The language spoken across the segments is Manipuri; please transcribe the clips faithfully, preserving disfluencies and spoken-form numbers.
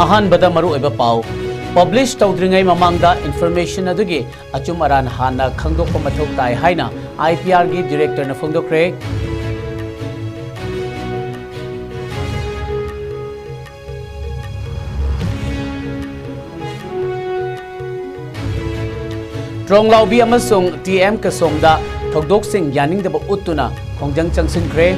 ꯑꯍꯥꯟꯕꯗ ꯃꯔꯨꯑꯣꯏꯕ ꯄꯥꯎ꯫ ꯄꯕ꯭ꯂꯤꯁ ꯇꯧꯗ꯭ꯔꯤꯉꯩ ꯃꯃꯥꯡꯗ ꯏꯟꯐꯣꯔꯃꯦꯁꯟ ꯑꯗꯨꯒꯤ ꯑꯆꯨꯝ ꯑꯔꯥꯟ ꯍꯥꯟꯅ ꯈꯪꯗꯣꯛꯄ ꯃꯊꯧ ꯇꯥꯏ ꯍꯥꯏꯅ ꯑꯥꯏ ꯄꯤ ꯑꯥꯔꯒꯤ ꯗꯤꯔꯦꯛꯇꯔꯅ ꯐꯣꯡꯗꯣꯛꯈ꯭ꯔꯦ꯫ ꯇ꯭ꯔꯣꯡꯂꯥꯎꯕꯤ ꯑꯃꯁꯨꯡ ꯇꯤ ꯑꯦꯝ ꯀꯁꯣꯝꯗ ꯊꯧꯗꯣꯛꯁꯤꯡ ꯌꯥꯅꯤꯡꯗꯕ ꯎꯠꯇꯨꯅ ꯈꯣꯡꯖꯪ ꯆꯪꯁꯤꯟꯈ꯭ꯔꯦ꯫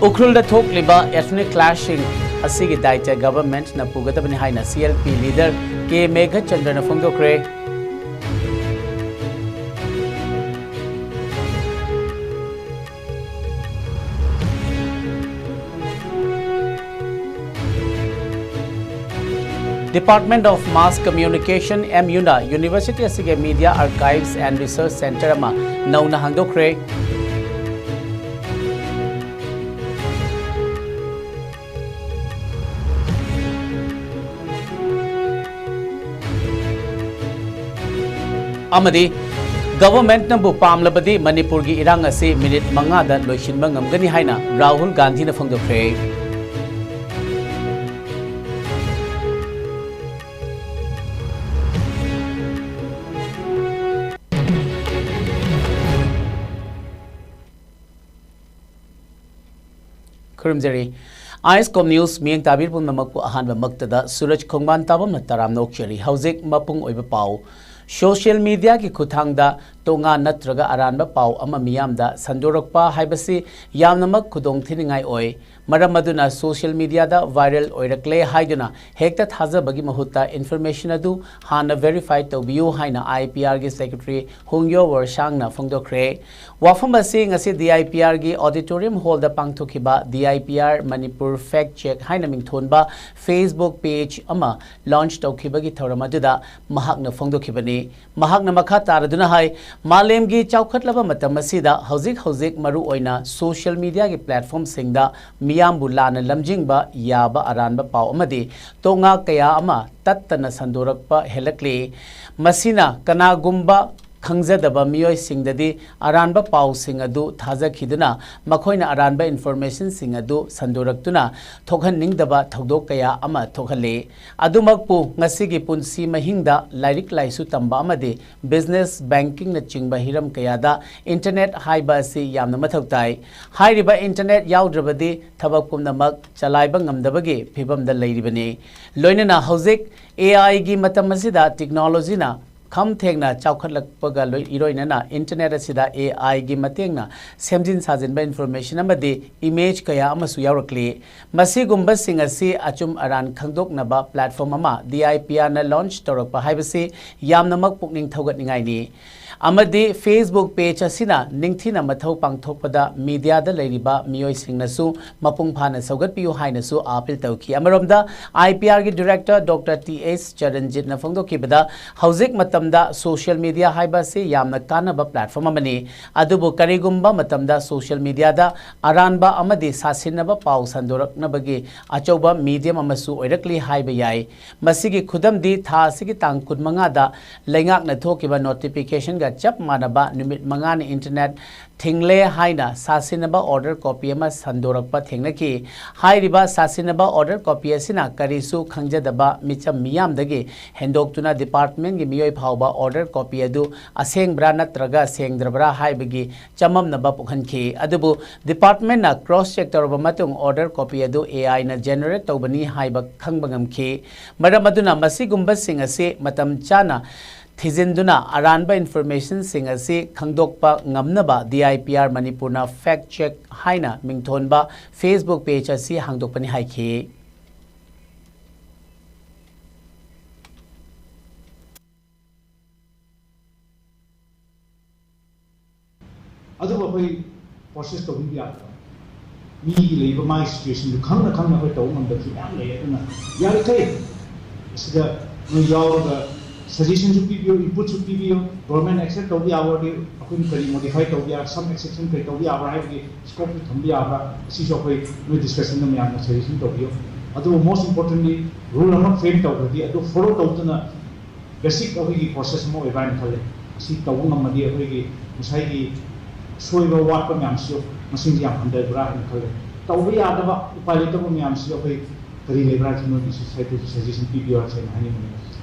ꯎꯈ꯭ꯔꯨꯜꯗ ꯊꯣꯛꯂꯤꯕ ꯏꯊꯅꯤꯛ ꯀ꯭ꯂꯥꯁꯁꯤꯡ ꯑꯁꯤꯒꯤ ꯗꯥꯏꯇ ꯒꯚꯔꯟꯃꯦꯟꯠꯅ ꯄꯨꯒꯗꯕꯅꯤ ꯍꯥꯏꯅ C L P leader K ꯃꯦꯘꯆꯟꯗ꯭ꯔꯅ ꯐꯣꯡꯗꯣꯛꯈ꯭ꯔꯦ꯫ Department of Mass Communication, M ꯌꯨꯅ ꯌꯨꯅꯤꯚꯔꯁꯤꯇꯤ ꯑꯁꯤꯒꯤ Media Archives and Research Centre ꯑꯃ ꯅꯧꯅ ꯍꯥꯡꯗꯣꯛꯈ꯭ꯔꯦ꯫ ꯑꯃꯗꯤ ꯒꯚꯔꯟꯃꯦꯟꯠꯅꯕꯨ ꯄꯥꯝꯂꯕꯗꯤ ꯃꯅꯤꯄꯨꯔꯒꯤ ꯏꯔꯥꯡ ꯑꯁꯤ ꯃꯤꯅꯤꯠ ꯃꯉꯥꯗ ꯂꯣꯏꯁꯤꯟꯕ ꯉꯝꯒꯅꯤ ꯍꯥꯏꯅ ꯔꯥꯍꯨꯜ ꯒꯥꯟꯙꯤꯅ ꯐꯣꯡꯗꯣꯛꯈ꯭ꯔꯦ꯫ ꯈꯨꯔꯨꯝꯖꯔꯤ꯫ ꯑꯥꯏ ꯑꯦꯁ ꯀꯣꯝ ꯅ꯭ꯌꯨꯁ ꯃꯤꯠꯌꯦꯡ ꯇꯥꯕꯤꯔꯤꯕ ꯄꯨꯝꯅꯃꯛꯄꯨ ꯑꯍꯥꯟꯕꯃꯛꯇꯗ ꯁꯨꯔꯖ ꯈꯣꯡꯕꯥꯟ ꯇꯥꯕꯝꯅ ꯇꯔꯥꯝꯅ ꯑꯣꯛꯆꯔꯤ꯫ ꯍꯧꯖꯤꯛ ꯃꯄꯨꯡ ꯑꯣꯏꯕ ꯄꯥꯎ꯫ ꯁꯣꯁꯤꯌꯦꯜ ꯃꯤꯗꯤꯌꯥꯒꯤ ꯈꯨꯠꯊꯥꯡꯗ ꯇꯣꯉꯥꯟ ꯅꯠꯇ꯭ꯔꯒ ꯑꯔꯥꯟꯕ ꯄꯥꯎ ꯑꯃ ꯃꯤꯌꯥꯝꯗ ꯁꯟꯗꯣꯔꯛꯄ ꯍꯥꯏꯕꯁꯤ ꯌꯥꯝꯅꯃꯛ ꯈꯨꯗꯣꯡ ꯊꯤꯅꯤꯡꯉꯥꯏ ꯑꯣꯏ꯫ ꯃꯔꯝ ꯑꯗꯨꯅ ꯁꯣꯁꯤꯌꯦꯜ ꯃꯤꯗꯤꯌꯥꯗ ꯚꯥꯏꯔꯦꯜ ꯑꯣꯏꯔꯛꯂꯦ ꯍꯥꯏꯗꯨꯅ ꯍꯦꯛꯇ ꯊꯥꯖꯕꯒꯤ ꯃꯍꯨꯠꯇ ꯏꯟꯐꯣꯔꯃꯦꯁꯟ ꯑꯗꯨ ꯍꯥꯟꯅ ꯚꯦꯔꯤꯐꯥꯏ ꯇꯧꯕꯤꯌꯨ ꯍꯥꯏꯅ ꯑꯥꯏ ꯄꯤ ꯑꯥꯔꯒꯤ ꯁꯦꯀ꯭ꯔꯦꯇꯔꯤ ꯍꯨꯡꯌꯣ ꯋꯔꯁꯥꯡꯅ ꯐꯣꯡꯗꯣꯛꯈ꯭ꯔꯦ꯫ ꯋꯥꯐꯝ ꯑꯁꯤ ꯉꯁꯤ ꯗꯤ ꯑꯥꯏ ꯄꯤ ꯑꯥꯔꯒꯤ ꯑꯣꯗꯤꯇꯣꯔꯤꯌꯝ ꯍꯣꯜꯗ ꯄꯥꯡꯊꯣꯛꯈꯤꯕ D I P R Manipur fake check ꯍꯥꯏꯅ ꯃꯤꯡꯊꯣꯟꯕ ꯐꯦꯁꯕꯨꯛ ꯄꯦꯖ ꯑꯃ ꯂꯣꯟꯆ ꯇꯧꯈꯤꯕꯒꯤ ꯊꯧꯔꯝ ꯑꯗꯨꯗ ꯃꯍꯥꯛꯅ ꯐꯣꯡꯗꯣꯛꯈꯤꯕꯅꯤ꯫ ꯃꯍꯥꯛꯅ ꯃꯈꯥ ꯇꯥꯔꯗꯨꯅ ꯍꯥꯏ, ꯃꯥꯂꯦꯝꯒꯤ ꯆꯥꯎꯈꯠꯂꯕ ꯃꯇꯝ ꯑꯁꯤꯗ ꯍꯧꯖꯤꯛ ꯍꯧꯖꯤꯛ ꯃꯔꯨꯑꯣꯏꯅ ꯁꯣꯁꯤꯌꯦꯜ ꯃꯤꯗꯤꯌꯥꯒꯤ ꯄ꯭ꯂꯦꯠꯐꯣꯔꯝꯁꯤꯡꯗ ꯃꯤꯌꯥꯝꯕꯨ ꯂꯥꯟꯅ ꯂꯝꯖꯤꯡꯕ ꯌꯥꯕ ꯑꯔꯥꯟꯕ ꯄꯥꯎ ꯑꯃꯗꯤ ꯇꯣꯉꯥ ꯀꯌꯥ ꯑꯃ ꯇꯠꯇꯅ ꯁꯟꯗꯣꯔꯛꯄ ꯍꯦꯜꯂꯛꯂꯤ꯫ ꯃꯁꯤꯅ ꯀꯅꯥꯒꯨꯝꯕ ꯈꯪꯖꯗꯕ ꯃꯤꯑꯣꯏꯁꯤꯡꯗꯗꯤ ꯑꯔꯥꯟꯕ ꯄꯥꯎꯁꯤꯡ ꯑꯗꯨ ꯊꯥꯖꯈꯤꯗꯨꯅ ꯃꯈꯣꯏꯅ ꯑꯔꯥꯟꯕ informationꯁꯤꯡ ꯑꯗꯨ ꯁꯟꯗꯣꯔꯛꯇꯨꯅ ꯊꯣꯛꯍꯟꯅꯤꯡꯗꯕ ꯊꯧꯗꯣꯛ ꯀꯌꯥ ꯑꯃ ꯊꯣꯛꯍꯜꯂꯤ꯫ ꯑꯗꯨꯃꯛꯄꯨ ꯉꯁꯤꯒꯤ ꯄꯨꯟꯁꯤ ꯃꯍꯤꯡꯗ ꯂꯥꯏꯔꯤꯛ ꯂꯥꯏꯁꯨ ꯇꯝꯕ ꯑꯃꯗꯤ business, bankingꯅꯆꯤꯡꯕ ꯍꯤꯔꯝ ꯀꯌꯥꯗ internet ꯍꯥꯏꯕ ꯑꯁꯤ ꯌꯥꯝꯅ ꯃꯊꯧ ꯇꯥꯏ꯫ ꯍꯥꯏꯔꯤꯕ internet ꯌꯥꯎꯗ꯭ꯔꯕꯗꯤ ꯊꯕꯛ ꯄꯨꯝꯅꯃꯛ ꯆꯂꯥꯏꯕ ꯉꯝꯗꯕꯒꯤ ꯐꯤꯕꯝꯗ ꯂꯩꯔꯤꯕꯅꯤ꯫ ꯂꯣꯏꯅꯅ ꯍꯧꯖꯤꯛ AIꯒꯤ ꯃꯇꯝ ꯑꯁꯤꯗ technologyꯅ ꯈꯝ ꯊꯦꯡꯅ ꯆꯥꯎꯈꯠꯂꯛꯄꯒ ꯂꯣꯏ-, ꯏꯔꯣꯏꯅꯅ internet ꯑꯁꯤꯗ AIꯒꯤ ꯃꯇꯦꯡꯅ ꯁꯦꯝꯖꯤꯟ ꯁꯥꯖꯤꯟꯕ information ꯑꯃꯗꯤ image ꯀꯌꯥ ꯑꯃꯁꯨ ꯌꯥꯎꯔꯛꯂꯤ꯫ ꯃꯁꯤꯒꯨꯝꯕꯁꯤꯡ ꯑꯁꯤ ꯑꯆꯨꯝ ꯑꯔꯥꯟ ꯈꯪꯗꯣꯛꯅꯕ platform ꯑꯃ DIPRꯅ launch ꯇꯧꯔꯛꯄ ꯍꯥꯏꯕꯁꯤ ꯌꯥꯝꯅꯃꯛ ꯄꯨꯛꯅꯤꯡ ꯊꯧꯒꯠꯅꯤꯡꯉꯥꯏꯅꯤ꯫ ꯑꯃꯗꯤ Facebook page ꯑꯁꯤꯅ ꯅꯤꯡꯊꯤꯅ ꯃꯊꯧ ꯄꯥꯡꯊꯣꯛꯄꯗ mediaꯗ ꯂꯩꯔꯤꯕ ꯃꯤꯑꯣꯏꯁꯤꯡꯅꯁꯨ ꯃꯄꯨꯡ ꯐꯥꯅ ꯁꯧꯒꯠꯄꯤꯌꯨ ꯍꯥꯏꯅꯁꯨ appeal ꯇꯧꯈꯤ꯫ ꯑꯃꯔꯣꯝꯗ, IPRꯒꯤ director Doctor T H ꯆꯔꯟꯖꯤꯠꯅ ꯐꯣꯡꯗꯣꯛꯈꯤꯕꯗ, ꯍꯧꯖꯤꯛ ꯃꯇꯝꯗ social media ꯍꯥꯏꯕ ꯑꯁꯤ ꯌꯥꯝꯅ ꯀꯥꯟꯅꯕ platform ꯑꯃꯅꯤ꯫ ꯑꯗꯨꯕꯨ ꯀꯔꯤꯒꯨꯝꯕ ꯃꯇꯝꯗ social mediaꯗ ꯑꯔꯥꯟꯕ ꯑꯃꯗꯤ ꯁꯥꯁꯤꯟꯅꯕ ꯄꯥꯎ ꯁꯟꯗꯣꯔꯛꯅꯕꯒꯤ ꯑꯆꯧꯕ medium ꯑꯃꯁꯨ ꯑꯣꯏꯔꯛꯂꯤ ꯍꯥꯏꯕ ꯌꯥꯏ꯫ ꯃꯁꯤꯒꯤ ꯈꯨꯗꯝꯗꯤ ꯊꯥ ꯑꯁꯤꯒꯤ ꯇꯥꯡ ꯀꯨꯟꯃꯉꯥꯗ ꯂꯩꯉꯥꯛꯅ ꯊꯣꯛꯈꯤꯕ notificationꯒ ꯆꯞ ꯃꯥꯟꯅꯕ ꯅꯨꯃꯤꯠ ꯃꯉꯥꯅꯤ internet ꯊꯤꯡꯂꯦ ꯍꯥꯏꯅ ꯁꯥꯁꯤꯟꯅꯕ order copy ꯑꯃ ꯁꯟꯗꯣꯔꯛꯄ ꯊꯦꯡꯅꯈꯤ꯫ ꯍꯥꯏꯔꯤꯕ ꯁꯥꯁꯤꯟꯅꯕ order copy ꯑꯁꯤꯅ ꯀꯔꯤꯁꯨ ꯈꯪꯖꯗꯕ ꯃꯤꯆꯝ ꯃꯤꯌꯥꯝꯗꯒꯤ ꯍꯦꯟꯗꯣꯛꯇꯨꯅ departmentꯀꯤ ꯃꯤꯑꯣꯏ ꯐꯥꯎꯕ order copy ꯑꯗꯨ ꯑꯁꯦꯡꯕ꯭ꯔꯥ ꯅꯠꯇ꯭ꯔꯒ ꯁꯦꯡꯗ꯭ꯔꯕ꯭ꯔꯥ ꯍꯥꯏꯕꯒꯤ ꯆꯃꯝꯅꯕ ꯄꯣꯛꯍꯟꯈꯤ꯫ ꯑꯗꯨꯕꯨ departmentꯅ cross check ꯇꯧꯔꯕ ꯃꯇꯨꯡ order copy ꯑꯗꯨ AIꯅ generate ꯇꯧꯕꯅꯤ ꯍꯥꯏꯕ ꯈꯪꯕ ꯉꯝꯈꯤ꯫ ꯃꯔꯝ ꯑꯗꯨꯅ ꯃꯁꯤꯒꯨꯝꯕꯁꯤꯡ ꯑꯁꯤ ꯃꯇꯝ ꯆꯥꯅ ꯊꯤꯖꯤꯟꯗꯨꯅ ꯑꯔꯥꯟꯕ informationꯁꯤꯡ ꯑꯁꯤ ꯈꯪꯗꯣꯛꯄ ꯉꯝꯅꯕ DIPR ꯃꯅꯤꯄꯨꯔꯅ fact check ꯍꯥꯏꯅ ꯃꯤꯡꯊꯣꯟꯕ Facebook page ꯑꯁꯤ ꯍꯥꯡꯗꯣꯛꯄꯅꯤ ꯍꯥꯏꯈꯤ꯫ ꯑꯗꯨꯕꯨ ꯑꯩꯈꯣꯏ process ꯇꯧꯕꯤꯕ ꯌꯥꯗꯕ, ꯃꯤꯒꯤ ꯂꯩꯕ ꯃꯥꯒꯤ situationꯗꯨ ꯈꯪꯅ ꯈꯪꯅ ꯑꯩꯈꯣꯏ ꯇꯧꯕ ꯉꯝꯗꯕꯁꯨ ꯃꯌꯥꯝ ꯂꯩ꯫ ꯑꯗꯨꯅ ꯌꯥꯔꯤꯈꯩ ꯑꯁꯤꯗ ꯅꯣꯏ ꯌꯥꯎꯔꯒ ꯁꯖꯦꯁꯟꯁꯨ ꯄꯤꯕꯤꯌꯨ, ꯏꯟꯄꯨꯠꯁꯨ ꯄꯤꯕꯤꯌꯨ꯫ ꯒꯣꯔꯃꯦꯟ ꯑꯦꯛꯁꯦꯞ ꯇꯧꯕ ꯌꯥꯕ ꯑꯣꯏꯔꯗꯤ ꯑꯩꯈꯣꯏꯅ ꯀꯔꯤ ꯃꯣꯗꯤꯐꯥꯏ ꯇꯧꯕ ꯌꯥ, ꯁꯝ ꯑꯦꯛꯁꯦꯞꯁꯟ ꯀꯔꯤ ꯇꯧꯕ ꯌꯥꯕ꯭ꯔꯥ ꯍꯥꯏꯕꯒꯤ ꯁ꯭ꯀꯣꯞꯇꯨ ꯊꯝꯕ ꯌꯥꯕ꯭ꯔꯥ, ꯑꯁꯤꯁꯨ ꯑꯩꯈꯣꯏ ꯅꯣꯏ ꯗꯤꯁꯀꯁꯟꯗ ꯃꯌꯥꯝꯅ ꯁꯖꯦꯁꯟ ꯇꯧꯕꯤꯌꯨ꯫ ꯑꯗꯨꯕꯨ most importantly, ꯔꯨꯜ ꯑꯃ ꯐ꯭ꯔꯦꯝ ꯇꯧꯈ꯭ꯔꯗꯤ ꯑꯗꯨ ꯐꯣꯂꯣ ꯇꯧꯗꯨꯅ ꯕꯦꯁꯤꯛ ꯑꯩꯈꯣꯏꯒꯤ ꯄ꯭ꯔꯣꯁꯦꯁ ꯑꯃ ꯑꯣꯏꯕ꯭ꯔꯥ ꯍꯥꯏꯅ ꯈꯜꯂꯦ꯫ ꯑꯁꯤ ꯇꯧꯕ ꯉꯝꯃꯗꯤ ꯑꯩꯈꯣꯏꯒꯤ ꯉꯁꯥꯏꯒꯤ ꯁꯣꯏꯕ ꯋꯥꯠꯄ ꯃꯌꯥꯝꯁꯤꯁꯨ ꯃꯁꯤꯡꯁꯤ ꯌꯥꯝ ꯍꯟꯊꯕ꯭ꯔꯥ ꯍꯥꯏꯅ ꯈꯜꯂꯦ꯫ ꯇꯧꯕ ꯌꯥꯗꯕ, ꯎꯄꯥꯏ ꯂꯩꯇꯕ ꯃꯌꯥꯝꯁꯤ ꯑꯩꯈꯣꯏ ꯀꯔꯤ ꯂꯩꯕ꯭ꯔꯥ ꯍꯥꯏꯅ ꯅꯣꯏꯒꯤ ꯁꯣꯁꯥꯏꯇꯤꯁꯨ ꯁꯖꯦꯁꯟ ꯄꯤꯕꯤꯌꯨ ꯍꯥꯏꯅ ꯑꯩꯅ ꯍꯥꯏꯅꯤꯡꯕꯅꯤ꯫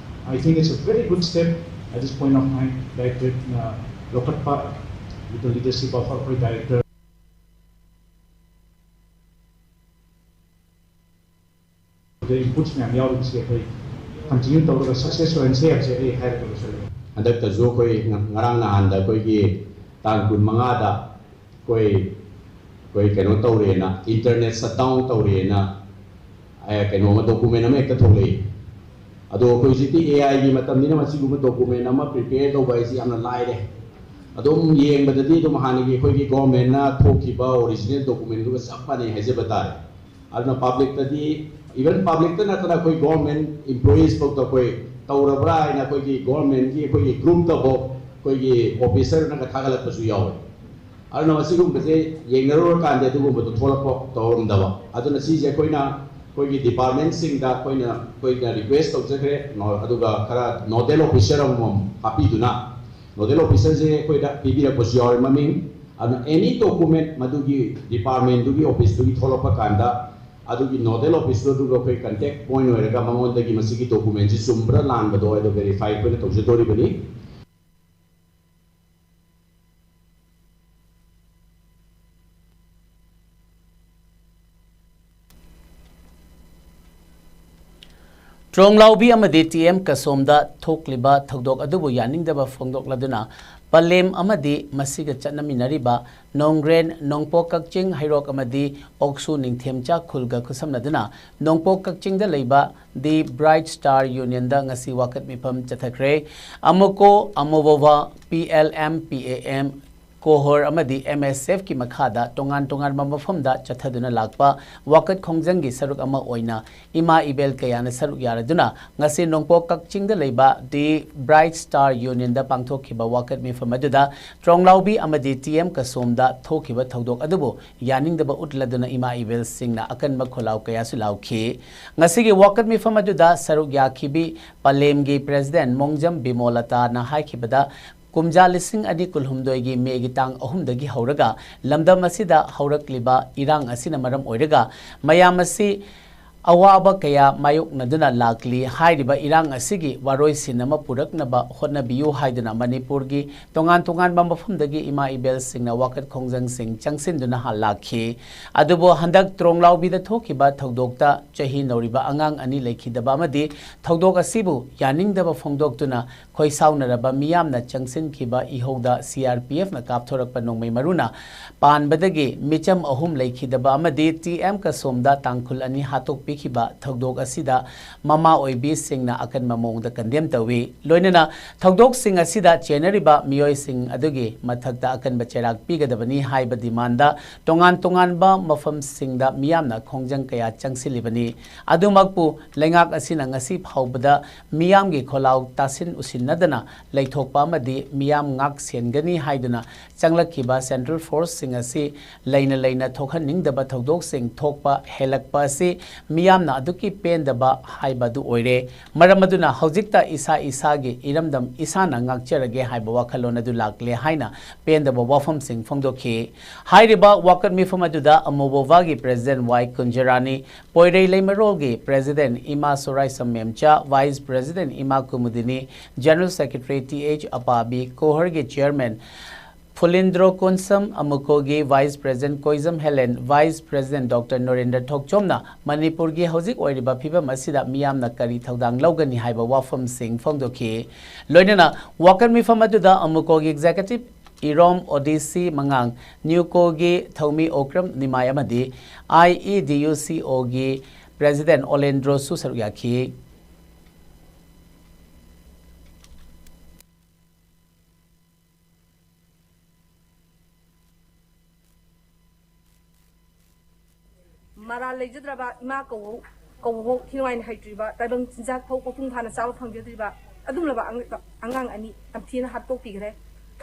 I think it's a very good step at this point of time, director, uh, ꯂꯧꯈꯠꯄ, with the leadership of ꯑꯩꯈꯣꯏ director꯫ ꯑꯗꯨꯗ ꯏꯟꯄꯨꯠꯁ ꯃꯌꯥꯝ ꯌꯥꯎꯔꯤꯕꯁꯦ ꯑꯩꯈꯣꯏ ꯀꯟꯇꯤꯅ꯭ꯌꯨ ꯇꯧꯔꯒ ꯁꯛꯁꯦꯁ ꯑꯣꯏꯍꯟꯁꯦ ꯍꯥꯏꯕꯁꯦ ꯑꯩ ꯍꯥꯏꯔꯒ ꯂꯣꯏꯁꯤꯜꯂꯒꯦ꯫ ꯍꯟꯗꯛꯇꯁꯨ ꯑꯩꯈꯣꯏ ꯉ-, ꯉꯔꯥꯡ ꯅꯍꯥꯟꯗ ꯑꯩꯈꯣꯏꯒꯤ ꯇꯥꯡ ꯀꯨꯟꯃꯉꯥꯗ ꯑꯩꯈꯣꯏ, ꯑꯩꯈꯣꯏ ꯀꯩꯅꯣ ꯇꯧꯔꯦꯅ, ꯏꯟꯇꯔꯅꯦꯠ ꯁꯠ ꯗꯥꯎꯟ ꯇꯧꯔꯦꯅ, ꯑꯦ, ꯀꯩꯅꯣ ꯑꯃ, ꯗꯣꯀꯨꯃꯦꯟ ꯑꯃ ꯍꯦꯛꯇ ꯊꯣꯛꯂꯛꯏ꯫ ꯑꯗꯣ ꯑꯩꯈꯣꯏ ꯍꯧꯖꯤꯛꯇꯤ ꯑꯦ ꯑꯥꯏꯒꯤ ꯃꯇꯝꯅꯤꯅ ꯃꯁꯤꯒꯨꯝꯕ ꯗꯣꯀꯨꯃꯦꯟ ꯑꯃ ꯄ꯭ꯔꯤꯄꯦꯌꯔ ꯇꯧꯕ ꯍꯥꯏꯁꯤ ꯌꯥꯝꯅ ꯂꯥꯏꯔꯦ꯫ ꯑꯗꯨꯝ ꯌꯦꯡꯕꯗꯗꯤ ꯑꯗꯨꯝ ꯍꯥꯟꯅꯒꯤ ꯑꯩꯈꯣꯏꯒꯤ ꯒꯣꯔꯃꯦꯟꯅ ꯊꯣꯛꯈꯤꯕ ꯑꯣꯔꯤꯖꯤꯅꯦꯜ ꯗꯣꯀꯨꯃꯦꯟꯗꯨꯒ ꯆꯞ ꯃꯥꯟꯅꯩ ꯍꯥꯏꯖꯕ ꯇꯥꯔꯦ꯫ ꯑꯗꯨꯅ ꯄꯕ꯭ꯂꯤꯛꯇꯗꯤ, ꯏꯚꯟ ꯄꯕ꯭ꯂꯤꯛꯇ ꯅꯠꯇꯅ ꯑꯩꯈꯣꯏ ꯒꯣꯔꯃꯦꯟ ꯏꯝꯄ꯭ꯂꯣꯌꯤꯁ ꯐꯥꯎꯗ ꯑꯩꯈꯣꯏ ꯇꯧꯔꯕ꯭ꯔꯥ ꯍꯥꯏꯅ ꯑꯩꯈꯣꯏꯒꯤ ꯒꯣꯔꯃꯦꯟꯒꯤ ꯑꯩꯈꯣꯏꯒꯤ ꯒ꯭ꯔꯨꯞꯇꯐꯥꯎ ꯑꯩꯈꯣꯏꯒꯤ ꯑꯣꯐꯤꯁꯔꯅꯒ ꯊꯥꯒꯠꯂꯛꯄꯁꯨ ꯌꯥꯎꯋꯦ꯫ ꯑꯗꯨꯅ ꯃꯁꯤꯒꯨꯝꯕꯁꯦ ꯌꯦꯡꯅꯔꯨꯔꯀꯥꯟꯗ ꯑꯗꯨꯒꯨꯝꯕꯗꯣ ꯊꯣꯛꯂꯛꯄ ꯇꯧꯔꯝꯗꯕ꯫ ꯑꯗꯨꯅ ꯁꯤꯁꯦ ꯑꯩꯈꯣꯏꯅ ꯑꯩꯈꯣꯏꯒꯤ ꯗꯤꯄꯥꯔꯠꯃꯦꯟꯁꯤꯡꯗ ꯑꯩꯈꯣꯏꯅ, ꯑꯩꯈꯣꯏꯅ ꯔꯤꯀ꯭ꯋꯦꯁ ꯇꯧꯖꯈ꯭ꯔꯦ, ꯅꯣ-, ꯑꯗꯨꯒ ꯈꯔ ꯅꯣꯗꯦꯜ ꯑꯣꯐꯤꯁꯔ ꯑꯃꯃꯝ ꯍꯥꯞꯄꯤꯗꯨꯅ, ꯅꯣꯗꯦꯜ ꯑꯣꯐꯤꯁꯔꯁꯦ ꯑꯩꯈꯣꯏꯗ ꯄꯤꯕꯤꯔꯛꯄꯁꯨ ꯌꯥꯎꯔꯦ ꯃꯃꯤꯡ꯫ ꯑꯗꯨꯅ ꯑꯦꯅꯤ ꯗꯣꯀꯨꯃꯦꯟ ꯃꯗꯨꯒꯤ ꯗꯤꯄꯥꯔꯠꯃꯦꯟꯗꯨꯒꯤ ꯑꯣꯐꯤꯁꯇꯨꯒꯤ ꯊꯣꯛꯂꯛꯄ ꯀꯥꯟꯗ ꯑꯗꯨꯒꯤ ꯅꯣꯗꯦꯜ ꯑꯣꯐꯤꯁꯇꯨ ꯑꯗꯨꯒ ꯑꯩꯈꯣꯏ ꯀꯟꯇꯦꯛ ꯄꯣꯏꯟ ꯑꯣꯏꯔꯒ ꯃꯉꯣꯟꯗꯒꯤ ꯃꯁꯤꯒꯤ ꯗꯣꯀꯨꯃꯦꯟꯁꯤ ꯆꯨꯝꯕ꯭ꯔꯥ ꯂꯥꯟꯕꯗꯣ ꯍꯥꯏꯗꯣ ꯚꯦꯔꯤꯐꯥꯏ ꯑꯩꯈꯣꯏꯅ ꯇꯧꯖꯗꯣꯔꯤꯕꯅꯤ꯫ ꯇ꯭ꯔꯣꯡꯂꯥꯎꯕꯤ ꯑꯃꯗꯤ ꯇꯤ ꯑꯦꯝ ꯀꯁꯣꯝꯗ ꯊꯣꯛꯂꯤꯕ ꯊꯧꯗꯣꯛ ꯑꯗꯨꯕꯨ ꯌꯥꯅꯤꯡꯗꯕ ꯐꯣꯡꯗꯣꯛꯂꯗꯨꯅ ꯄꯂꯦꯝ ꯑꯃꯗꯤ ꯃꯁꯤꯒ ꯆꯠꯅꯃꯤꯟꯅꯔꯤꯕ ꯅꯣꯡꯒ꯭ꯔꯦꯟ, ꯅꯣꯡꯄꯣꯛ ꯀꯛꯆꯤꯡ, ꯍꯩꯔꯣꯛ ꯑꯃꯗꯤ ꯑꯣꯛꯁꯨ ꯅꯤꯡꯊꯦꯝꯆꯥ ꯈꯨꯜꯒ ꯈꯨꯠꯁꯝꯅꯗꯨꯅ ꯅꯣꯡꯄꯣꯛ ꯀꯛꯆꯤꯡꯗ ꯂꯩꯕ ꯗꯤ ꯕ꯭ꯔꯥꯏꯠ ꯁ꯭ꯇꯥꯔ ꯌꯨꯅꯤꯌꯟꯗ ꯉꯁꯤ ꯋꯥꯀꯠ ꯃꯤꯐꯝ ꯆꯠꯊꯈ꯭ꯔꯦ꯫ ꯑꯃꯣꯀꯣ ꯑꯃꯣꯕꯣꯕ, P L M, P A M, ꯀꯣꯍꯣꯔ ꯑꯃꯗꯤ ꯑꯦꯝ ꯑꯦꯁ ꯑꯦꯐꯀꯤ ꯃꯈꯥꯗ ꯇꯣꯉꯥꯟ ꯇꯣꯉꯥꯟꯕ ꯃꯐꯝꯗ ꯆꯠꯊꯗꯨꯅ ꯂꯥꯛꯄ ꯋꯥꯀꯠ ꯈꯣꯡꯖꯪꯒꯤ ꯁꯔꯨꯛ ꯑꯃ ꯑꯣꯏꯅ ꯏꯃꯥ ꯏꯕꯦꯜ ꯀꯌꯥꯅ ꯁꯔꯨꯛ ꯌꯥꯔꯗꯨꯅ ꯉꯁꯤ ꯅꯣꯡꯄꯣꯛ ꯀꯛꯆꯤꯡꯗ ꯂꯩꯕ ꯗꯤ ꯕ꯭ꯔꯥꯏꯠ ꯁ꯭ꯇꯥꯔ ꯌꯨꯅꯤꯌꯟꯗ ꯄꯥꯡꯊꯣꯛꯈꯤꯕ ꯋꯥꯀꯠ ꯃꯤꯐꯝ ꯑꯗꯨꯗ ꯇ꯭ꯔꯣꯡꯂꯥꯎꯕꯤ ꯑꯃꯗꯤ ꯇꯤ ꯑꯦꯝ ꯀꯁꯣꯝꯗ ꯊꯣꯛꯈꯤꯕ ꯊꯧꯗꯣꯛ ꯑꯗꯨꯕꯨ ꯌꯥꯅꯤꯡꯗꯕ ꯎꯠꯂꯗꯨꯅ ꯏꯃꯥ ꯏꯕꯦꯜꯁꯤꯡꯅ ꯑꯀꯟꯕ ꯈꯣꯜꯂꯥꯎ ꯀꯌꯥꯁꯨ ꯂꯥꯎꯈꯤ꯫ ꯉꯁꯤꯒꯤ ꯋꯥꯀꯠ ꯃꯤꯐꯝ ꯑꯗꯨꯗ ꯁꯔꯨꯛ ꯌꯥꯈꯤꯕꯤ ꯄꯂꯦꯝꯒꯤ ꯄ꯭ꯔꯦꯁꯤꯗꯦꯟꯠ ꯃꯣꯡꯖꯝ ꯕꯤꯃꯣꯂꯇꯥꯅ ꯍꯥꯏꯈꯤꯕꯗ, ꯀꯨꯝꯖꯥ ꯂꯤꯁꯤꯡ ꯑꯅꯤ ꯀꯨꯟꯍꯨꯝꯗꯣꯏꯒꯤ ꯃꯦꯒꯤ ꯇꯥꯡ ꯑꯍꯨꯝꯗꯒꯤ ꯍꯧꯔꯒ ꯂꯝꯗꯝ ꯑꯁꯤꯗ ꯍꯧꯔꯛꯂꯤꯕ ꯏꯔꯥꯡ ꯑꯁꯤꯅ ꯃꯔꯝ ꯑꯣꯏꯔꯒ ꯃꯌꯥꯝ ꯑꯁꯤ ꯑꯋꯥꯕ ꯀꯌꯥ ꯃꯥꯌꯣꯛꯅꯗꯨꯅ ꯂꯥꯛꯂꯤ꯫ ꯍꯥꯏꯔꯤꯕ ꯏꯔꯥꯡ ꯑꯁꯤꯒꯤ ꯋꯥꯔꯣꯏꯁꯤꯟ ꯑꯃ ꯄꯨꯔꯛꯅꯕ ꯍꯣꯠꯅꯕꯤꯌꯨ ꯍꯥꯏꯗꯨꯅ ꯃꯅꯤꯄꯨꯔꯒꯤ ꯇꯣꯉꯥꯟ ꯇꯣꯉꯥꯟꯕ ꯃꯐꯝꯗꯒꯤ ꯏꯃꯥ ꯏꯕꯦꯜꯁꯤꯡꯅ ꯋꯥꯀꯠ ꯈꯣꯡꯖꯪꯁꯤꯡ ꯆꯪꯁꯤꯟꯗꯨꯅ ꯍꯥ-, ꯂꯥꯛꯈꯤ꯫ ꯑꯗꯨꯕꯨ ꯍꯟꯗꯛ ꯇ꯭ꯔꯣꯡꯂꯥꯎꯕꯤꯗ ꯊꯣꯛꯈꯤꯕ ꯊꯧꯗꯣꯛꯇ ꯆꯍꯤ ꯅꯧꯔꯤꯕ ꯑꯉꯥꯡ ꯑꯅꯤ ꯂꯩꯈꯤꯗꯕ ꯑꯃꯗꯤ ꯊꯧꯗꯣꯛ ꯑꯁꯤꯕꯨ ꯌꯥꯅꯤꯡꯗꯕ ꯐꯣꯡꯗꯣꯛꯇꯨꯅ ꯈꯣꯏꯁꯥꯎꯅꯔꯕ ꯃꯤꯌꯥꯝꯅ ꯆꯪꯁꯤꯟꯈꯤꯕ ꯏꯍꯧꯗ ꯁꯤ ꯑꯥꯔ ꯄꯤ ꯑꯦꯐꯅ ꯀꯥꯞꯊꯣꯔꯛꯄ ꯅꯣꯡꯃꯩ ꯃꯔꯨꯅ ꯄꯥꯟꯕꯗꯒꯤ ꯃꯤꯆꯝ ꯑꯍꯨꯝ ꯂꯩꯈꯤꯗꯕ ꯑꯃꯗꯤ ꯇꯤ ꯑꯦꯝ ꯀꯁꯣꯝꯗ ꯇꯥꯡꯈꯨꯜ ꯑꯅꯤ ꯍꯥꯠꯇꯣꯛꯄꯤꯈꯤꯕ ꯊꯧꯗꯣꯛ ꯑꯁꯤꯗ ꯃꯃꯥ ꯑꯣꯏꯕꯤꯁꯤꯡꯅ ꯑꯀꯟꯕ ꯃꯑꯣꯡꯗ ꯀꯟꯗꯦꯝ ꯇꯧꯏ꯫ ꯂꯣꯏꯅꯅ ꯊꯧꯗꯣꯛꯁꯤꯡ ꯑꯁꯤꯗ ꯆꯦꯟꯅꯔꯤꯕ ꯃꯤꯑꯣꯏꯁꯤꯡ ꯑꯗꯨꯒꯤ ꯃꯊꯛꯇ ꯑꯀꯟꯕ ꯆꯩꯔꯥꯛ ꯄꯤꯒꯗꯕꯅꯤ ꯍꯥꯏꯕ ꯗꯤꯃꯥꯟꯗ ꯇꯣꯉꯥꯟ ꯇꯣꯉꯥꯟꯕ ꯃꯐꯝꯁꯤꯡꯗ ꯃꯤꯌꯥꯝꯅ ꯈꯣꯡꯖꯪ ꯀꯌꯥ ꯆꯪꯁꯤꯜꯂꯤꯕꯅꯤ꯫ ꯑꯗꯨꯃꯛꯄꯨ ꯂꯩꯉꯥꯛ ꯑꯁꯤꯅ ꯉꯁꯤ ꯐꯥꯎꯕꯗ ꯃꯤꯌꯥꯝꯒꯤ ꯈꯣꯜꯂꯥꯎ ꯇꯥꯁꯤꯟ ꯎꯁꯤꯟꯅꯗꯅ ꯂꯩꯊꯣꯛꯄ ꯑꯃꯗꯤ ꯃꯤꯌꯥꯝ ꯉꯥꯛ ꯁꯦꯟꯒꯅꯤ ꯍꯥꯏꯗꯨꯅ ꯆꯪꯂꯛꯈꯤꯕ ꯁꯦꯟꯇ꯭ꯔꯦꯜ ꯐꯣꯔꯁꯁꯤꯡ ꯑꯁꯤ ꯂꯩꯅ ꯂꯩꯅ ꯊꯣꯛꯍꯟꯅꯤꯡꯗꯕ ꯊꯧꯗꯣꯛꯁꯤꯡ ꯊꯣꯛꯄ ꯍꯦꯜꯂꯛꯄ ꯑꯁꯤ ꯃꯤꯌꯥꯝꯅ ꯑꯗꯨꯛꯀꯤ ꯄꯦꯟꯗꯕ ꯍꯥꯏꯕ ꯑꯗꯨ ꯑꯣꯏꯔꯦ꯫ ꯃꯔꯝ ꯑꯗꯨꯅ ꯍꯧꯖꯤꯛꯇ ꯏꯁꯥ ꯏꯁꯥꯒꯤ ꯏꯔꯝꯗꯝ ꯏꯁꯥꯅ ꯉꯥꯛꯆꯔꯒꯦ ꯍꯥꯏꯕ ꯋꯥꯈꯜꯂꯣꯟ ꯑꯗꯨ ꯂꯥꯛꯂꯦ ꯍꯥꯏꯅ ꯄꯦꯟꯗꯕ ꯋꯥꯐꯝꯁꯤꯡ ꯐꯣꯡꯗꯣꯛꯈꯤ꯫ ꯍꯥꯏꯔꯤꯕ ꯋꯥꯀꯠ ꯃꯤꯐꯝ ꯑꯗꯨꯗ ꯑꯃꯣꯕꯣꯕꯥꯒꯤ ꯄ꯭ꯔꯦꯁꯤꯗꯦꯟꯠ ꯋꯥꯏ ꯀꯨꯟꯖꯔꯥꯅꯤ, ꯄꯣꯏꯔꯩ ꯂꯩꯃꯔꯣꯜꯒꯤ ꯄ꯭ꯔꯦꯁꯤꯗꯦꯟꯠ ꯏꯃꯥ ꯁꯣꯔꯥꯏꯁꯝ ꯃꯦꯝꯆꯥ, ꯚꯥꯏꯁ ꯄ꯭ꯔꯦꯁꯤꯗꯦꯟꯠ ꯏꯃꯥ Kumudini, general secretary T H Apabi, ꯀꯣꯍꯣꯔꯒꯤ ꯆꯤꯌꯔꯃꯦꯟ ꯐꯨꯂꯤꯟꯗ꯭ꯔꯣ ꯀꯣꯟꯁꯝ, ꯑꯃꯨꯀꯣꯒꯤ vice president Koijam Helen, vice president doctor Narendra ꯊꯣꯛꯆꯣꯝꯅ ꯃꯅꯤꯄꯨꯔꯒꯤ ꯍꯧꯖꯤꯛ ꯑꯣꯏꯔꯤꯕ ꯐꯤꯕꯝ ꯑꯁꯤꯗ ꯃꯤꯌꯥꯝꯅ ꯀꯔꯤ ꯊꯧꯗꯥꯡ ꯂꯧꯒꯅꯤ ꯍꯥꯏꯕ ꯋꯥꯐꯝꯁꯤꯡ ꯐꯣꯡꯗꯣꯛꯈꯤ꯫ ꯂꯣꯏꯅꯅ ꯋꯥꯀꯠ ꯃꯤꯐꯝ ꯑꯗꯨꯗ ꯑꯃꯨꯀꯣꯒꯤ ꯑꯦꯛꯖꯤꯀ꯭ꯌꯨꯇꯤꯚ ꯏꯔꯣꯝ ꯑꯣꯗꯤꯁꯤ ꯃꯉꯥꯡ, ꯅ꯭ꯌꯨꯀꯣꯒꯤ ꯊꯧꯃꯤ ꯑꯣꯀ꯭ꯔꯝ ꯅꯤꯃꯥꯏ ꯑꯃꯗꯤ ꯑꯥꯏ ꯏ ꯗꯤ ꯌꯨ ꯁꯤ ꯑꯣꯒꯤ ꯄ꯭ꯔꯦꯁꯤꯗꯦꯟꯠ ꯑꯣꯂꯦꯟꯗ꯭ꯔꯣꯁꯨ ꯁꯔꯨꯛ ꯌꯥꯈꯤ꯫ ꯃꯔꯥꯜ ꯂꯩꯖꯗ꯭ꯔꯕ ꯏꯃꯥ ꯀꯧꯕ ꯀꯧꯕꯐꯥꯎ ꯊꯤ ꯅꯨꯡꯉꯥꯏꯅ ꯍꯩꯇ꯭ꯔꯤꯕ, ꯇꯥꯏꯕꯪ ꯆꯤꯟꯖꯥꯛ ꯐꯥꯎ ꯃꯄꯨꯡ ꯐꯥꯅ ꯆꯥꯕ ꯐꯪꯖꯗ꯭ꯔꯤꯕ ꯑꯗꯨꯒꯨꯝꯂꯕ ꯑꯉꯥꯡ ꯑꯅꯤ ꯇꯝꯊꯤꯅ ꯍꯥꯠꯇꯣꯛꯄꯤꯈ꯭ꯔꯦ꯫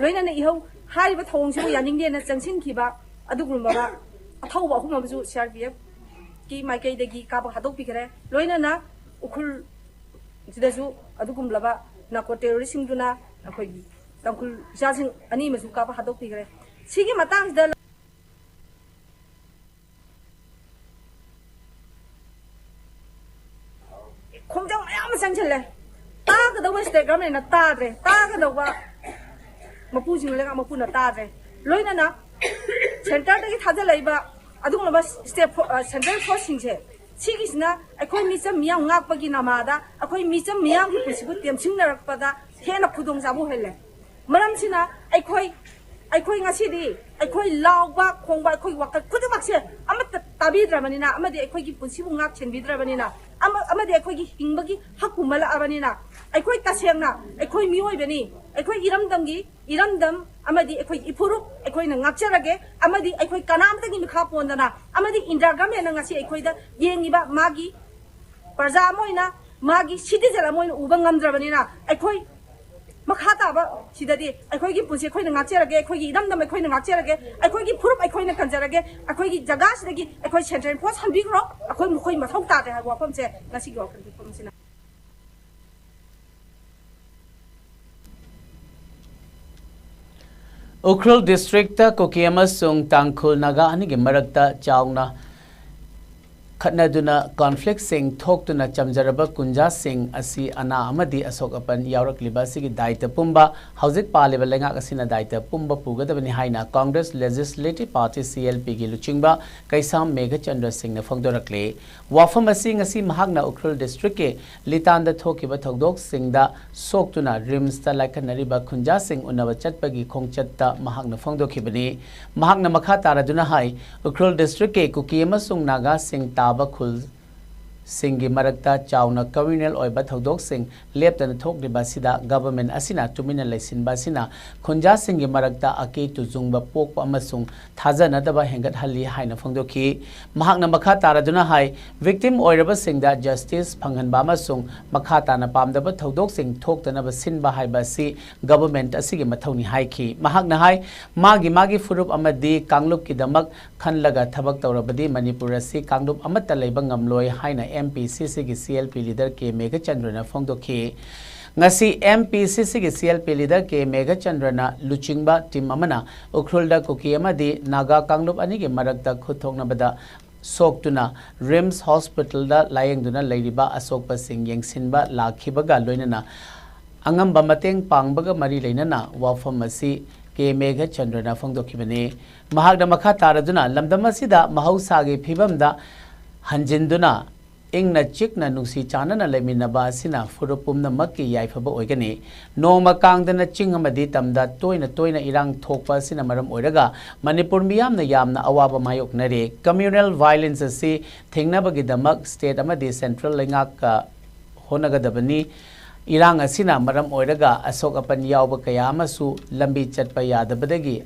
ꯂꯣꯏꯅꯅ ꯏꯍꯧ ꯍꯥꯏꯔꯤꯕ ꯊꯧꯑꯣꯡꯁꯤꯕꯨ ꯌꯥꯅꯤꯡꯗꯦꯅ ꯆꯪꯁꯤꯟꯈꯤꯕ ꯑꯗꯨꯒꯨꯝꯂꯕ ꯑꯊꯧꯕ ꯑꯍꯨꯝ ꯑꯃꯁꯨ ꯁꯤ ꯑꯥꯔ ꯄꯤ ꯑꯦꯐꯀꯤ ꯃꯥꯏꯀꯩꯗꯒꯤ ꯀꯥꯞꯄ ꯍꯥꯠꯇꯣꯛꯄꯤꯈ꯭ꯔꯦ꯫ ꯂꯣꯏꯅꯅ ꯎꯈ꯭ꯔꯨꯜꯁꯤꯗꯁꯨ ꯑꯗꯨꯒꯨꯝꯂꯕ ꯅꯥꯔꯀꯣ ꯇꯦꯔꯣꯔꯤꯁꯁꯤꯡꯗꯨꯅ ꯑꯩꯈꯣꯏꯒꯤ ꯇꯥꯡꯈꯨꯜ ꯏꯆꯥꯁꯤꯡ ꯑꯅꯤ ꯑꯃꯁꯨ ꯀꯥꯞꯄ ꯍꯥꯠꯇꯣꯛꯄꯤꯈ꯭ꯔꯦ꯫ ꯁꯤꯒꯤ ꯃꯇꯥꯡꯁꯤꯗ ꯈꯣꯡꯖꯪ ꯃꯌꯥꯝ ꯑꯃ ꯆꯪꯁꯤꯜꯂꯦ꯫ ꯇꯥꯒꯗꯧꯕ ꯁ꯭ꯇꯦꯠ ꯒꯚꯔꯟꯃꯦꯟꯅ ꯇꯥꯗ꯭ꯔꯦ, ꯇꯥꯒꯗꯧꯕ ꯃꯄꯨꯁꯤꯡ ꯂꯩꯉꯥꯛ ꯃꯄꯨꯅ ꯇꯥꯗ꯭ꯔꯦ꯫ ꯂꯣꯏꯅꯅ ꯁꯦꯟꯇꯔꯗꯒꯤ ꯊꯥꯖꯤꯜꯂꯛꯏꯕ ꯑꯗꯨꯒꯨꯝꯂꯕ ꯁ꯭ꯇꯦꯠ ꯐꯣ-, ꯑ, ꯁꯦꯟꯇ꯭ꯔꯦꯜ ꯐꯣꯔꯁꯁꯤꯡꯁꯦ, ꯁꯤꯒꯤꯁꯤꯅ ꯑꯩꯈꯣꯏ ꯃꯤꯆꯝ ꯃꯤꯌꯥꯝ ꯉꯥꯛꯄꯒꯤ ꯅꯃꯥꯗ ꯑꯩꯈꯣꯏ ꯃꯤꯆꯝ ꯃꯤꯌꯥꯝꯒꯤ ꯄꯨꯟꯁꯤꯕꯨ ꯇꯦꯝꯁꯤꯡꯅꯔꯛꯄꯗ ꯍꯦꯟꯅ ꯈꯨꯗꯣꯡꯆꯥꯕ ꯑꯣꯏꯍꯜꯂꯦ꯫ ꯃꯔꯝꯁꯤꯅ ꯑꯩꯈꯣꯏ, ꯑꯩꯈꯣꯏ ꯉꯁꯤꯗꯤ ꯑꯩꯈꯣꯏ ꯂꯥꯎꯕ ꯈꯣꯡꯕ, ꯑꯩꯈꯣꯏ ꯋꯥꯀꯠ ꯈꯨꯗꯤꯡꯃꯛꯁꯦ ꯑꯃꯠꯇ ꯇꯥꯕꯤꯗ꯭ꯔꯕꯅꯤꯅ, ꯑꯃꯗꯤ ꯑꯩꯈꯣꯏꯒꯤ ꯄꯨꯟꯁꯤꯕꯨ ꯉꯥꯛ ꯁꯦꯟꯕꯤꯗ꯭ꯔꯕꯅꯤꯅ, ꯑꯃ-, ꯑꯃꯗꯤ ꯑꯩꯈꯣꯏꯒꯤ ꯍꯤꯡꯕꯒꯤ ꯍꯛ ꯄꯨꯝꯍꯜꯂꯛꯑꯕꯅꯤꯅ, ꯑꯩꯈꯣꯏ ꯇꯁꯦꯡꯅ ꯑꯩꯈꯣꯏ ꯃꯤꯑꯣꯏꯕꯅꯤ꯫ ꯑꯩꯈꯣꯏ ꯏꯔꯝꯗꯝꯒꯤ ꯏꯔꯝꯗꯝ ꯑꯃꯗꯤ ꯑꯩꯈꯣꯏ ꯏꯐꯨꯔꯨꯞ ꯑꯩꯈꯣꯏꯅ ꯉꯥꯛꯆꯔꯒꯦ, ꯑꯃꯗꯤ ꯑꯩꯈꯣꯏ ꯀꯅꯥꯝꯇꯒꯤ ꯃꯈꯥ ꯄꯣꯟꯗꯅ, ꯑꯃꯗꯤ ꯏꯟꯗꯤꯌꯥ ꯒꯃꯦꯟꯅ ꯉꯁꯤ ꯑꯩꯈꯣꯏꯗ ꯌꯦꯡꯉꯤꯕ ꯃꯥꯒꯤ ꯄ꯭ꯔꯖꯥ ꯑꯃ ꯑꯣꯏꯅ, ꯃꯥꯒꯤ ꯁꯤꯇꯤꯖꯦꯟ ꯑꯃ ꯑꯣꯏꯅ ꯎꯕ ꯉꯝꯗ꯭ꯔꯕꯅꯤꯅ, ꯑꯩꯈꯣꯏ ꯃꯈꯥ ꯇꯥꯕ ꯁꯤꯗꯗꯤ ꯑꯩꯈꯣꯏꯒꯤ ꯄꯨꯟꯁꯤ ꯑꯩꯈꯣꯏꯅ ꯉꯥꯛꯆꯔꯒꯦ, ꯑꯩꯈꯣꯏꯒꯤ ꯏꯔꯝꯗꯝ ꯑꯩꯈꯣꯏꯅ ꯉꯥꯛꯆꯔꯒꯦ, ꯑꯩꯈꯣꯏꯒꯤ ꯐꯨꯔꯨꯞ ꯑꯩꯈꯣꯏꯅ ꯀꯟꯖꯔꯒꯦ, ꯑꯩꯈꯣꯏꯒꯤ ꯖꯒꯥꯁꯤꯗꯒꯤ ꯑꯩꯈꯣꯏ ꯁꯦꯟꯇ꯭ꯔꯦꯜ ꯐꯣꯔꯁ ꯍꯟꯕꯤꯈ꯭ꯔꯣ, ꯑꯩꯈꯣꯏ ꯃꯈꯣꯏ ꯃꯊꯧ ꯇꯥꯗ꯭ꯔꯦ ꯍꯥꯏꯕ ꯋꯥꯐꯝꯁꯦ ꯉꯁꯤꯒꯤ ꯋꯥꯐꯝ ꯄꯤꯐꯝꯁꯤꯅ꯫ ꯎꯈ꯭ꯔꯨꯜ ꯗꯤꯁꯇ꯭ꯔꯤꯛꯇ ꯀꯨꯀꯤ ꯑꯃꯁꯨꯡ ꯇꯥꯡꯈꯨꯜ ꯅꯥꯒꯥ ꯑꯅꯤꯒꯤ ꯃꯔꯛꯇ ꯆꯥꯎꯅ ꯈꯠꯅꯗꯨꯅ ꯀꯣꯟꯐ꯭ꯂꯤꯛꯁꯤꯡ ꯊꯣꯛꯇꯨꯅ ꯆꯝꯖꯔꯕ ꯀꯨꯟꯖꯥꯁꯤꯡ ꯑꯁꯤ ꯑꯅꯥ ꯑꯃꯗꯤ ꯑꯁꯣꯛ ꯑꯄꯟ ꯌꯥꯎꯔꯛꯂꯤꯕ ꯑꯁꯤꯒꯤ ꯗꯥꯏꯇ ꯄꯨꯝꯕ ꯍꯧꯖꯤꯛ ꯄꯥꯜꯂꯤꯕ ꯂꯩꯉꯥꯛ ꯑꯁꯤꯅ ꯗꯥꯏꯇ ꯄꯨꯝꯕ ꯄꯨꯒꯗꯕꯅꯤ ꯍꯥꯏꯅ Congress legislative party, C L ꯄꯤꯒꯤ ꯂꯨꯆꯤꯡꯕ ꯀꯩꯁꯥꯝ ꯃꯦꯘꯆꯟꯗ꯭ꯔ ꯁꯤꯡꯅ ꯐꯣꯡꯗꯣꯔꯛꯂꯤ꯫ ꯋꯥꯐꯝ ꯑꯁꯤ ꯉꯁꯤ ꯃꯍꯥꯛꯅ ꯎꯈ꯭ꯔꯨꯜ ꯗꯤꯁꯇ꯭ꯔꯤꯛꯀꯤ ꯂꯤꯇꯥꯟꯗ ꯊꯣꯛꯈꯤꯕ ꯊꯧꯗꯣꯛꯁꯤꯡꯗ ꯁꯣꯛꯇꯨꯅ ꯔꯤꯝꯁꯇ ꯂꯥꯏꯀꯠꯅꯔꯤꯕ ꯈꯨꯟꯖꯥꯁꯤꯡ ꯎꯅꯕ ꯆꯠꯄꯒꯤ ꯈꯣꯡꯆꯠꯇ ꯃꯍꯥꯛꯅ ꯐꯣꯡꯗꯣꯛꯈꯤꯕꯅꯤ꯫ ꯃꯍꯥꯛꯅ ꯃꯈꯥ ꯇꯥꯔꯗꯨꯅ ꯍꯥꯏ, ꯎꯈ꯭ꯔꯨꯜ ꯗꯤꯁꯇ꯭ꯔꯤꯛꯀꯤ ꯀꯨꯀꯤ ꯑꯃꯁꯨꯡ ꯅꯥꯒꯥꯁꯤꯡ ꯇꯥꯕ ꯈꯨꯜ ꯁꯤꯡꯒꯤ ꯃꯔꯛꯇ ꯆꯥꯎꯅ communal ꯑꯣꯏꯕ ꯊꯧꯗꯣꯛꯁꯤꯡ ꯂꯦꯞꯇꯅ ꯊꯣꯛꯂꯤꯕ ꯑꯁꯤꯗ government ꯑꯁꯤꯅ ꯇꯨꯃꯤꯟꯅ ꯂꯩꯁꯤꯟꯕ ꯑꯁꯤꯅ ꯈꯨꯟꯖꯥꯁꯤꯡꯒꯤ ꯃꯔꯛꯇ ꯑꯀꯤ ꯇꯨꯖꯨꯡꯕ ꯄꯣꯛꯄ ꯑꯃꯁꯨꯡ ꯊꯥꯖꯅꯗꯕ ꯍꯦꯟꯒꯠꯍꯜꯂꯤ ꯍꯥꯏꯅ ꯐꯣꯡꯗꯣꯛꯈꯤ꯫ ꯃꯍꯥꯛꯅ ꯃꯈꯥ ꯇꯥꯔꯗꯨꯅ ꯍꯥꯏ, victim ꯑꯣꯏꯔꯕꯁꯤꯡꯗ justice ꯐꯪꯍꯟꯕ ꯑꯃꯁꯨꯡ ꯃꯈꯥ ꯇꯥꯅ ꯄꯥꯝꯗꯕ ꯊꯧꯗꯣꯛꯁꯤꯡ ꯊꯣꯛꯇꯅꯕ ꯁꯤꯟꯕ ꯍꯥꯏꯕ ꯑꯁꯤ government ꯑꯁꯤꯒꯤ ꯃꯊꯧꯅꯤ ꯍꯥꯏꯈꯤ꯫ ꯃꯍꯥꯛꯅ ꯍꯥꯏ, ꯃꯥꯒꯤ ꯃꯥꯒꯤ ꯐꯨꯔꯨꯞ ꯑꯃꯗꯤ ꯀꯥꯡꯂꯨꯞꯀꯤꯗꯃꯛ ꯈꯟꯂꯒ ꯊꯕꯛ ꯇꯧꯔꯕꯗꯤ ꯃꯅꯤꯄꯨꯔ ꯑꯁꯤ ꯀꯥꯡꯂꯨꯞ ꯑꯃꯠꯇ ꯂꯩꯕ ꯉꯝꯂꯣꯏ ꯍꯥꯏꯅ M P C C ꯒꯤ C L P leader K ꯃꯦꯘꯆꯟꯗ꯭ꯔꯅ ꯐꯣꯡꯗꯣꯛꯈꯤ꯫ ꯉꯁꯤ M P C C ꯒꯤ C L P leader K ꯃꯦꯘꯆꯟꯗ꯭ꯔꯅ ꯂꯨꯆꯤꯡꯕ team ꯑꯃꯅ ꯎꯈ꯭ꯔꯨꯜꯗ ꯀꯨꯀꯤ ꯑꯃꯗꯤ ꯅꯥꯒꯥ ꯀꯥꯡꯂꯨꯞ ꯑꯅꯤꯒꯤ ꯃꯔꯛꯇ ꯈꯨꯠ ꯊꯣꯛꯅꯕꯗ ꯁꯣꯛꯇꯨꯅ RIMS hospital ꯗ ꯂꯥꯌꯦꯡꯗꯨꯅ ꯂꯩꯔꯤꯕ ꯑꯁꯣꯛꯄꯁꯤꯡ ꯌꯦꯡꯁꯤꯟꯕ ꯂꯥꯛꯈꯤꯕꯒ ꯂꯣꯏꯅꯅ ꯑꯉꯝꯕ ꯃꯇꯦꯡ ꯄꯥꯡꯕꯒ ꯃꯔꯤ ꯂꯩꯅꯅ ꯋꯥꯐꯝ ꯑꯁꯤ K ꯃꯦꯘꯆꯟꯗ꯭ꯔꯅ ꯐꯣꯡꯗꯣꯛꯈꯤꯕꯅꯤ꯫ ꯃꯍꯥꯛꯅ ꯃꯈꯥ ꯇꯥꯔꯗꯨꯅ ꯂꯝꯗꯝ ꯑꯁꯤꯗ ꯃꯍꯧꯁꯥꯒꯤ ꯐꯤꯕꯝꯗ ꯍꯟꯖꯤꯟꯗꯨꯅ ꯏꯪꯅ ꯆꯤꯛꯅ ꯅꯨꯡꯁꯤ ꯆꯥꯟꯅꯅ ꯂꯩꯃꯤꯟꯅꯕ ꯑꯁꯤꯅ ꯐꯨꯔꯨꯞ ꯄꯨꯝꯅꯃꯛꯀꯤ ꯌꯥꯏꯐꯕ ꯑꯣꯏꯒꯅꯤ꯫ ꯅꯣꯡꯃ ꯀꯥꯡꯗꯅ ꯆꯤꯡ ꯑꯃꯗꯤ ꯇꯝꯗ ꯇꯣꯏꯅ ꯇꯣꯏꯅ ꯏꯔꯥꯡ ꯊꯣꯛꯄ ꯑꯁꯤꯅ ꯃꯔꯝ ꯑꯣꯏꯔꯒ ꯃꯅꯤꯄꯨꯔ ꯃꯤꯌꯥꯝꯅ ꯌꯥꯝꯅ ꯑꯋꯥꯕ ꯃꯥꯌꯣꯛꯅꯔꯤ꯫ Communal violence ꯑꯁꯤ ꯊꯤꯡꯅꯕꯒꯤꯗꯃꯛ state ꯑꯃꯗꯤ central ꯂꯩꯉꯥꯛꯀ ꯍꯣꯠꯅꯒꯗꯕꯅꯤ꯫ ꯏꯔꯥꯡ ꯑꯁꯤꯅ ꯃꯔꯝ ꯑꯣꯏꯔꯒ ꯑꯁꯣꯛ ꯑꯄꯟ ꯌꯥꯎꯕ ꯀꯌꯥ ꯑꯃꯁꯨ ꯂꯝꯕꯤ ꯆꯠꯄ ꯌꯥꯗꯕꯗꯒꯤ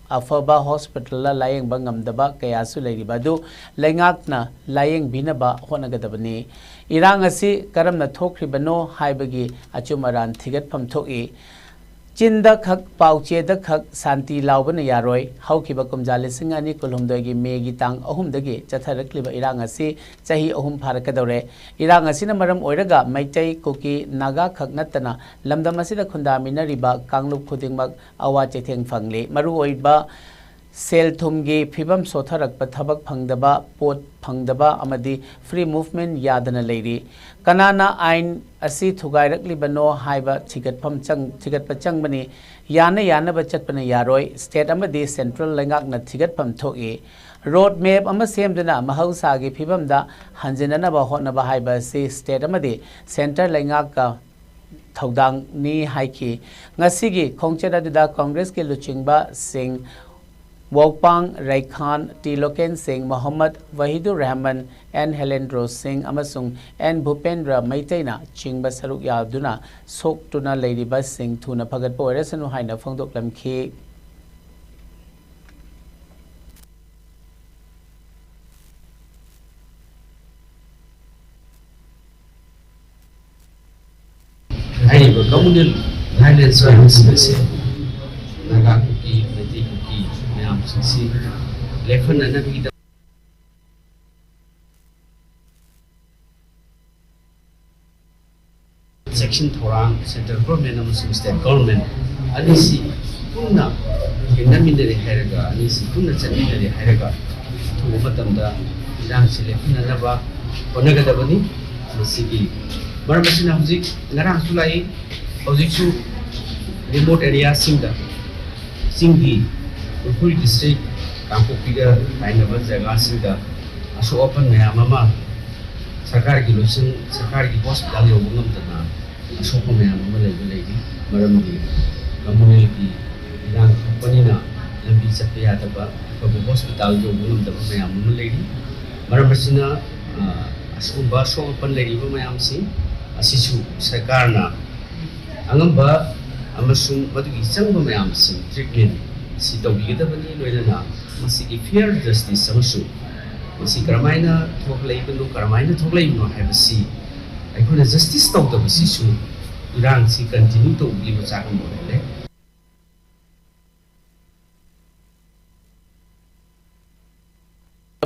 ꯑꯐꯕ hospital ꯗ ꯂꯥꯌꯦꯡꯕ ꯉꯝꯗꯕ ꯀꯌꯥꯁꯨ ꯂꯩꯔꯤꯕ ꯑꯗꯨ ꯂꯩꯉꯥꯛꯅ ꯂꯥꯌꯦꯡꯕꯤꯅꯕ ꯍꯣꯠꯅꯒꯗꯕꯅꯤ꯫ ꯏꯔꯥꯡ ꯑꯁꯤ ꯀꯔꯝꯅ ꯊꯣꯛꯈ꯭ꯔꯤꯕꯅꯣ ꯍꯥꯏꯕꯒꯤ ꯑꯆꯨꯝ ꯑꯔꯥꯟ ꯊꯤꯒꯠꯐꯝ ꯊꯣꯛꯏ꯫ ꯆꯤꯟꯗ ꯈꯛ, ꯄꯥꯎꯆꯦꯗ ꯈꯛ ꯁꯥꯟꯇꯤ ꯂꯥꯎꯕꯅ ꯌꯥꯔꯣꯏ꯫ ꯍꯧꯈꯤꯕ ꯀꯨꯝꯖꯥ ꯂꯤꯁꯤꯡ ꯑꯅꯤ ꯀꯨꯟꯍꯨꯝꯗꯣꯏꯒꯤ ꯃꯦꯒꯤ ꯇꯥꯡ ꯑꯍꯨꯝꯗꯒꯤ ꯆꯠꯊꯔꯛꯂꯤꯕ ꯏꯔꯥꯡ ꯑꯁꯤ ꯆꯍꯤ ꯑꯍꯨꯝ ꯐꯥꯔꯛꯀꯗꯧꯔꯦ꯫ ꯏꯔꯥꯡ ꯑꯁꯤꯅ ꯃꯔꯝ ꯑꯣꯏꯔꯒ ꯃꯩꯇꯩ, ꯀꯨꯀꯤ, ꯅꯥꯒꯥ ꯈꯛ ꯅꯠꯇꯅ ꯂꯝꯗꯝ ꯑꯁꯤꯗ ꯈꯨꯟꯗꯥꯃꯤꯟꯅꯔꯤꯕ ꯀꯥꯡꯂꯨꯞ ꯈꯨꯗꯤꯡꯃꯛ ꯑꯋꯥ ꯆꯩꯊꯦꯡ ꯐꯪꯂꯤ꯫ ꯃꯔꯨꯑꯣꯏꯕ ꯁꯦꯜ ꯊꯨꯝꯒꯤ ꯐꯤꯕꯝ ꯁꯣꯠꯊꯔꯛꯄ, ꯊꯕꯛ ꯐꯪꯗꯕ, ꯄꯣꯠ ꯐꯪꯗꯕ ꯑꯃꯗꯤ free movement ꯌꯥꯗꯅ ꯂꯩꯔꯤ꯫ ꯀꯅꯥꯅ ꯑꯥꯏꯟ ꯑꯁꯤ ꯊꯨꯒꯥꯏꯔꯛꯂꯤꯕꯅꯣ ꯍꯥꯏꯕ ꯊꯤꯒꯠꯐꯝ ꯆꯪ-, ꯊꯤꯒꯠꯄ ꯆꯪꯕꯅꯤ꯫ ꯌꯥꯅ ꯌꯥꯅꯕ ꯆꯠꯄꯅ ꯌꯥꯔꯣꯏ꯫ State ꯑꯃꯗꯤ central ꯂꯩꯉꯥꯛꯅ ꯊꯤꯒꯠꯐꯝ ꯊꯣꯛꯏ꯫ Road map ꯑꯃ ꯁꯦꯝꯗꯨꯅ ꯃꯍꯧꯁꯥꯒꯤ ꯐꯤꯕꯝꯗ ꯍꯟꯖꯤꯟꯅꯅꯕ ꯍꯣꯠꯅꯕ ꯍꯥꯏꯕ ꯑꯁꯤ state ꯑꯃꯗꯤ centre ꯂꯩꯉꯥꯛꯀ ꯊꯧꯗꯥꯡꯅꯤ ꯍꯥꯏꯈꯤ꯫ ꯉꯁꯤꯒꯤ ꯈꯣꯡꯆꯠ ꯑꯗꯨꯗ Congress ꯀꯤ ꯂꯨꯆꯤꯡꯕꯁꯤꯡ ꯋꯥꯎꯄꯥꯡ ꯔꯩꯈꯥꯟ, ꯇꯤ ꯂꯣꯀꯦꯟ ꯁꯤꯡ, ꯃꯣꯍꯝꯃꯗ ꯋꯥꯍꯤꯗꯨꯔ ꯔꯍꯃꯟ, ꯑꯦꯟ ꯍꯦꯂꯦꯟꯗ꯭ꯔꯣ ꯁꯤꯡ ꯑꯃꯁꯨꯡ ꯑꯦꯟ ꯚꯨꯄꯦꯟꯗ꯭ꯔ ꯃꯩꯇꯩꯅ ꯆꯤꯡꯕ ꯁꯔꯨꯛ ꯌꯥꯗꯨꯅ ꯁꯣꯛꯇꯨꯅ ꯂꯩꯔꯤꯕꯁꯤꯡ ꯊꯨꯅ ꯐꯒꯠꯄ ꯑꯣꯏꯔꯁꯅꯨ ꯍꯥꯏꯅ ꯐꯣꯡꯗꯣꯛꯂꯝꯈꯤ꯫ ꯍꯥꯏꯔꯤꯕ communal violence ꯃꯌꯥꯝꯁꯤꯡ ꯑꯁꯤ ꯅꯥꯒꯥ ꯀꯨꯀꯤ, ꯃꯩꯇꯩ ꯀꯨꯀꯤ ꯃꯌꯥꯝꯁꯤꯡꯁꯤ ꯂꯦꯞꯍꯟꯅꯅꯕꯒꯤꯗꯃꯛ section ꯊꯧꯔꯥꯡ central government ꯑꯃꯁꯨꯡ state government ꯑꯅꯤꯁꯤ ꯄꯨꯟꯅ ꯌꯦꯡꯅꯃꯤꯟꯅꯔꯦ ꯍꯥꯏꯔꯒ, ꯑꯅꯤꯁꯤ ꯄꯨꯟꯅ ꯆꯠꯃꯤꯟꯅꯔꯦ ꯍꯥꯏꯔꯒ ꯑꯊꯨꯕ ꯃꯇꯝꯗ ꯏꯔꯥꯡꯁꯤ ꯂꯦꯞꯍꯟꯅꯅꯕ ꯍꯣꯠꯅꯒꯗꯕꯅꯤ꯫ ꯃꯁꯤꯒꯤ ꯃꯔꯝ ꯑꯁꯤꯅ ꯍꯧꯖꯤꯛ ꯉꯔꯥꯡꯁꯨ ꯂꯥꯛꯏ, ꯍꯧꯖꯤꯛꯁꯨ remote areaꯁꯤꯡꯗ, ꯆꯤꯡꯒꯤ ꯎꯈ꯭ꯔꯨꯜ district ꯀꯥꯡꯄꯣꯛꯄꯤꯒ ꯇꯥꯏꯅꯕ ꯖꯒꯥꯁꯤꯡꯗ ꯑꯁꯣꯛ ꯑꯄꯟ ꯃꯌꯥꯝ ꯑꯃ ꯁꯔꯀꯥꯔꯒꯤ ꯂꯣꯏꯁꯪ, ꯁꯔꯀꯥꯔꯒꯤ hospital ꯌꯧꯕ ꯉꯝꯗꯅ ꯑꯁꯣꯛꯄ ꯃꯌꯥꯝ ꯑꯃ ꯂꯩꯕ ꯂꯩꯔꯤ꯫ ꯃꯔꯝꯗꯤ communalꯒꯤ ꯏꯔꯥꯡ ꯊꯣꯛꯄꯅꯤꯅ ꯂꯝꯕꯤ ꯆꯠꯄ ꯌꯥꯗꯕ, ꯑꯐꯕ hospital ꯌꯧꯕ ꯉꯝꯗꯕ ꯃꯌꯥꯝ ꯑꯃ ꯂꯩꯔꯤ꯫ ꯃꯔꯝ ꯑꯁꯤꯅ, ꯑ, ꯑꯁꯤꯒꯨꯝꯕ ꯑꯁꯣꯛ ꯑꯄꯟ ꯂꯩꯔꯤꯕ ꯃꯌꯥꯝꯁꯤꯡ ꯑꯁꯤꯁꯨ ꯁꯔꯀꯥꯔꯅ ꯑꯉꯝꯕ ꯑꯃꯁꯨꯡ ꯃꯗꯨꯒꯤ ꯆꯪꯕ ꯃꯌꯥꯝꯁꯤꯡ treatment ꯑꯁꯤ ꯇꯧꯕꯤꯒꯗꯕꯅꯤ꯫ ꯂꯣꯏꯅꯅ ꯃꯁꯤꯒꯤ fair justice ꯑꯃꯁꯨꯡ ꯃꯁꯤ ꯀꯔꯝꯍꯥꯏꯅ ꯊꯣꯛꯂꯛꯏꯕꯅꯣ, ꯀꯔꯝꯍꯥꯏꯅ ꯊꯣꯛꯂꯛꯏꯕꯅꯣ ꯍꯥꯏꯕꯁꯤ ꯑꯩꯈꯣꯏꯅ justice ꯇꯧꯗꯕꯁꯤꯁꯨ ꯏꯔꯥꯡꯁꯤ continue ꯇꯧꯕꯒꯤ ꯃꯆꯥꯛ ꯑꯃ ꯑꯣꯏꯍꯜꯂꯦ꯫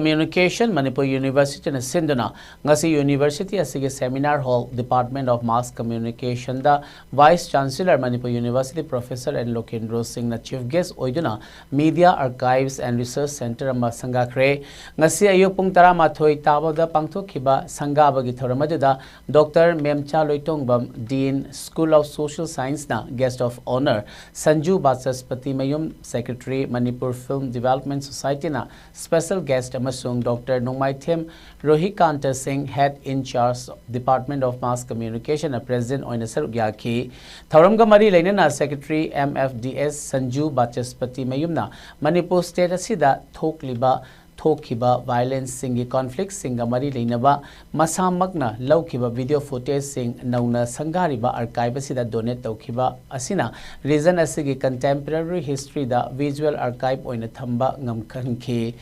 Communication Manipur Universityꯅ ꯁꯤꯟꯗꯨꯅ ꯉꯁꯤ university ꯑꯁꯤꯒꯤ seminar hall Department of Mass Communicationꯗ Vice Chancellor Manipur University Professor N ꯂꯣꯀꯦꯟꯗ꯭ꯔꯣ ꯁꯤꯡꯅ chief guest ꯑꯣꯏꯗꯨꯅ Media Archives and Research Centre ꯑꯃ ꯁꯪꯒꯥꯈ꯭ꯔꯦ꯫ ꯉꯁꯤ ꯑꯌꯨꯛ ꯄꯨꯡ ꯇꯔꯥꯃꯥꯊꯣꯏ ꯇꯥꯕꯗ ꯄꯥꯡꯊꯣꯛꯈꯤꯕ ꯁꯪꯒꯥꯕꯒꯤ ꯊꯧꯔꯝ ꯑꯗꯨꯗ Doctor ꯃꯦꯝꯆꯥ Loitongbam, Dean, School of Social Scienceꯅ guest of honour, Sanju ꯕꯥꯆꯁꯄꯇꯤꯃꯌꯨꯝ, Secretary, Manipur Film Development Societyꯅ special guest ꯑꯃ ꯑꯃꯁꯨꯡ ꯗꯣꯛꯇꯔ ꯅꯣꯡꯃꯥꯏꯊꯦꯝ ꯔꯣꯍꯤꯀꯥꯟꯇ ꯁꯤꯡ, Head in Charge, Department of Mass Communication ꯅ President ꯑꯣꯏꯅ ꯁꯔꯨꯛ ꯌꯥꯈꯤ꯫ ꯊꯧꯔꯝꯒ ꯃꯔꯤ ꯂꯩꯅꯅ Secretary, M F D S, Sanju ꯕꯥꯆꯁꯄꯇꯤ ꯃꯌꯨꯝꯅ Manipur state ꯑꯁꯤꯗ ꯊꯣꯛꯂꯤꯕ, ꯊꯣꯛꯈꯤꯕ violence ꯁꯤꯡꯒꯤ, conflict ꯁꯤꯡꯒ ꯃꯔꯤ ꯂꯩꯅꯕ ꯃꯁꯥꯃꯛꯅ ꯂꯧꯈꯤꯕ video footage ꯁꯤꯡ ꯅꯧꯅ ꯁꯪꯒꯥꯔꯤꯕ archive ꯑꯁꯤꯗ donate ꯇꯧꯈꯤꯕ ꯑꯁꯤꯅ region ꯑꯁꯤꯒꯤ contemporary history ꯗ visual archive ꯑꯣꯏꯅ ꯊꯝꯕ ꯉꯝꯍꯟꯈꯤ꯫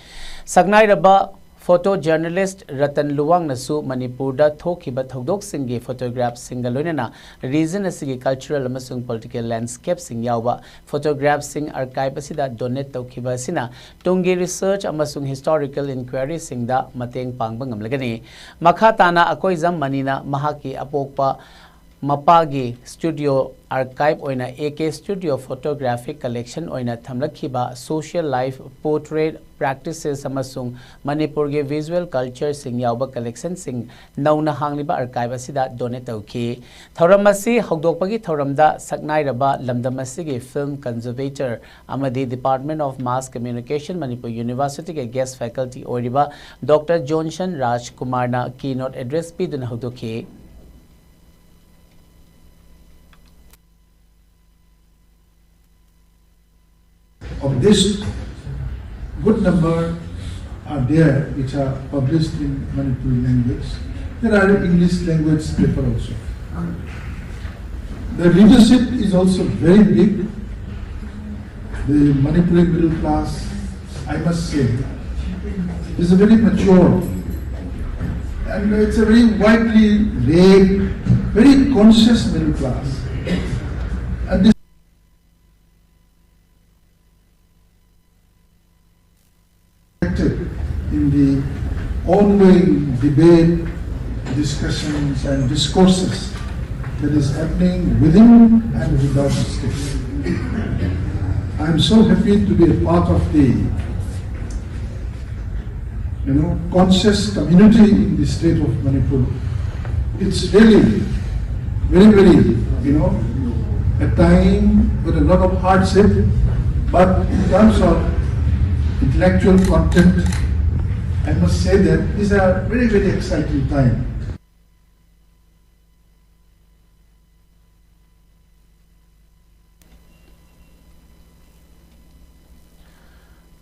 ꯁꯛꯅꯥꯏꯔꯕ photo journalist ꯔꯇꯟ ꯂꯨꯋꯥꯡꯅꯁꯨ ꯃꯅꯤꯄꯨꯔꯗ ꯊꯣꯛꯈꯤꯕ ꯊꯧꯗꯣꯛꯁꯤꯡꯒꯤ photograph ꯁꯤꯡꯒ ꯂꯣꯏꯅꯅ region ꯑꯁꯤꯒꯤ cultural ꯑꯃꯁꯨꯡ political landscape ꯁꯤꯡ ꯌꯥꯎꯕ photograph ꯁꯤꯡ archive ꯑꯁꯤꯗ donate ꯇꯧꯈꯤꯕ ꯑꯁꯤꯅ ꯇꯨꯡꯒꯤ research ꯑꯃꯁꯨꯡ historical inquiry ꯁꯤꯡꯗ ꯃꯇꯦꯡ ꯄꯥꯡꯕ ꯉꯝꯂꯒꯅꯤ꯫ ꯃꯈꯥ ꯇꯥꯅ ꯑꯀꯣꯏꯖꯝ ꯃꯅꯤꯅ ꯃꯍꯥꯛꯀꯤ ꯑꯄꯣꯛꯄ ꯃꯄꯥꯒꯤ studio archive ꯑꯣꯏꯅ A K Studio Photographic Collection ꯑꯣꯏꯅ ꯊꯝꯂꯛꯈꯤꯕ social life, portrait, practices ꯑꯃꯁꯨꯡ ꯃꯅꯤꯄꯨꯔꯒꯤ visual culture ꯁꯤꯡ ꯌꯥꯎꯕ collection ꯁꯤꯡ ꯅꯧꯅ ꯍꯥꯡꯂꯤꯕ archive ꯑꯁꯤꯗ donate ꯇꯧꯈꯤ꯫ ꯊꯧꯔꯝ ꯑꯁꯤ ꯍꯧꯗꯣꯛꯄꯒꯤ ꯊꯧꯔꯝꯗ ꯁꯛꯅꯥꯏꯔꯕ ꯂꯝꯗꯝ ꯑꯁꯤꯒꯤ film conservator ꯑꯃꯗꯤ Department of Mass Communication, Manipur University ꯒꯤ guest faculty ꯑꯣꯏꯔꯤꯕ ꯗꯣꯛꯇꯔ ꯖꯣꯟꯁꯟ ꯔꯥꯖꯀꯨꯃꯥꯔꯅ keynote address ꯄꯤꯗꯨꯅ ꯍꯧꯗꯣꯛꯈꯤ꯫ Of this, good number are there which are published in Manipuri language. There are English language paper also. The readership is also very big. The Manipuri middle class, I must say, is a very mature and it's a very widely read, very conscious middle class. And this in the ongoing debate, discussions and discourses that is happening within and without the state. I am so happy to be a part of the, you know, conscious community in the state of Manipur. It's really very, very, you know, a time with a lot of hardship, but in terms of intellectual content, I must say that these are very, very exciting time.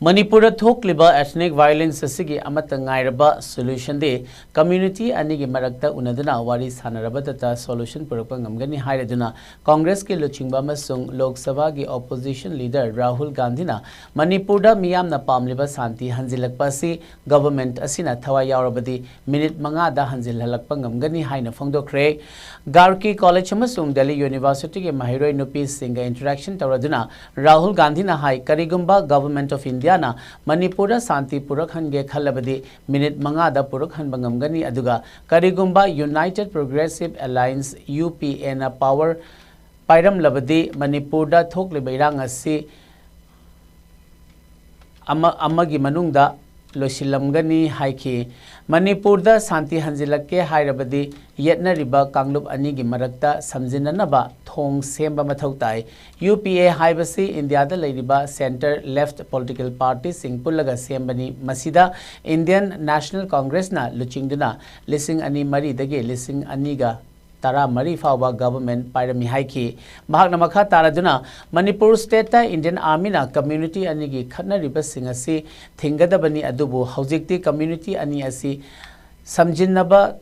ꯃꯅꯤꯄꯨꯔꯗ ꯊꯣꯛꯂꯤꯕ ethnic violence ꯑꯁꯤꯒꯤ ꯑꯃꯠꯇ ꯉꯥꯏꯔꯕ solution ꯗꯤ community ꯑꯅꯤꯒꯤ ꯃꯔꯛꯇ ꯎꯅꯗꯨꯅ ꯋꯥꯔꯤ ꯁꯥꯟꯅꯔꯕꯗꯇ solution ꯄꯨꯔꯛꯄ ꯉꯝꯒꯅꯤ ꯍꯥꯏꯔꯗꯨꯅ ꯀꯪꯒ꯭ꯔꯦꯁꯀꯤ ꯂꯨꯆꯤꯡꯕ ꯑꯃꯁꯨꯡ ꯂꯣꯛ ꯁꯚꯥꯒꯤ opposition leader ꯔꯥꯍꯨꯜ ꯒꯥꯟꯙꯤꯅ ꯃꯅꯤꯄꯨꯔꯗ ꯃꯤꯌꯥꯝꯅ ꯄꯥꯝꯂꯤꯕ ꯁꯥꯟꯇꯤ ꯍꯟꯖꯤꯜꯂꯛꯄ ꯑꯁꯤ government ꯑꯁꯤꯅ ꯊꯋꯥꯏ ꯌꯥꯎꯔꯕꯗꯤ ꯃꯤꯅꯤꯠ ꯃꯉꯥꯗ ꯍꯟꯖꯤꯜꯍꯜꯂꯛꯄ ꯉꯝꯒꯅꯤ ꯍꯥꯏꯅ ꯐꯣꯡꯗꯣꯛꯈ꯭ꯔꯦ꯫ ꯒꯥꯔꯀꯤ ꯀꯣꯂꯦꯖ ꯑꯃꯁꯨꯡ ꯗꯦꯜꯂꯤ ꯌꯨꯅꯤꯚꯔꯁꯤꯇꯤꯒꯤ ꯃꯍꯩꯔꯣꯏ ꯅꯨꯄꯤꯁꯤꯡꯒ interaction ꯇꯧꯔꯗꯨꯅ ꯔꯥꯍꯨꯜ ꯒꯥꯟꯙꯤꯅ ꯍꯥꯏ, ꯀꯔꯤꯒꯨꯝꯕ Government of India ꯅ ꯃꯅꯤꯄꯨꯔꯗ ꯁꯥꯟꯇꯤ ꯄꯨꯔꯛꯍꯟꯒꯦ ꯈꯜꯂꯕꯗꯤ ꯃꯤꯅꯤꯠ ꯃꯉꯥꯗ ꯄꯨꯔꯛꯍꯟꯕ ꯉꯝꯒꯅꯤ, ꯑꯗꯨꯒ ꯀꯔꯤꯒꯨꯝꯕ United Progressive Alliance, U P A ꯅ power ꯄꯥꯏꯔꯝꯂꯕꯗꯤ ꯃꯅꯤꯄꯨꯔꯗ ꯊꯣꯛꯂꯤꯕ ꯏꯔꯥꯡ ꯑꯁꯤ ꯑꯃ ꯑꯃꯒꯤ ꯃꯅꯨꯡꯗ ꯂꯣꯏꯁꯤꯜꯂꯝꯒꯅꯤ ꯍꯥꯏꯈꯤ꯫ ꯃꯅꯤꯄꯨꯔꯗ ꯁꯥꯟꯇꯤ ꯍꯟꯖꯤꯜꯂꯛꯀꯦ ꯍꯥꯏꯔꯕꯗꯤ ꯌꯦꯠꯅꯔꯤꯕ ꯀꯥꯡꯂꯨꯞ ꯑꯅꯤꯒꯤ ꯃꯔꯛꯇ ꯁꯝꯖꯤꯟꯅꯅꯕ ꯊꯣꯡ ꯁꯦꯝꯕ ꯃꯊꯧ ꯇꯥꯏ꯫ U P A ꯍꯥꯏꯕꯁꯤ ꯏꯟꯗꯤꯌꯥꯗ ꯂꯩꯔꯤꯕ centre left political party ꯁꯤꯡ ꯄꯨꯜꯂꯒ ꯁꯦꯝꯕꯅꯤ꯫ ꯃꯁꯤꯗ Indian National Congress ꯅ ꯂꯨꯆꯤꯡꯗꯨꯅ ꯂꯤꯁꯤꯡ ꯑꯅꯤ ꯃꯔꯤꯗꯒꯤ ꯂꯤꯁꯤꯡ ꯑꯅꯤꯒ ꯇꯔꯥꯃꯔꯤ ꯐꯥꯎꯕ government ꯄꯥꯏꯔꯝꯃꯤ ꯍꯥꯏꯈꯤ꯫ ꯃꯍꯥꯛꯅ ꯃꯈꯥ ꯇꯥꯔꯗꯨꯅ, ꯃꯅꯤꯄꯨꯔ state ꯇ Indian Army ꯅ community ꯑꯅꯤꯒꯤ ꯈꯠꯅꯔꯤꯕꯁꯤꯡ ꯑꯁꯤ ꯊꯤꯡꯒꯗꯕꯅꯤ, ꯑꯗꯨꯕꯨ ꯍꯧꯖꯤꯛꯇꯤ community ꯑꯅꯤ ꯑꯁꯤ ꯁꯝꯖꯤꯟꯅꯕ,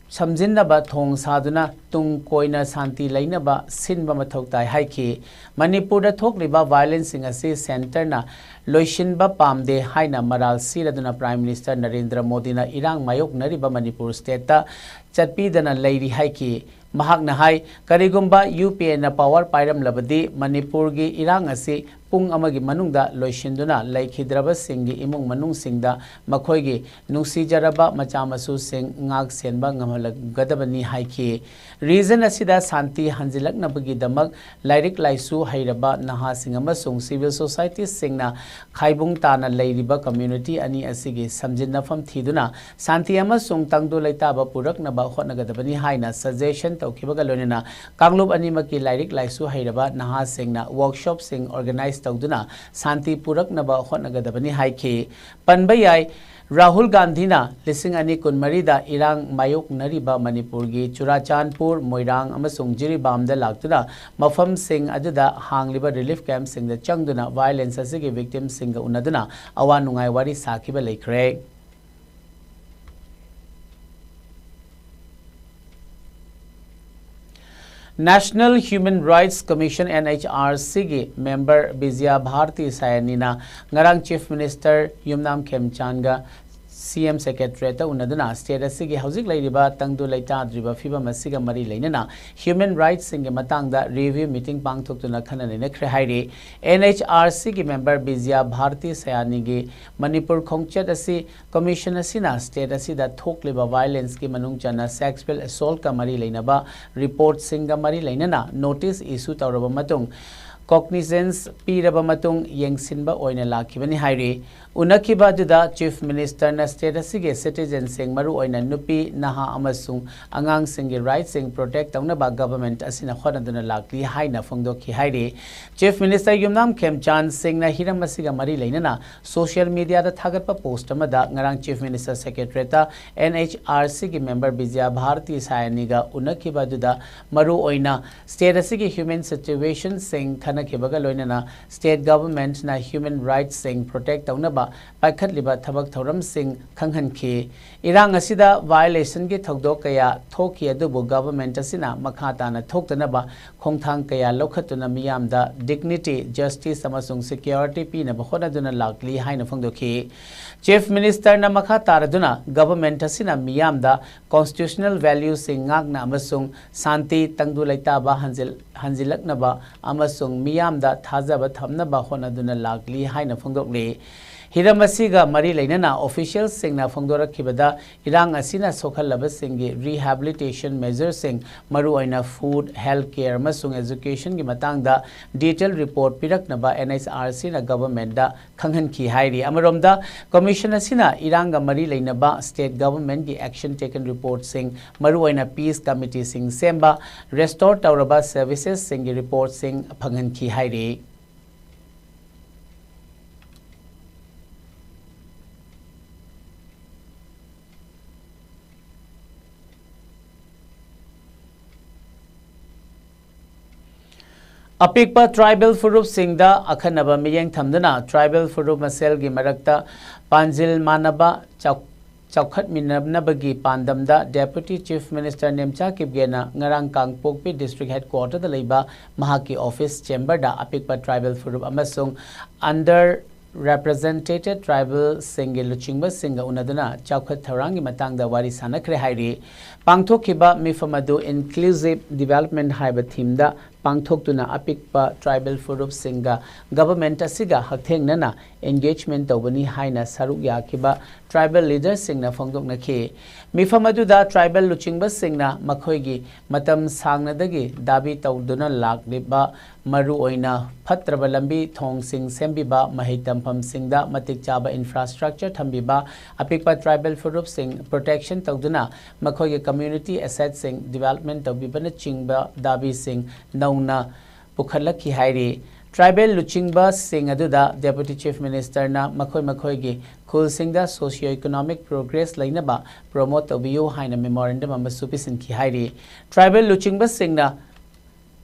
ꯁꯝꯖꯤꯟꯅꯕ ꯊꯣꯡ ꯁꯥꯗꯨꯅ ꯇꯨꯡ ꯀꯣꯏꯅ ꯁꯥꯟꯇꯤ ꯂꯩꯅꯕ ꯁꯤꯟꯕ ꯃꯊꯧ ꯇꯥꯏ ꯍꯥꯏꯈꯤ꯫ ꯃꯅꯤꯄꯨꯔꯗ ꯊꯣꯛꯂꯤꯕ violence ꯁꯤꯡ ꯑꯁꯤ centre ꯅ ꯂꯣꯏꯁꯤꯟꯕ ꯄꯥꯝꯗꯦ ꯍꯥꯏꯅ ꯃꯔꯥꯜ ꯁꯤꯔꯗꯨꯅ Prime Minister ꯅꯔꯦꯟꯗ꯭ꯔ ꯃꯣꯗꯤꯅ ꯏꯔꯥꯡ ꯃꯥꯌꯣꯛꯅꯔꯤꯕ ꯃꯅꯤꯄꯨꯔ state ꯇ ꯆꯠꯄꯤꯗꯅ ꯂꯩꯔꯤ ꯍꯥꯏꯈꯤ꯫ ꯃꯍꯥꯛꯅ ꯍꯥꯏ, ꯀꯔꯤꯒꯨꯝꯕ U P A ꯅ power ꯄꯥꯏꯔꯝꯂꯕꯗꯤ ꯃꯅꯤꯄꯨꯔꯒꯤ ꯏꯔꯥꯡ ꯑꯁꯤ ꯄꯨꯡ ꯑꯃꯒꯤ ꯃꯅꯨꯡꯗ ꯂꯣꯏꯁꯤꯟꯗꯨꯅ ꯂꯩꯈꯤꯗ꯭ꯔꯕꯁꯤꯡꯒꯤ ꯏꯃꯨꯡ ꯃꯅꯨꯡꯁꯤꯡꯗ ꯃꯈꯣꯏꯒꯤ ꯅꯨꯡꯁꯤꯖꯔꯕ ꯃꯆꯥ ꯃꯁꯨꯁꯤꯡ ꯉꯥꯛ ꯁꯦꯟꯕ ꯉꯝꯍꯜꯂꯒꯗꯕꯅꯤ ꯍꯥꯏꯈꯤ꯫ Region ꯑꯁꯤꯗ ꯁꯥꯟꯇꯤ ꯍꯟꯖꯤꯜꯂꯛꯅꯕꯒꯤꯗꯃꯛ ꯂꯥꯏꯔꯤꯛ ꯂꯥꯏꯁꯨ ꯍꯩꯔꯕ ꯅꯍꯥꯁꯤꯡ ꯑꯃꯁꯨꯡ civil society ꯁꯤꯡꯅ ꯈꯥꯏꯕꯨꯡ ꯇꯥꯅ ꯂꯩꯔꯤꯕ community ꯑꯅꯤ ꯑꯁꯤꯒꯤ ꯁꯝꯖꯤꯟꯅꯐꯝ ꯊꯤꯗꯨꯅ ꯁꯥꯟꯇꯤ ꯑꯃꯁꯨꯡ ꯇꯪꯗꯨ ꯂꯩꯇꯥꯕ ꯄꯨꯔꯛꯅꯕ ꯍꯣꯠꯅꯒꯗꯕꯅꯤ ꯍꯥꯏꯅ suggestion ꯇꯧꯈꯤꯕꯒ ꯂꯣꯏꯅꯅ ꯀꯥꯡꯂꯨꯞ ꯑꯅꯤꯃꯛꯀꯤ ꯂꯥꯏꯔꯤꯛ ꯂꯥꯏꯁꯨ ꯍꯩꯔꯕ ꯅꯍꯥꯁꯤꯡꯅ workshop ꯁꯤꯡ organize ꯇꯧꯗꯨꯅ ꯁꯥꯟꯇꯤ ꯄꯨꯔꯛꯅꯕ ꯍꯣꯠꯅꯒꯗꯕꯅꯤ ꯍꯥꯏꯈꯤ꯫ ꯄꯟꯕ ꯌꯥꯏ, ꯔꯥꯍꯨꯜ ꯒꯥꯟꯙꯤꯅ ꯂꯤꯁꯤꯡ ꯑꯅꯤ ꯀꯨꯟꯃꯔꯤꯗ ꯏꯔꯥꯡ ꯃꯥꯌꯣꯛꯅꯔꯤꯕ ꯃꯅꯤꯄꯨꯔꯒꯤ ꯆꯨꯔꯥꯆꯥꯟꯄꯨꯔ, ꯃꯣꯏꯔꯥꯡ ꯑꯃꯁꯨꯡ ꯖꯤꯔꯤꯕꯥꯝꯗ ꯂꯥꯛꯇꯨꯅ ꯃꯐꯝꯁꯤꯡ ꯑꯗꯨꯗ ꯍꯥꯡꯂꯤꯕ relief campꯁꯤꯡꯗ ꯆꯪꯗꯨꯅ violence ꯑꯁꯤꯒꯤ victimꯁꯤꯡꯒ ꯎꯅꯗꯨꯅ ꯑꯋꯥ ꯅꯨꯡꯉꯥꯏ ꯋꯥꯔꯤ ꯁꯥꯈꯤꯕ ꯂꯩꯈ꯭ꯔꯦ꯫ National Human Rights Commission, NHRCꯒꯤ member Bijoya Bharti ꯁꯥꯌꯥꯅꯤꯅ ꯉꯔꯥꯡ Chief Minister ꯌꯨꯝꯅꯥꯝ ꯈꯦꯝꯆꯥꯟꯒ CM Secretariatꯇ ꯎꯅꯗꯨꯅ state ꯑꯁꯤꯒꯤ ꯍꯧꯖꯤꯛ ꯂꯩꯔꯤꯕ ꯇꯪꯗꯨ ꯂꯩꯇꯥꯗ꯭ꯔꯤꯕ ꯐꯤꯕꯝ ꯑꯁꯤꯒ ꯃꯔꯤ ꯂꯩꯅꯅ human rightsꯁꯤꯡꯒꯤ ꯃꯇꯥꯡꯗ review meeting ꯄꯥꯡꯊꯣꯛꯇꯨꯅ ꯈꯟꯅ ꯅꯩꯅꯈ꯭ꯔꯦ ꯍꯥꯏꯔꯤ꯫ NHRCꯒꯤ member ꯕꯤꯖ꯭ꯌꯥ ꯚꯥꯔꯇꯤ ꯁꯥꯌꯥꯅꯤꯒꯤ ꯃꯅꯤꯄꯨꯔ ꯈꯣꯡꯆꯠ ꯑꯁꯤ commission ꯑꯁꯤꯅ state ꯑꯁꯤꯗ ꯊꯣꯛꯂꯤꯕ violenceꯀꯤ ꯃꯅꯨꯡ ꯆꯟꯅ sexual assaultꯀ ꯃꯔꯤ ꯂꯩꯅꯕ reportꯁꯤꯡꯒ ꯃꯔꯤ ꯂꯩꯅꯅ notice issue ꯇꯧꯔꯕ ꯃꯇꯨꯡ, cognizance ꯄꯤꯔꯕ ꯃꯇꯨꯡ ꯌꯦꯡꯁꯤꯟꯕ ꯑꯣꯏꯅ ꯂꯥꯛꯈꯤꯕꯅꯤ ꯍꯥꯏꯔꯤ꯫ ꯎꯅꯈꯤꯕ ꯑꯗꯨꯗ Chief Ministerꯅ state ꯑꯁꯤꯒꯤ citizenꯁꯤꯡ, ꯃꯔꯨꯑꯣꯏꯅ ꯅꯨꯄꯤ, ꯅꯍꯥ ꯑꯃꯁꯨꯡ ꯑꯉꯥꯡꯁꯤꯡꯒꯤ rightꯁꯤꯡ protect ꯇꯧꯅꯕ government ꯑꯁꯤꯅ ꯍꯣꯠꯅꯗꯨꯅ ꯂꯥꯛꯂꯤ ꯍꯥꯏꯅ ꯐꯣꯡꯗꯣꯛꯈꯤ ꯍꯥꯏꯔꯤ꯫ Chief Minister ꯌꯨꯝꯅꯥꯝ ꯈꯦꯝꯆꯥꯟ ꯁꯤꯡꯅ ꯍꯤꯔꯝ ꯑꯁꯤꯒ ꯃꯔꯤ ꯂꯩꯅꯅ social mediaꯗ ꯊꯥꯒꯠꯄ post ꯑꯃꯗ ꯉꯔꯥꯡ Chief Minister Secretariatꯇ NHRCꯒꯤ member Bijoya Bharti ꯁꯥꯌꯥꯅꯤꯒ ꯎꯅꯈꯤꯕ ꯑꯗꯨꯗ ꯃꯔꯨꯑꯣꯏꯅ state ꯑꯁꯤꯒꯤ human situationꯁꯤꯡ ꯈꯟꯅꯈꯤꯕꯒ ꯂꯣꯏꯅꯅ state governmentꯅ human rightsꯁꯤꯡ protect ꯇꯧꯅꯕ ꯄꯥꯏꯈꯠꯂꯤꯕ ꯊꯕꯛ ꯊꯧꯔꯝꯁꯤꯡ ꯈꯪꯍꯟꯈꯤ꯫ ꯏꯔꯥꯡ ꯑꯁꯤꯗ violationꯒꯤ ꯊꯧꯗꯣꯛ ꯀꯌꯥ ꯊꯣꯛꯈꯤ, ꯑꯗꯨꯕꯨ government ꯑꯁꯤꯅ ꯃꯈꯥ ꯇꯥꯅ ꯊꯣꯛꯇꯅꯕ ꯈꯣꯡꯊꯥꯡ ꯀꯌꯥ ꯂꯧꯈꯠꯇꯨꯅ ꯃꯤꯌꯥꯝꯗ dignity, justice ꯑꯃꯁꯨꯡ security ꯄꯤꯅꯕ ꯍꯣꯠꯅꯗꯨꯅ ꯂꯥꯛꯂꯤ ꯍꯥꯏꯅ ꯐꯣꯡꯗꯣꯛꯈꯤ꯫ Chief Ministerꯅ ꯃꯈꯥ ꯇꯥꯔꯗꯨꯅ government ꯑꯁꯤꯅ ꯃꯤꯌꯥꯝꯗ constitutional valueꯁꯤꯡ ꯉꯥꯛꯅ ꯑꯃꯁꯨꯡ ꯁꯥꯟꯇꯤ, ꯇꯪꯗꯨ ꯂꯩꯇꯥꯕ ꯍꯟꯖꯤꯜ-, ꯍꯟꯖꯤꯜꯂꯛꯅꯕ ꯑꯃꯁꯨꯡ ꯃꯤꯌꯥꯝꯗ ꯊꯥꯖꯕ ꯊꯝꯅꯕ ꯍꯣꯠꯅꯗꯨꯅ ꯂꯥꯛꯂꯤ ꯍꯥꯏꯅ ꯐꯣꯡꯗꯣꯛꯂꯤ꯫ ꯍꯤꯔꯝ ꯑꯁꯤꯒ ꯃꯔꯤ ꯂꯩꯅꯅ officialꯁꯤꯡꯅ ꯐꯣꯡꯗꯣꯔꯛꯈꯤꯕꯗ, ꯏꯔꯥꯡ ꯑꯁꯤꯅ ꯁꯣꯛꯍꯜꯂꯕꯁꯤꯡꯒꯤ rehabilitation measureꯁꯤꯡ, ꯃꯔꯨꯑꯣꯏꯅ food, health care ꯑꯃꯁꯨꯡ educationꯒꯤ ꯃꯇꯥꯡꯗ detail report ꯄꯤꯔꯛꯅꯕ NHRCꯅ governmentꯗ ꯈꯪꯍꯟꯈꯤ ꯍꯥꯏꯔꯤ꯫ ꯑꯃꯔꯣꯝꯗ, commission ꯑꯁꯤꯅ ꯏꯔꯥꯡꯒ ꯃꯔꯤ ꯂꯩꯅꯕ state governmentꯀꯤ action taken reportꯁꯤꯡ, ꯃꯔꯨꯑꯣꯏꯅ peace committeeꯁꯤꯡ ꯁꯦꯝꯕ, restore ꯇꯧꯔꯕ servicesꯁꯤꯡꯒꯤ reportꯁꯤꯡ ꯐꯪꯍꯟꯈꯤ ꯍꯥꯏꯔꯤ꯫ ꯑꯄꯤꯛꯄ ꯇ꯭ꯔꯥꯏꯕꯦꯜ ꯐꯨꯔꯨꯞꯁꯤꯡꯗ ꯑꯈꯟꯅꯕ ꯃꯤꯠꯌꯦꯡ ꯊꯝꯗꯨꯅ ꯇ꯭ꯔꯥꯏꯕꯦꯜ ꯐꯨꯔꯨꯞ ꯃꯁꯦꯜꯒꯤ ꯃꯔꯛꯇ ꯄꯥꯟꯖꯤꯜ ꯃꯥꯟꯅꯕ ꯆꯥꯎ-, ꯆꯥꯎꯈꯠꯃꯤꯟꯅꯅꯕꯒꯤ ꯄꯥꯟꯗꯝꯗ Deputy Chief Minister ꯅꯦꯝꯆꯥ ꯀꯤꯞꯒꯦꯅ ꯉꯔꯥꯡ ꯀꯥꯡꯄꯣꯛꯄꯤ District Headquarter ꯗ ꯂꯩꯕ ꯃꯍꯥꯛꯀꯤ office chamber ꯗ ꯑꯄꯤꯛꯄ ꯇ꯭ꯔꯥꯏꯕꯦꯜ ꯐꯨꯔꯨꯞ ꯑꯃꯁꯨꯡ under represented tribal ꯁꯤꯡꯒꯤ ꯂꯨꯆꯤꯡꯕꯁꯤꯡꯒ ꯎꯅꯗꯨꯅ ꯆꯥꯎꯈꯠ ꯊꯧꯔꯥꯡꯒꯤ ꯃꯇꯥꯡꯗ ꯋꯥꯔꯤ ꯁꯥꯟꯅꯈ꯭ꯔꯦ ꯍꯥꯏꯔꯤ꯫ ꯄꯥꯡꯊꯣꯛꯈꯤꯕ ꯃꯤꯐꯝ ꯑꯗꯨ Inclusive Development ꯍꯥꯏꯕ theme ꯗ ꯄꯥꯡꯊꯣꯛꯇꯨꯅ ꯑꯄꯤꯛꯄ ꯇ꯭ꯔꯥꯏꯕꯦꯜ ꯐꯨꯔꯨꯞꯁꯤꯡꯒ government ꯑꯁꯤꯒ ꯍꯛꯊꯦꯡꯅꯅ engagement ꯇꯧꯕꯅꯤ ꯍꯥꯏꯅ ꯁꯔꯨꯛ ꯌꯥꯈꯤꯕ ꯇ꯭ꯔꯥꯏꯕꯦꯜ ꯂꯤꯗꯔꯁꯤꯡꯅ ꯐꯣꯡꯗꯣꯛꯅꯈꯤ꯫ ꯃꯤꯐꯝ ꯑꯗꯨꯗ ꯇ꯭ꯔꯥꯏꯕꯦꯜ ꯂꯨꯆꯤꯡꯕꯁꯤꯡꯅ ꯃꯈꯣꯏꯒꯤ ꯃꯇꯝ ꯁꯥꯡꯅꯗꯒꯤ ꯗꯥꯕꯤ ꯇꯧꯗꯨꯅ ꯂꯥꯛꯂꯤꯕ, ꯃꯔꯨꯑꯣꯏꯅ ꯐꯠꯇ꯭ꯔꯕ ꯂꯝꯕꯤ ꯊꯣꯡꯁꯤꯡ ꯁꯦꯝꯕꯤꯕ, ꯃꯍꯩ ꯇꯝꯐꯝꯁꯤꯡꯗ ꯃꯇꯤꯛ ꯆꯥꯕ infrastructure ꯊꯝꯕꯤꯕ, ꯑꯄꯤꯛꯄ ꯇ꯭ꯔꯥꯏꯕꯦꯜ ꯐꯨꯔꯨꯞꯁꯤꯡ protection ꯇꯧꯗꯨꯅ ꯃꯈꯣꯏꯒꯤ community assetꯁꯤꯡ development ꯇꯧꯕꯤꯕꯅꯆꯤꯡꯕ ꯗꯥꯕꯤꯁꯤꯡ ꯅꯧꯅ ꯄꯨꯈꯠꯂꯛꯈꯤ ꯍꯥꯏꯔꯤ꯫ ꯇ꯭ꯔꯥꯏꯕꯦꯜ ꯂꯨꯆꯤꯡꯕꯁꯤꯡ ꯑꯗꯨꯗ Deputy Chief Ministerꯅ ꯃꯈꯣꯏ ꯃꯈꯣꯏꯒꯤ ꯈꯨꯜꯁꯤꯡꯗ socio economic progress ꯂꯩꯅꯕ promote ꯇꯧꯕꯤꯌꯨ ꯍꯥꯏꯅ memorandum ꯑꯃꯁꯨ ꯄꯤꯁꯤꯟꯈꯤ ꯍꯥꯏꯔꯤ꯫ ꯇ꯭ꯔꯥꯏꯕꯦꯜ ꯂꯨꯆꯤꯡꯕꯁꯤꯡꯅ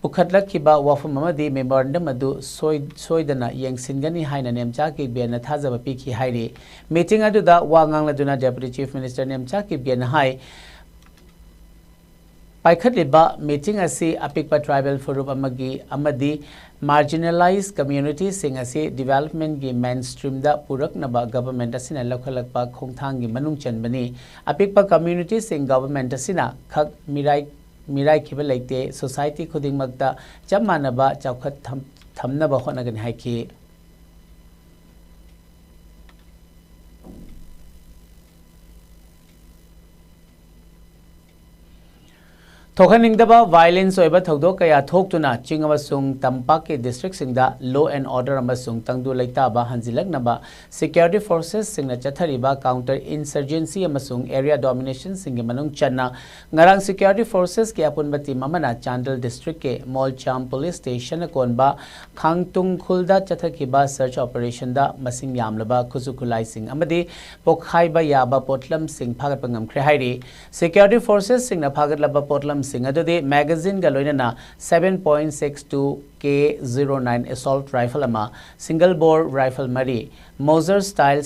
ꯄꯨꯈꯠꯂꯛꯈꯤꯕ ꯋꯥꯐꯝ ꯑꯃꯗꯤ memorandum ꯑꯗꯨ ꯁꯣꯏ-, ꯁꯣꯏꯗꯅ ꯌꯦꯡꯁꯤꯟꯒꯅꯤ ꯍꯥꯏꯅ ꯅꯦꯝꯆꯥ ꯀꯤꯞꯒꯦꯅ ꯊꯥꯖꯕ ꯄꯤꯈꯤ ꯍꯥꯏꯔꯤ꯫ Meeting ꯑꯗꯨꯗ ꯋꯥ ꯉꯥꯡꯂꯗꯨꯅ Deputy Chief Minister ꯅꯦꯝꯆꯥ ꯀꯤꯞꯒꯦꯅ ꯍꯥꯏ, ꯄꯥꯏꯈꯠꯂꯤꯕ meeting ꯑꯁꯤ ꯑꯄꯤꯛꯄ ꯇ꯭ꯔꯥꯏꯕꯦꯜ ꯐꯨꯔꯨꯞ ꯑꯃꯒꯤ ꯑꯃꯗꯤ marginalized communityꯁꯤꯡ ꯑꯁꯤ developmentꯀꯤ mainstreamꯗ ꯄꯨꯔꯛꯅꯕ government ꯑꯁꯤꯅ ꯂꯧꯈꯠꯂꯛꯄ ꯈꯣꯡꯊꯥꯡꯒꯤ ꯃꯅꯨꯡ ꯆꯟꯕꯅꯤ꯫ ꯑꯄꯤꯛꯄ communityꯁꯤꯡ government ꯑꯁꯤꯅ ꯈꯛ ꯃꯤꯔꯥꯏ-, ꯃꯤꯔꯥꯏꯈꯤꯕ ꯂꯩꯇꯦ, society ꯈꯨꯗꯤꯡꯃꯛꯇ ꯆꯞ ꯃꯥꯟꯅꯕ ꯆꯥꯎꯈꯠ ꯊꯝ-, ꯊꯝꯅꯕ ꯍꯣꯠꯅꯒꯅꯤ ꯍꯥꯏꯈꯤ꯫ ꯊꯣꯛꯍꯟꯅꯤꯡꯗꯕ violence ꯑꯣꯏꯕ ꯊꯧꯗꯣꯛ ꯀꯌꯥ ꯊꯣꯛꯇꯨꯅ ꯆꯤꯡ ꯑꯃꯁꯨꯡ ꯇꯝꯄꯥꯛꯀꯤ districtꯁꯤꯡꯗ law and order ꯑꯃꯁꯨꯡ ꯇꯪꯗꯨ ꯂꯩꯇꯥꯕ ꯍꯟꯖꯤꯜꯂꯛꯅꯕ security forcesꯁꯤꯡꯅ ꯆꯠꯊꯔꯤꯕ counter insurgency ꯑꯃꯁꯨꯡ area dominationꯁꯤꯡꯒꯤ ꯃꯅꯨꯡ ꯆꯟꯅ ꯉꯔꯥꯡ security forcesꯀꯤ ꯑꯄꯨꯟꯕ team ꯑꯃꯅ ꯆꯥꯟꯗꯦꯜ districtꯀꯤ ꯃꯣꯜꯆꯥꯝ police station ꯑꯀꯣꯟꯕ ꯈꯥꯡꯇꯨꯡ ꯈꯨꯜꯗ ꯆꯠꯊꯈꯤꯕ search operationꯗ ꯃꯁꯤꯡ ꯌꯥꯝꯂꯕ ꯈꯨꯠꯁꯨ ꯈꯨꯠꯂꯥꯏꯁꯤꯡ ꯑꯃꯗꯤ ꯄꯣꯈꯥꯏꯕ ꯌꯥꯕ ꯄꯣꯠꯂꯝꯁꯤꯡ ꯐꯥꯒꯠꯄ ꯉꯝꯈ꯭ꯔꯦ ꯍꯥꯏꯔꯤ꯫ Security forcesꯁꯤꯡꯅ ꯐꯥꯒꯠꯂꯕ ꯄꯣꯠꯂꯝ ꯁꯤꯡ ꯑꯗꯨꯗꯤ magazine ꯒ ꯂꯣꯏꯅꯅ seven point six two K zero nine assault rifle ꯑꯃ, single bore rifle ꯃꯔꯤ, Mauser style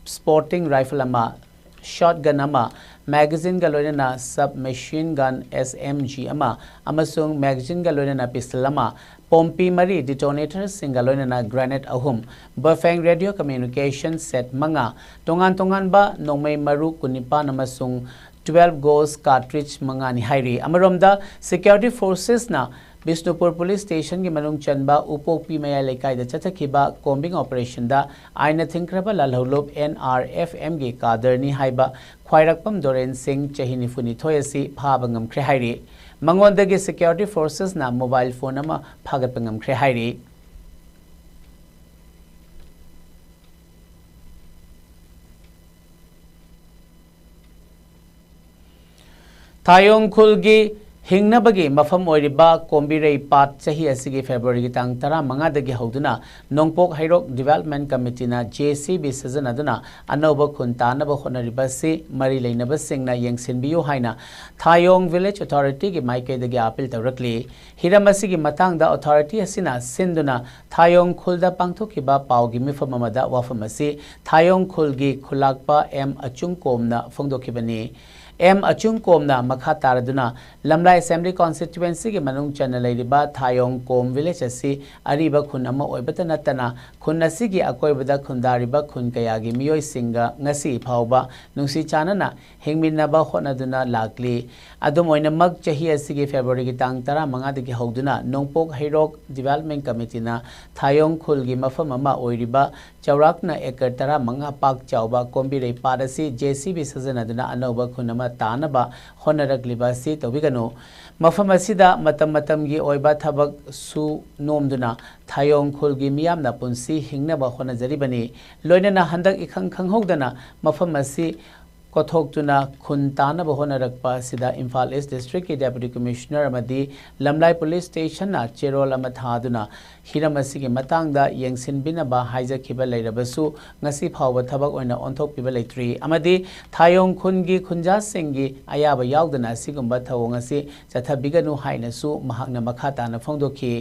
sporting rifle ꯑꯃ, shotgun ꯑꯃ, magazine ꯒ ꯂꯣꯏꯅꯅ submachine gun S M G ꯑꯃ ꯑꯃꯁꯨꯡ magazine ꯒ ꯂꯣꯏꯅꯅ pistol ꯑꯃ, ꯄꯣꯝꯄꯤ ꯃꯔꯤ, detonator ꯁꯤꯡꯒ ꯂꯣꯏꯅꯅ grenade ꯑꯍꯨꯝ, Bafang radio communication set ꯃꯉꯥ, ꯇꯣꯉꯥꯟ ꯇꯣꯉꯥꯟꯕ ꯅꯣꯡꯃꯩ ꯃꯔꯨ ꯀꯨꯟꯅꯤꯄꯥꯟ ꯑꯃꯁꯨꯡ twelve gauge cartridge ꯃꯉꯥꯅꯤ ꯍꯥꯏꯔꯤ꯫ ꯑꯃꯔꯣꯝꯗ, security forces ꯅ ꯕꯤꯁꯅꯨꯄꯨꯔ police station ꯒꯤ ꯃꯅꯨꯡ ꯆꯟꯕ ꯎꯄꯣꯛꯄꯤ ꯃꯌꯥꯏ ꯂꯩꯀꯥꯏꯗ ꯆꯠꯊꯈꯤꯕ combing operation ꯗ ꯑꯥꯏꯟꯅ ꯊꯤꯡꯈ꯭ꯔꯕ ꯂꯥꯜꯍꯧꯂꯨꯞ N R F M ꯒꯤ cadre ꯅꯤ ꯍꯥꯏꯕ ꯈ꯭ꯋꯥꯏꯔꯥꯛꯄꯝ ꯗꯣꯔꯦꯟ ꯁꯤꯡ, ꯆꯍꯤ ꯅꯤꯐꯨ ꯅꯤꯊꯣꯏ ꯑꯁꯤ ꯐꯥꯕ ꯉꯝꯈ꯭ꯔꯦ ꯍꯥꯏꯔꯤ꯫ ꯃꯉꯣꯟꯗꯒꯤ security forces ꯅ mobile phone ꯑꯃ ꯐꯥꯒꯠꯄ ꯉꯝꯈ꯭ꯔꯦ ꯍꯥꯏꯔꯤ꯫ ꯊꯥꯌꯣꯡ ꯈꯨꯜꯒꯤ ꯍꯤꯡꯅꯕꯒꯤ ꯃꯐꯝ ꯑꯣꯏꯔꯤꯕ ꯀꯣꯝꯕꯤꯔꯩ ꯄꯥꯠ ꯆꯍꯤ ꯑꯁꯤꯒꯤ February ꯒꯤ ꯇꯥꯡ ꯇꯔꯥꯃꯉꯥꯗꯒꯤ ꯍꯧꯗꯨꯅ ꯅꯣꯡꯄꯣꯛ ꯍꯩꯔꯣꯛ Development Committee ꯅ J C B ꯁꯤꯖꯤꯟꯅꯗꯨꯅ ꯑꯅꯧꯕ ꯈꯨꯟ ꯇꯥꯅꯕ ꯍꯣꯠꯅꯔꯤꯕ ꯑꯁꯤ ꯃꯔꯤ ꯂꯩꯅꯕꯁꯤꯡꯅ ꯌꯦꯡꯁꯤꯟꯕꯤꯌꯨ ꯍꯥꯏꯅ ꯊꯥꯌꯣꯡ village authority ꯒꯤ ꯃꯥꯏꯀꯩꯗꯒꯤ appeal ꯇꯧꯔꯛꯂꯤ꯫ ꯍꯤꯔꯝ ꯑꯁꯤꯒꯤ ꯃꯇꯥꯡꯗ authority ꯑꯁꯤꯅ ꯁꯤꯟꯗꯨꯅ ꯊꯥꯌꯣꯡ ꯈꯨꯜꯗ ꯄꯥꯡꯊꯣꯛꯈꯤꯕ ꯄꯥꯎꯒꯤ ꯃꯤꯐꯝ ꯑꯃꯗ ꯋꯥꯐꯝ ꯑꯁꯤ ꯊꯥꯌꯣꯡ ꯈꯨꯜꯒꯤ ꯈꯨꯜꯂꯥꯛꯄ M ꯑꯆꯨꯡꯀꯣꯝꯅ ꯐꯣꯡꯗꯣꯛꯈꯤꯕꯅꯤ꯫ M ꯑꯆꯨꯡꯀꯣꯝꯅ ꯃꯈꯥ ꯇꯥꯔꯗꯨꯅ, ꯂꯝꯂꯥꯏ Assembly Constituency ꯒꯤ ꯃꯅꯨꯡ ꯆꯟꯅ ꯂꯩꯔꯤꯕ ꯊꯥꯌꯣꯡ ꯀꯣꯝ village ꯑꯁꯤ ꯑꯔꯤꯕ ꯈꯨꯟ ꯑꯃ ꯑꯣꯏꯕꯇ ꯅꯠꯇꯅ ꯈꯨꯟ ꯑꯁꯤꯒꯤ ꯑꯀꯣꯏꯕꯗ ꯈꯨꯟꯗꯥꯔꯤꯕ ꯈꯨꯟ ꯀꯌꯥꯒꯤ ꯃꯤꯑꯣꯏꯁꯤꯡꯒ ꯉꯁꯤ ꯐꯥꯎꯕ ꯅꯨꯡꯁꯤ ꯆꯥꯟꯅꯅ ꯍꯤꯡꯃꯤꯟꯅꯕ ꯍꯣꯠꯅꯗꯨꯅ ꯂꯥꯛꯂꯤ꯫ ꯑꯗꯨꯝ ꯑꯣꯏꯅꯃꯛ, ꯆꯍꯤ ꯑꯁꯤꯒꯤ February ꯒꯤ ꯇꯥꯡ ꯇꯔꯥꯃꯉꯥꯗꯒꯤ ꯍꯧꯗꯨꯅ ꯅꯣꯡꯄꯣꯛ ꯍꯩꯔꯣꯛ Development Committee ꯅ ꯊꯥꯌꯣꯡ ꯈꯨꯜꯒꯤ ꯃꯐꯝ ꯑꯃ ꯑꯣꯏꯔꯤꯕ ꯆꯥꯎꯔꯥꯛꯅ acre ꯇꯔꯥꯃꯉꯥ ꯄꯥꯛ ꯆꯥꯎꯕ ꯀꯣꯝꯕꯤꯔꯩ ꯄꯥꯠ ꯑꯁꯤ J C B ꯁꯤꯖꯤꯟꯅꯗꯨꯅ ꯑꯅꯧꯕ ꯈꯨꯟ ꯑꯃ ꯇꯥꯅꯕ ꯍꯣꯠꯅꯔꯛꯂꯤꯕ ꯑꯁꯤ ꯇꯧꯕꯤꯒꯅꯨ꯫ ꯃꯐꯝ ꯑꯁꯤꯗ ꯃꯇꯝ ꯃꯇꯝꯒꯤ ꯑꯣꯏꯕ ꯊꯕꯛ ꯁꯨ ꯅꯣꯝꯗꯨꯅ ꯊꯥꯌꯣꯡ ꯈꯨꯜꯒꯤ ꯃꯤꯌꯥꯝꯅ ꯄꯨꯟꯁꯤ ꯍꯤꯡꯅꯕ ꯍꯣꯠꯅꯖꯔꯤꯕꯅꯤ꯫ ꯂꯣꯏꯅꯅ ꯍꯟꯗꯛ ꯏꯈꯪ ꯈꯪꯍꯧꯗꯅ ꯃꯐꯝ ꯑꯁꯤ ꯀꯣꯊꯣꯛꯇꯨꯅ ꯈꯨꯟ ꯇꯥꯅꯕ ꯍꯣꯠꯅꯔꯛꯄ ꯑꯁꯤꯗ ꯏꯝꯐꯥꯜ ꯏꯁ ꯗꯤꯁꯇ꯭ꯔꯤꯛꯀꯤ ꯗꯦꯄꯨꯇꯤ ꯀꯃꯤꯁꯅꯔ ꯑꯃꯗꯤ ꯂꯝꯂꯥꯏ ꯄꯨꯂꯤꯁ ꯁ꯭ꯇꯦꯁꯟꯅ ꯆꯦꯔꯣꯜ ꯑꯃ ꯊꯥꯗꯨꯅ ꯍꯤꯔꯝ ꯑꯁꯤꯒꯤ ꯃꯇꯥꯡꯗ ꯌꯦꯡꯁꯤꯟꯕꯤꯅꯕ ꯍꯥꯏꯖꯈꯤꯕ ꯂꯩꯔꯕꯁꯨ, ꯉꯁꯤ ꯐꯥꯎꯕ ꯊꯕꯛ ꯑꯣꯏꯅ ꯑꯣꯟꯊꯣꯛꯄꯤꯕ ꯂꯩꯇ꯭ꯔꯤ ꯑꯃꯗꯤ ꯊꯥꯌꯣꯡ ꯈꯨꯟꯒꯤ ꯈꯨꯟꯖꯥꯁꯤꯡꯒꯤ ꯑꯌꯥꯕ ꯌꯥꯎꯗꯅ ꯑꯁꯤꯒꯨꯝꯕ ꯊꯧꯑꯣꯡ ꯑꯁꯤ ꯆꯠꯊꯕꯤꯒꯅꯨ ꯍꯥꯏꯅꯁꯨ ꯃꯍꯥꯛꯅ ꯃꯈꯥ ꯇꯥꯅ ꯐꯣꯡꯗꯣꯛꯈꯤ꯫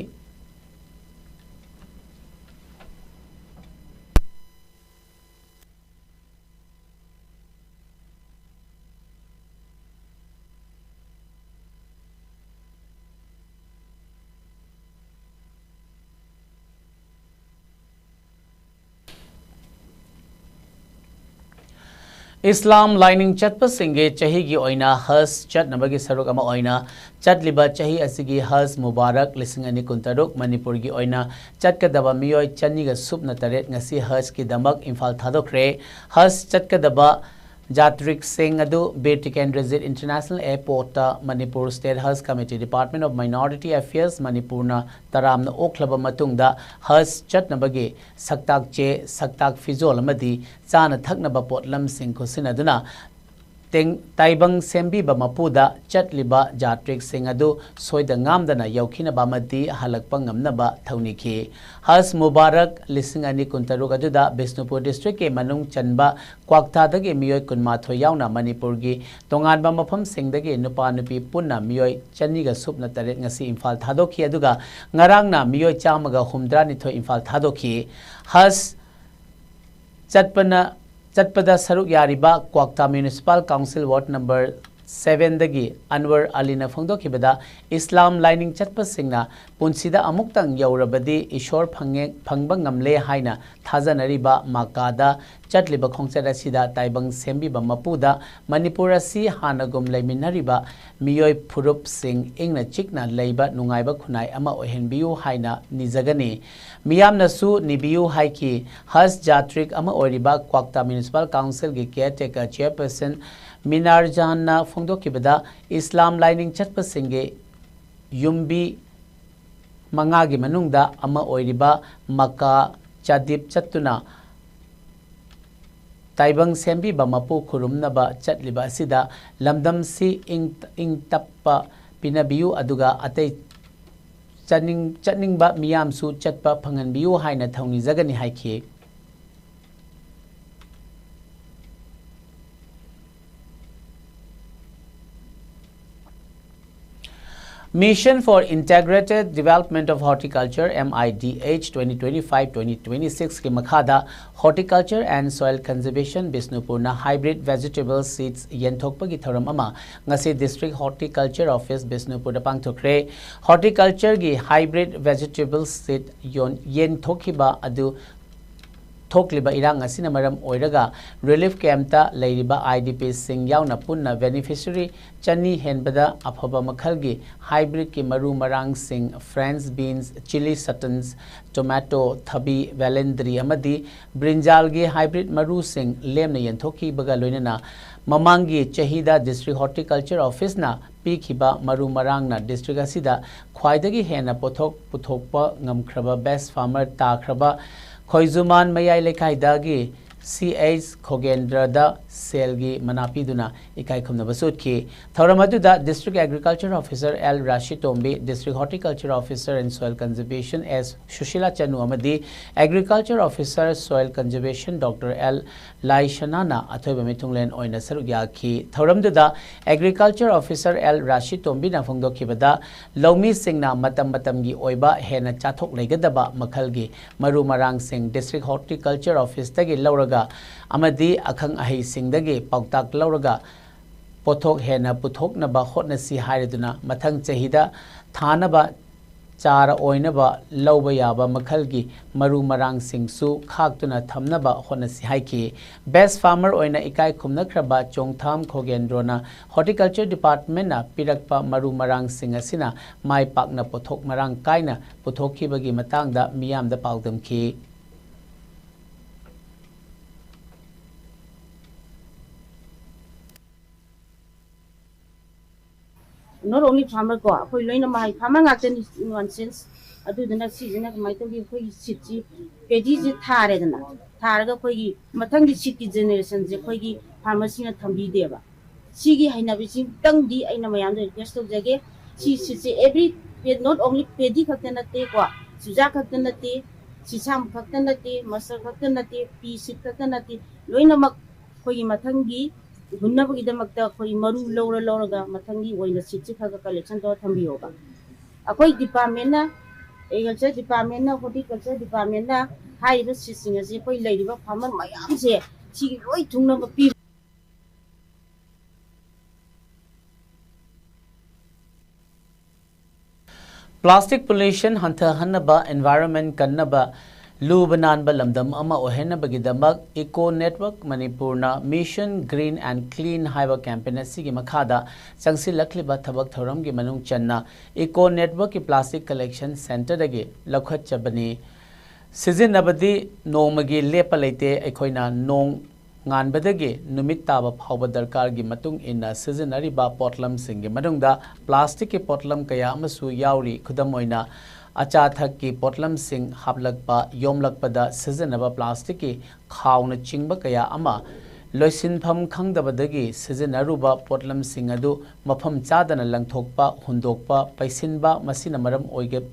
ꯏꯁꯂꯥꯝ ꯂꯥꯏꯅꯤꯡ ꯆꯠꯄꯁꯤꯡꯒꯤ ꯆꯍꯤꯒꯤ ꯑꯣꯏꯅ ꯍꯖ ꯆꯠꯅꯕꯒꯤ ꯁꯔꯨꯛ ꯑꯃ ꯑꯣꯏꯅ ꯆꯠꯂꯤꯕ ꯆꯍꯤ ꯑꯁꯤꯒꯤ ꯍꯖ ꯃꯨꯕꯥꯔꯛ ꯂꯤꯁꯤꯡ ꯑꯅꯤ ꯀꯨꯟꯇꯔꯨꯛ ꯃꯅꯤꯄꯨꯔꯒꯤ ꯑꯣꯏꯅ ꯆꯠꯀꯗꯕ ꯃꯤꯑꯣꯏ ꯆꯅꯤꯒ ꯁꯨꯞꯅ ꯇꯔꯦꯠ ꯉꯁꯤ ꯍꯖꯀꯤꯗꯃꯛ ꯏꯝꯐꯥꯜ ꯊꯥꯗꯣꯛꯈ꯭ꯔꯦ꯫ ꯍꯖ ꯆꯠꯀꯗꯕ ꯖꯥꯇ꯭ꯔꯤꯛꯁꯤꯡ ꯑꯗꯨ ꯕꯤꯔ ꯇꯤꯀꯦꯟꯗ꯭ꯔꯖꯤꯠ ꯏꯟꯇꯔꯅꯦꯁꯅꯦꯜ ꯑꯦꯌꯔꯄꯣꯔꯠꯇ ꯃꯅꯤꯄꯨꯔ ꯁ꯭ꯇꯦꯠ ꯍꯖ committee, department of minority affairs ꯃꯅꯤꯄꯨꯔꯅ ꯇꯔꯥꯝꯅ ꯑꯣꯛꯂꯕ ꯃꯇꯨꯡꯗ ꯍꯖ ꯆꯠꯅꯕꯒꯤ ꯁꯛꯇꯥꯛ ꯆꯦ, ꯁꯛꯇꯥꯛ ꯐꯤꯖꯣꯜ ꯑꯃꯗꯤ ꯆꯥꯅ ꯊꯛꯅꯕ ꯄꯣꯠꯂꯝꯁꯤꯡ ꯈꯨꯠꯁꯤꯟꯅꯗꯨꯅ ꯇꯦꯡ-, ꯇꯥꯏꯕꯪ ꯁꯦꯝꯕꯤꯕ ꯃꯄꯨꯗ ꯆꯠꯂꯤꯕ ꯖꯥꯇ꯭ꯔꯤꯛꯁꯤꯡ ꯑꯗꯨ ꯁꯣꯏꯗ ꯉꯥꯝꯗꯅ ꯌꯧꯈꯤꯅꯕ ꯑꯃꯗꯤ ꯍꯜꯂꯛꯄ ꯉꯝꯅꯕ ꯊꯧꯅꯤꯈꯤ꯫ ꯍꯖ ꯃꯨꯕꯥꯔꯛ ꯂꯤꯁꯤꯡ ꯑꯅꯤ ꯀꯨꯟꯇꯔꯨꯛ ꯑꯗꯨꯗ ꯕꯤꯁꯅꯨꯄꯨꯔ ꯗꯤꯁꯇ꯭ꯔꯤꯛꯀꯤ ꯃꯅꯨꯡ ꯆꯟꯕ ꯀ꯭ꯋꯥꯛꯇꯥꯗꯒꯤ ꯃꯤꯑꯣꯏ ꯀꯨꯟꯃꯥꯊꯣꯏ ꯌꯥꯎꯅ ꯃꯅꯤꯄꯨꯔꯒꯤ ꯇꯣꯉꯥꯟꯕ ꯃꯐꯝꯁꯤꯡꯗꯒꯤ ꯅꯨꯄꯥ ꯅꯨꯄꯤ ꯄꯨꯟꯅ ꯃꯤꯑꯣꯏ ꯆꯅꯤꯒ ꯁꯨꯞꯅ ꯇꯔꯦꯠ ꯉꯁꯤ ꯏꯝꯐꯥꯜ ꯊꯥꯗꯣꯛꯈꯤ, ꯑꯗꯨꯒ ꯉꯔꯥꯡꯅ ꯃꯤꯑꯣꯏ ꯆꯥꯝꯃꯒ ꯍꯨꯝꯗ꯭ꯔꯥꯅꯤꯊꯣꯏ ꯏꯝꯐꯥꯜ ꯊꯥꯗꯣꯛꯈꯤ꯫ ꯍꯖ ꯆꯠꯄꯅ, ꯆꯠꯄꯗ ꯁꯔꯨꯛ ꯌꯥꯔꯤꯕ ꯀ꯭ꯋꯥꯛꯇꯥ ꯃ꯭ꯌꯨꯅꯤꯁꯤꯄꯥꯜ ꯀꯥꯎꯟꯁꯤꯜ ꯋꯥꯔꯗ ꯅꯝꯕꯔ ꯁꯚꯦꯟꯗꯒꯤ ꯑꯟꯋꯔ ꯑꯂꯤꯅ ꯐꯣꯡꯗꯣꯛꯈꯤꯕꯗ, ꯏꯁꯂꯥꯝ ꯂꯥꯏꯅꯤꯡ ꯆꯠꯄꯁꯤꯡꯅ ꯄꯨꯟꯁꯤꯗ ꯑꯃꯨꯛꯇꯪ ꯌꯧꯔꯕꯗꯤ ꯏꯁꯣꯔ ꯐꯪꯉꯦ, ꯐꯪꯕ ꯉꯝꯂꯦ ꯍꯥꯏꯅ ꯊꯥꯖꯅꯔꯤꯕ ꯃꯛꯀꯥꯗ ꯆꯠꯂꯤꯕ ꯈꯣꯡꯆꯠ ꯑꯁꯤꯗ ꯇꯥꯏꯕꯪ ꯁꯦꯝꯕꯤꯕ ꯃꯄꯨꯗ ꯃꯅꯤꯄꯨꯔ ꯑꯁꯤ ꯍꯥꯟꯅꯒꯨꯝ ꯂꯩꯃꯤꯟꯅꯔꯤꯕ ꯃꯤꯑꯣꯏ ꯐꯨꯔꯨꯞꯁꯤꯡ ꯏꯪꯅ ꯆꯤꯛꯅ ꯂꯩꯕ ꯅꯨꯡꯉꯥꯏꯕ ꯈꯨꯟꯅꯥꯏ ꯑꯃ ꯑꯣꯏꯍꯟꯕꯤꯌꯨ ꯍꯥꯏꯅ ꯅꯤꯖꯒꯅꯤ꯫ ꯃꯤꯌꯥꯝꯅꯁꯨ ꯅꯤꯕꯤꯌꯨ ꯍꯥꯏꯈꯤ꯫ ꯍꯖ ꯖꯥꯇ꯭ꯔꯤꯛ ꯑꯃ ꯑꯣꯏꯔꯤꯕ ꯀ꯭ꯋꯥꯛꯇꯥ ꯃ꯭ꯌꯨꯅꯤꯁꯤꯄꯥꯜ ꯀꯥꯎꯟꯁꯤꯜꯒꯤ ꯀꯦꯌꯔꯇꯦꯀꯔ ꯆꯦꯌꯔꯄꯔꯁꯟ ꯃꯤꯅꯥꯔꯖꯥꯟꯅ ꯐꯣꯡꯗꯣꯛꯈꯤꯕꯗ, ꯏꯁꯂꯥꯝ ꯂꯥꯏꯅꯤꯡ ꯆꯠꯄꯁꯤꯡꯒꯤ ꯌꯨꯝꯕꯤ ꯃꯉꯥꯒꯤ ꯃꯅꯨꯡꯗ ꯑꯃ ꯑꯣꯏꯔꯤꯕ ꯃꯀꯥ ꯆꯥꯗꯤꯞ ꯆꯠꯇꯨꯅ ꯇꯥꯏꯕꯪ ꯁꯦꯝꯕꯤꯕ ꯃꯄꯨ ꯈꯨꯔꯨꯝꯅꯕ ꯆꯠꯂꯤꯕ ꯑꯁꯤꯗ ꯂꯝꯗꯝꯁꯤ ꯏꯪ ꯏꯪ ꯇꯞꯄ ꯄꯤꯅꯕꯤꯌꯨ, ꯑꯗꯨꯒ ꯑꯇꯩ ꯆꯠꯅꯤꯡ ꯆꯠꯅꯤꯡꯕ ꯃꯤꯌꯥꯝꯁꯨ ꯆꯠꯄ ꯐꯪꯍꯟꯕꯤꯌꯨ ꯍꯥꯏꯅ ꯊꯧꯅꯤꯖꯒꯅꯤ ꯍꯥꯏꯈꯤ꯫ Mission for Integrated Development of Horticulture, M I D H, twenty twenty-five twenty twenty-six ꯀꯤ ꯃꯈꯥꯗ Horticulture and Soil Conservation ꯕꯤꯁꯅꯨꯄꯨꯔꯅ hybrid vegetable seeds ꯌꯦꯟꯊꯣꯛꯄꯒꯤ ꯊꯧꯔꯝ ꯑꯃ ꯉꯁꯤ District Horticulture Office ꯕꯤꯁꯅꯨꯄꯨꯔꯗ ꯄꯥꯡꯊꯣꯛꯈ꯭ꯔꯦ꯫ Horticulture ꯒꯤ hybrid vegetable seed ꯌꯣꯟ ꯌꯦꯟꯊꯣꯛꯈꯤꯕ ꯑꯗꯨ ꯊꯣꯛꯂꯤꯕ ꯏꯔꯥꯡ ꯑꯁꯤꯅ ꯃꯔꯝ ꯑꯣꯏꯔꯒ relief camp ꯇ ꯂꯩꯔꯤꯕ I D Ps ꯁꯤꯡ ꯌꯥꯎꯅ ꯄꯨꯟꯅ beneficiary ꯆꯅꯤ ꯍꯦꯟꯕꯗ ꯑꯐꯕ ꯃꯈꯜꯒꯤ hybrid ꯀꯤ ꯃꯔꯨ ꯃꯔꯥꯡꯁꯤꯡ, French beans, chilli suttons, tomato, ꯊꯕꯤ, ꯕꯦꯂꯦꯟꯗ꯭ꯔꯤ ꯑꯃꯗꯤ ꯕ꯭ꯔꯤꯟꯖꯥꯜꯒꯤ hybrid ꯃꯔꯨꯁꯤꯡ ꯂꯦꯝꯅ ꯌꯦꯟꯊꯣꯛꯈꯤꯕꯒ ꯂꯣꯏꯅꯅ ꯃꯃꯥꯡꯒꯤ ꯆꯍꯤꯗ District Horticulture Office ꯅ ꯄꯤꯈꯤꯕ ꯃꯔꯨ ꯃꯔꯥꯡꯅ district ꯑꯁꯤꯗ ꯈ꯭ꯋꯥꯏꯗꯒꯤ ꯍꯦꯟꯅ ꯄꯣꯠꯊꯣꯛ ꯄꯨꯊꯣꯛꯄ ꯉꯝꯈ꯭ꯔꯕ best farmer ꯇꯥꯈ꯭ꯔꯕ ꯈꯣꯏꯖꯨꯃꯥꯟ ꯃꯌꯥꯏ ꯂꯩꯀꯥꯏꯗꯒꯤ C H ꯈꯣꯒꯦꯟꯗ꯭ꯔꯗ ꯁꯦꯜꯒꯤ ꯃꯅꯥ ꯄꯤꯗꯨꯅ ꯏꯀꯥꯏ ꯈꯨꯝꯅꯕꯁꯨ ꯎꯠꯈꯤ꯫ ꯊꯧꯔꯝ ꯑꯗꯨꯗ District Agriculture Officer L ꯔꯥꯁꯤꯇꯣꯝꯕꯤ, District Horticulture Officer and Soil Conservation S Sushila ꯆꯅꯨ ꯑꯃꯗꯤ Agriculture Officer Soil Conservation Doctor L ꯂꯥꯏꯁꯅꯥꯅ ꯑꯊꯣꯏꯕ ꯃꯤꯊꯨꯡꯂꯦꯟ ꯑꯣꯏꯅ ꯁꯔꯨꯛ ꯌꯥꯈꯤ꯫ ꯊꯧꯔꯝꯗꯨꯗ Agriculture Officer L ꯔꯥꯁꯤꯇꯣꯝꯕꯤꯅ ꯐꯣꯡꯗꯣꯛꯈꯤꯕꯗ, ꯂꯧꯃꯤꯁꯤꯡꯅ ꯃꯇꯝ ꯃꯇꯝꯒꯤ ꯑꯣꯏꯕ ꯍꯦꯟꯅ ꯆꯥꯊꯣꯛ ꯂꯩꯒꯗꯕ ꯃꯈꯜꯒꯤ ꯃꯔꯨ ꯃꯔꯥꯡꯁꯤꯡ District Horticulture Office ꯇꯒꯤ ꯂꯧꯔꯒ ꯑꯃꯗꯤ ꯑꯈꯪ ꯑꯍꯩꯁꯤꯡꯗꯒꯤ ꯄꯥꯎꯇꯥꯛ ꯂꯧꯔꯒ ꯄꯣꯠꯊꯣꯛ ꯍꯦꯟꯅ ꯄꯨꯊꯣꯛꯅꯕ ꯍꯣꯠꯅꯁꯤ ꯍꯥꯏꯔꯗꯨꯅ ꯃꯊꯪ ꯆꯍꯤꯗ ꯊꯥꯅꯕ ꯆꯥꯔ ꯑꯣꯏꯅꯕ ꯂꯧꯕ ꯌꯥꯕ ꯃꯈꯜꯒꯤ ꯃꯔꯨ ꯃꯔꯥꯡꯁꯤꯡꯁꯨ ꯈꯥꯛꯇꯨꯅ ꯊꯝꯅꯕ ꯍꯣꯠꯅꯁꯤ ꯍꯥꯏꯈꯤ꯫ Best farmer ꯑꯣꯏꯅ ꯏꯀꯥꯏ ꯈꯨꯝꯅꯈ꯭ꯔꯕ ꯆꯣꯡꯊꯥꯝ ꯈꯣꯒꯦꯟꯗ꯭ꯔꯣꯅ Horticulture Department ꯅ ꯄꯤꯔꯛꯄ ꯃꯔꯨ ꯃꯔꯥꯡꯁꯤꯡ ꯑꯁꯤꯅ ꯃꯥꯏ ꯄꯥꯛꯅ ꯄꯣꯠꯊꯣꯛ ꯃꯔꯥꯡ ꯀꯥꯏꯅ ꯄꯨꯊꯣꯛꯈꯤꯕꯒꯤ ꯃꯇꯥꯡꯗ ꯃꯤꯌꯥꯝꯗ ꯄꯥꯎꯗꯝꯈꯤ꯫ Not only farmer ꯀꯣ, ꯑꯩꯈꯣꯏ ꯂꯣꯏꯅ ꯃꯍꯩ farmer ꯉꯥꯛꯇꯅꯤ in one sense꯫ ꯑꯗꯨꯗꯨꯅ ꯁꯤꯁꯤꯅ ꯀꯃꯥꯏꯅ ꯇꯧꯒꯦ, ꯑꯩꯈꯣꯏꯒꯤ seed ꯁꯤ, ꯄꯦꯗꯤꯁꯤ ꯊꯥꯔꯦꯗꯅ, ꯊꯥꯔꯒ ꯑꯩꯈꯣꯏꯒꯤ ꯃꯊꯪꯒꯤ ꯁꯤꯠꯀꯤ ꯖꯦꯅꯦꯔꯦꯁꯟꯁꯦ ꯑꯩꯈꯣꯏꯒꯤ ꯐꯥꯔꯃꯔꯁꯤꯡꯅ ꯊꯝꯕꯤꯗꯦꯕ꯫ ꯁꯤꯒꯤ ꯍꯩꯅꯕꯤꯁꯤꯡꯇꯪꯗꯤ ꯑꯩꯅ ꯃꯌꯥꯝꯗ ꯔꯤꯀ꯭ꯋꯦꯁ ꯇꯧꯖꯒꯦ꯫ ꯁꯤ ꯁꯤꯠꯁꯦ ꯑꯦꯕ꯭ꯔꯤ, ꯅꯣꯠ ꯑꯣꯡꯂꯤ ꯄꯦꯗꯤ ꯈꯛꯇ ꯅꯠꯇꯦꯀꯣ, ꯆꯨꯖꯥꯛ ꯈꯛꯇ ꯅꯠꯇꯦ, ꯁꯤꯁꯥꯝ ꯈꯛꯇ ꯅꯠꯇꯦ, ꯃꯁꯇꯔ ꯈꯛꯇ ꯅꯠꯇꯦ, ꯄꯤ ꯁꯤꯠ ꯈꯛꯇ ꯅꯠꯇꯦ, ꯂꯣꯏꯅꯃꯛ ꯑꯩꯈꯣꯏꯒꯤ ꯃꯊꯪꯒꯤ ꯍꯨꯟꯅꯕꯒꯤꯗꯃꯛꯇ ꯑꯩꯈꯣꯏ ꯃꯔꯨ ꯂꯧꯔ ꯂꯧꯔꯒ ꯃꯊꯪꯒꯤ ꯑꯣꯏꯅ ꯁꯤꯠꯁꯤ ꯈꯔ ꯈꯔ ꯀꯂꯦꯛꯁꯟ ꯇꯧꯔ ꯊꯝꯕꯤꯌꯣꯕ꯫ ꯑꯩꯈꯣꯏ ꯗꯤꯄꯥꯔꯠꯃꯦꯟꯅ, ꯑꯦꯒ꯭ꯔꯤꯀꯜꯆꯔ ꯗꯤꯄꯥꯔꯠꯃꯦꯟꯅ, ꯍꯣꯔꯇꯤꯀꯜꯆꯔ ꯗꯤꯄꯥꯔꯠꯃꯦꯟꯅ ꯍꯥꯏꯔꯤꯕ ꯁꯤꯠꯁꯤꯡ ꯑꯁꯤ ꯑꯩꯈꯣꯏ ꯂꯩꯔꯤꯕ ꯐꯥꯔꯃꯔ ꯃꯌꯥꯝꯁꯦ ꯁꯤꯒꯤ ꯂꯣꯏ ꯊꯨꯡꯅꯕ ꯄꯤꯕ꯫ ꯄ꯭ꯂꯥꯁꯇꯤꯛ ꯄꯣꯂ꯭ꯌꯨꯁꯟ ꯍꯟꯊꯍꯟꯅꯕ, ꯏꯟꯚꯥꯏꯔꯣꯟꯃꯦꯟ ꯀꯟꯅꯕ, ꯂꯨꯕ ꯅꯥꯟꯕ ꯂꯝꯗꯝ ꯑꯃ ꯑꯣꯏꯍꯟꯅꯕꯒꯤꯗꯃꯛ ꯏꯀꯣ ꯅꯦꯠꯋꯔꯛ ꯃꯅꯤꯄꯨꯔꯅ ꯃꯤꯁꯟ ꯒ꯭ꯔꯤꯟ ꯑꯦꯟ ꯀ꯭ꯂꯤꯟ ꯍꯥꯏꯕ ꯀꯦꯝꯄꯦꯟ ꯑꯁꯤꯒꯤ ꯃꯈꯥꯗ ꯆꯪꯁꯤꯜꯂꯛꯂꯤꯕ ꯊꯕꯛ ꯊꯧꯔꯝꯒꯤ ꯃꯅꯨꯡ ꯆꯟꯅ ꯏꯀꯣ ꯅꯦꯠꯋꯔꯛꯀꯤ ꯄ꯭ꯂꯥꯁꯇꯤꯛ ꯀꯂꯦꯛꯁꯟ ꯁꯦꯟꯇꯔꯗꯒꯤ ꯂꯧꯈꯠꯆꯕꯅꯤ꯫ ꯁꯤꯖꯤꯟꯅꯕꯗꯤ ꯅꯣꯡꯃꯒꯤ ꯂꯦꯞꯄ ꯂꯩꯇꯦ꯫ ꯑꯩꯈꯣꯏꯅ ꯅꯣꯡ ꯉꯥꯟꯕꯗꯒꯤ ꯅꯨꯃꯤꯠ ꯇꯥꯕ ꯐꯥꯎꯕ ꯗꯔꯀꯥꯔꯒꯤ ꯃꯇꯨꯡ ꯏꯟꯅ ꯁꯤꯖꯤꯟꯅꯔꯤꯕ ꯄꯣꯠꯂꯝꯁꯤꯡꯒꯤ ꯃꯅꯨꯡꯗ ꯄ꯭ꯂꯥꯁꯇꯤꯛꯀꯤ ꯄꯣꯠꯂꯝ ꯀꯌꯥ ꯑꯃꯁꯨ ꯌꯥꯎꯔꯤ꯫ ꯈꯨꯗꯝ ꯑꯣꯏꯅ, ꯑꯆꯥ ꯑꯊꯛꯀꯤ ꯄꯣꯠꯂꯝꯁꯤꯡ ꯍꯥꯞꯂꯛꯄ, ꯌꯣꯝꯂꯛꯄꯗ ꯁꯤꯖꯤꯟꯅꯕ ꯄ꯭ꯂꯥꯁꯇꯤꯛꯀꯤ ꯈꯥꯎꯅꯆꯤꯡꯕ ꯀꯌꯥ ꯑꯃ, ꯂꯣꯏꯁꯤꯟꯐꯝ ꯈꯪꯗꯕꯗꯒꯤ ꯁꯤꯖꯤꯟꯅꯔꯨꯕ ꯄꯣꯠꯂꯝꯁꯤꯡ ꯑꯗꯨ ꯃꯐꯝ ꯆꯥꯗꯅ ꯂꯪꯊꯣꯛꯄ, ꯍꯨꯟꯗꯣꯛꯄ, ꯄꯩꯁꯤꯟꯕ, ꯃꯁꯤꯅ ꯃꯔꯝ ꯑꯣꯏꯒ-,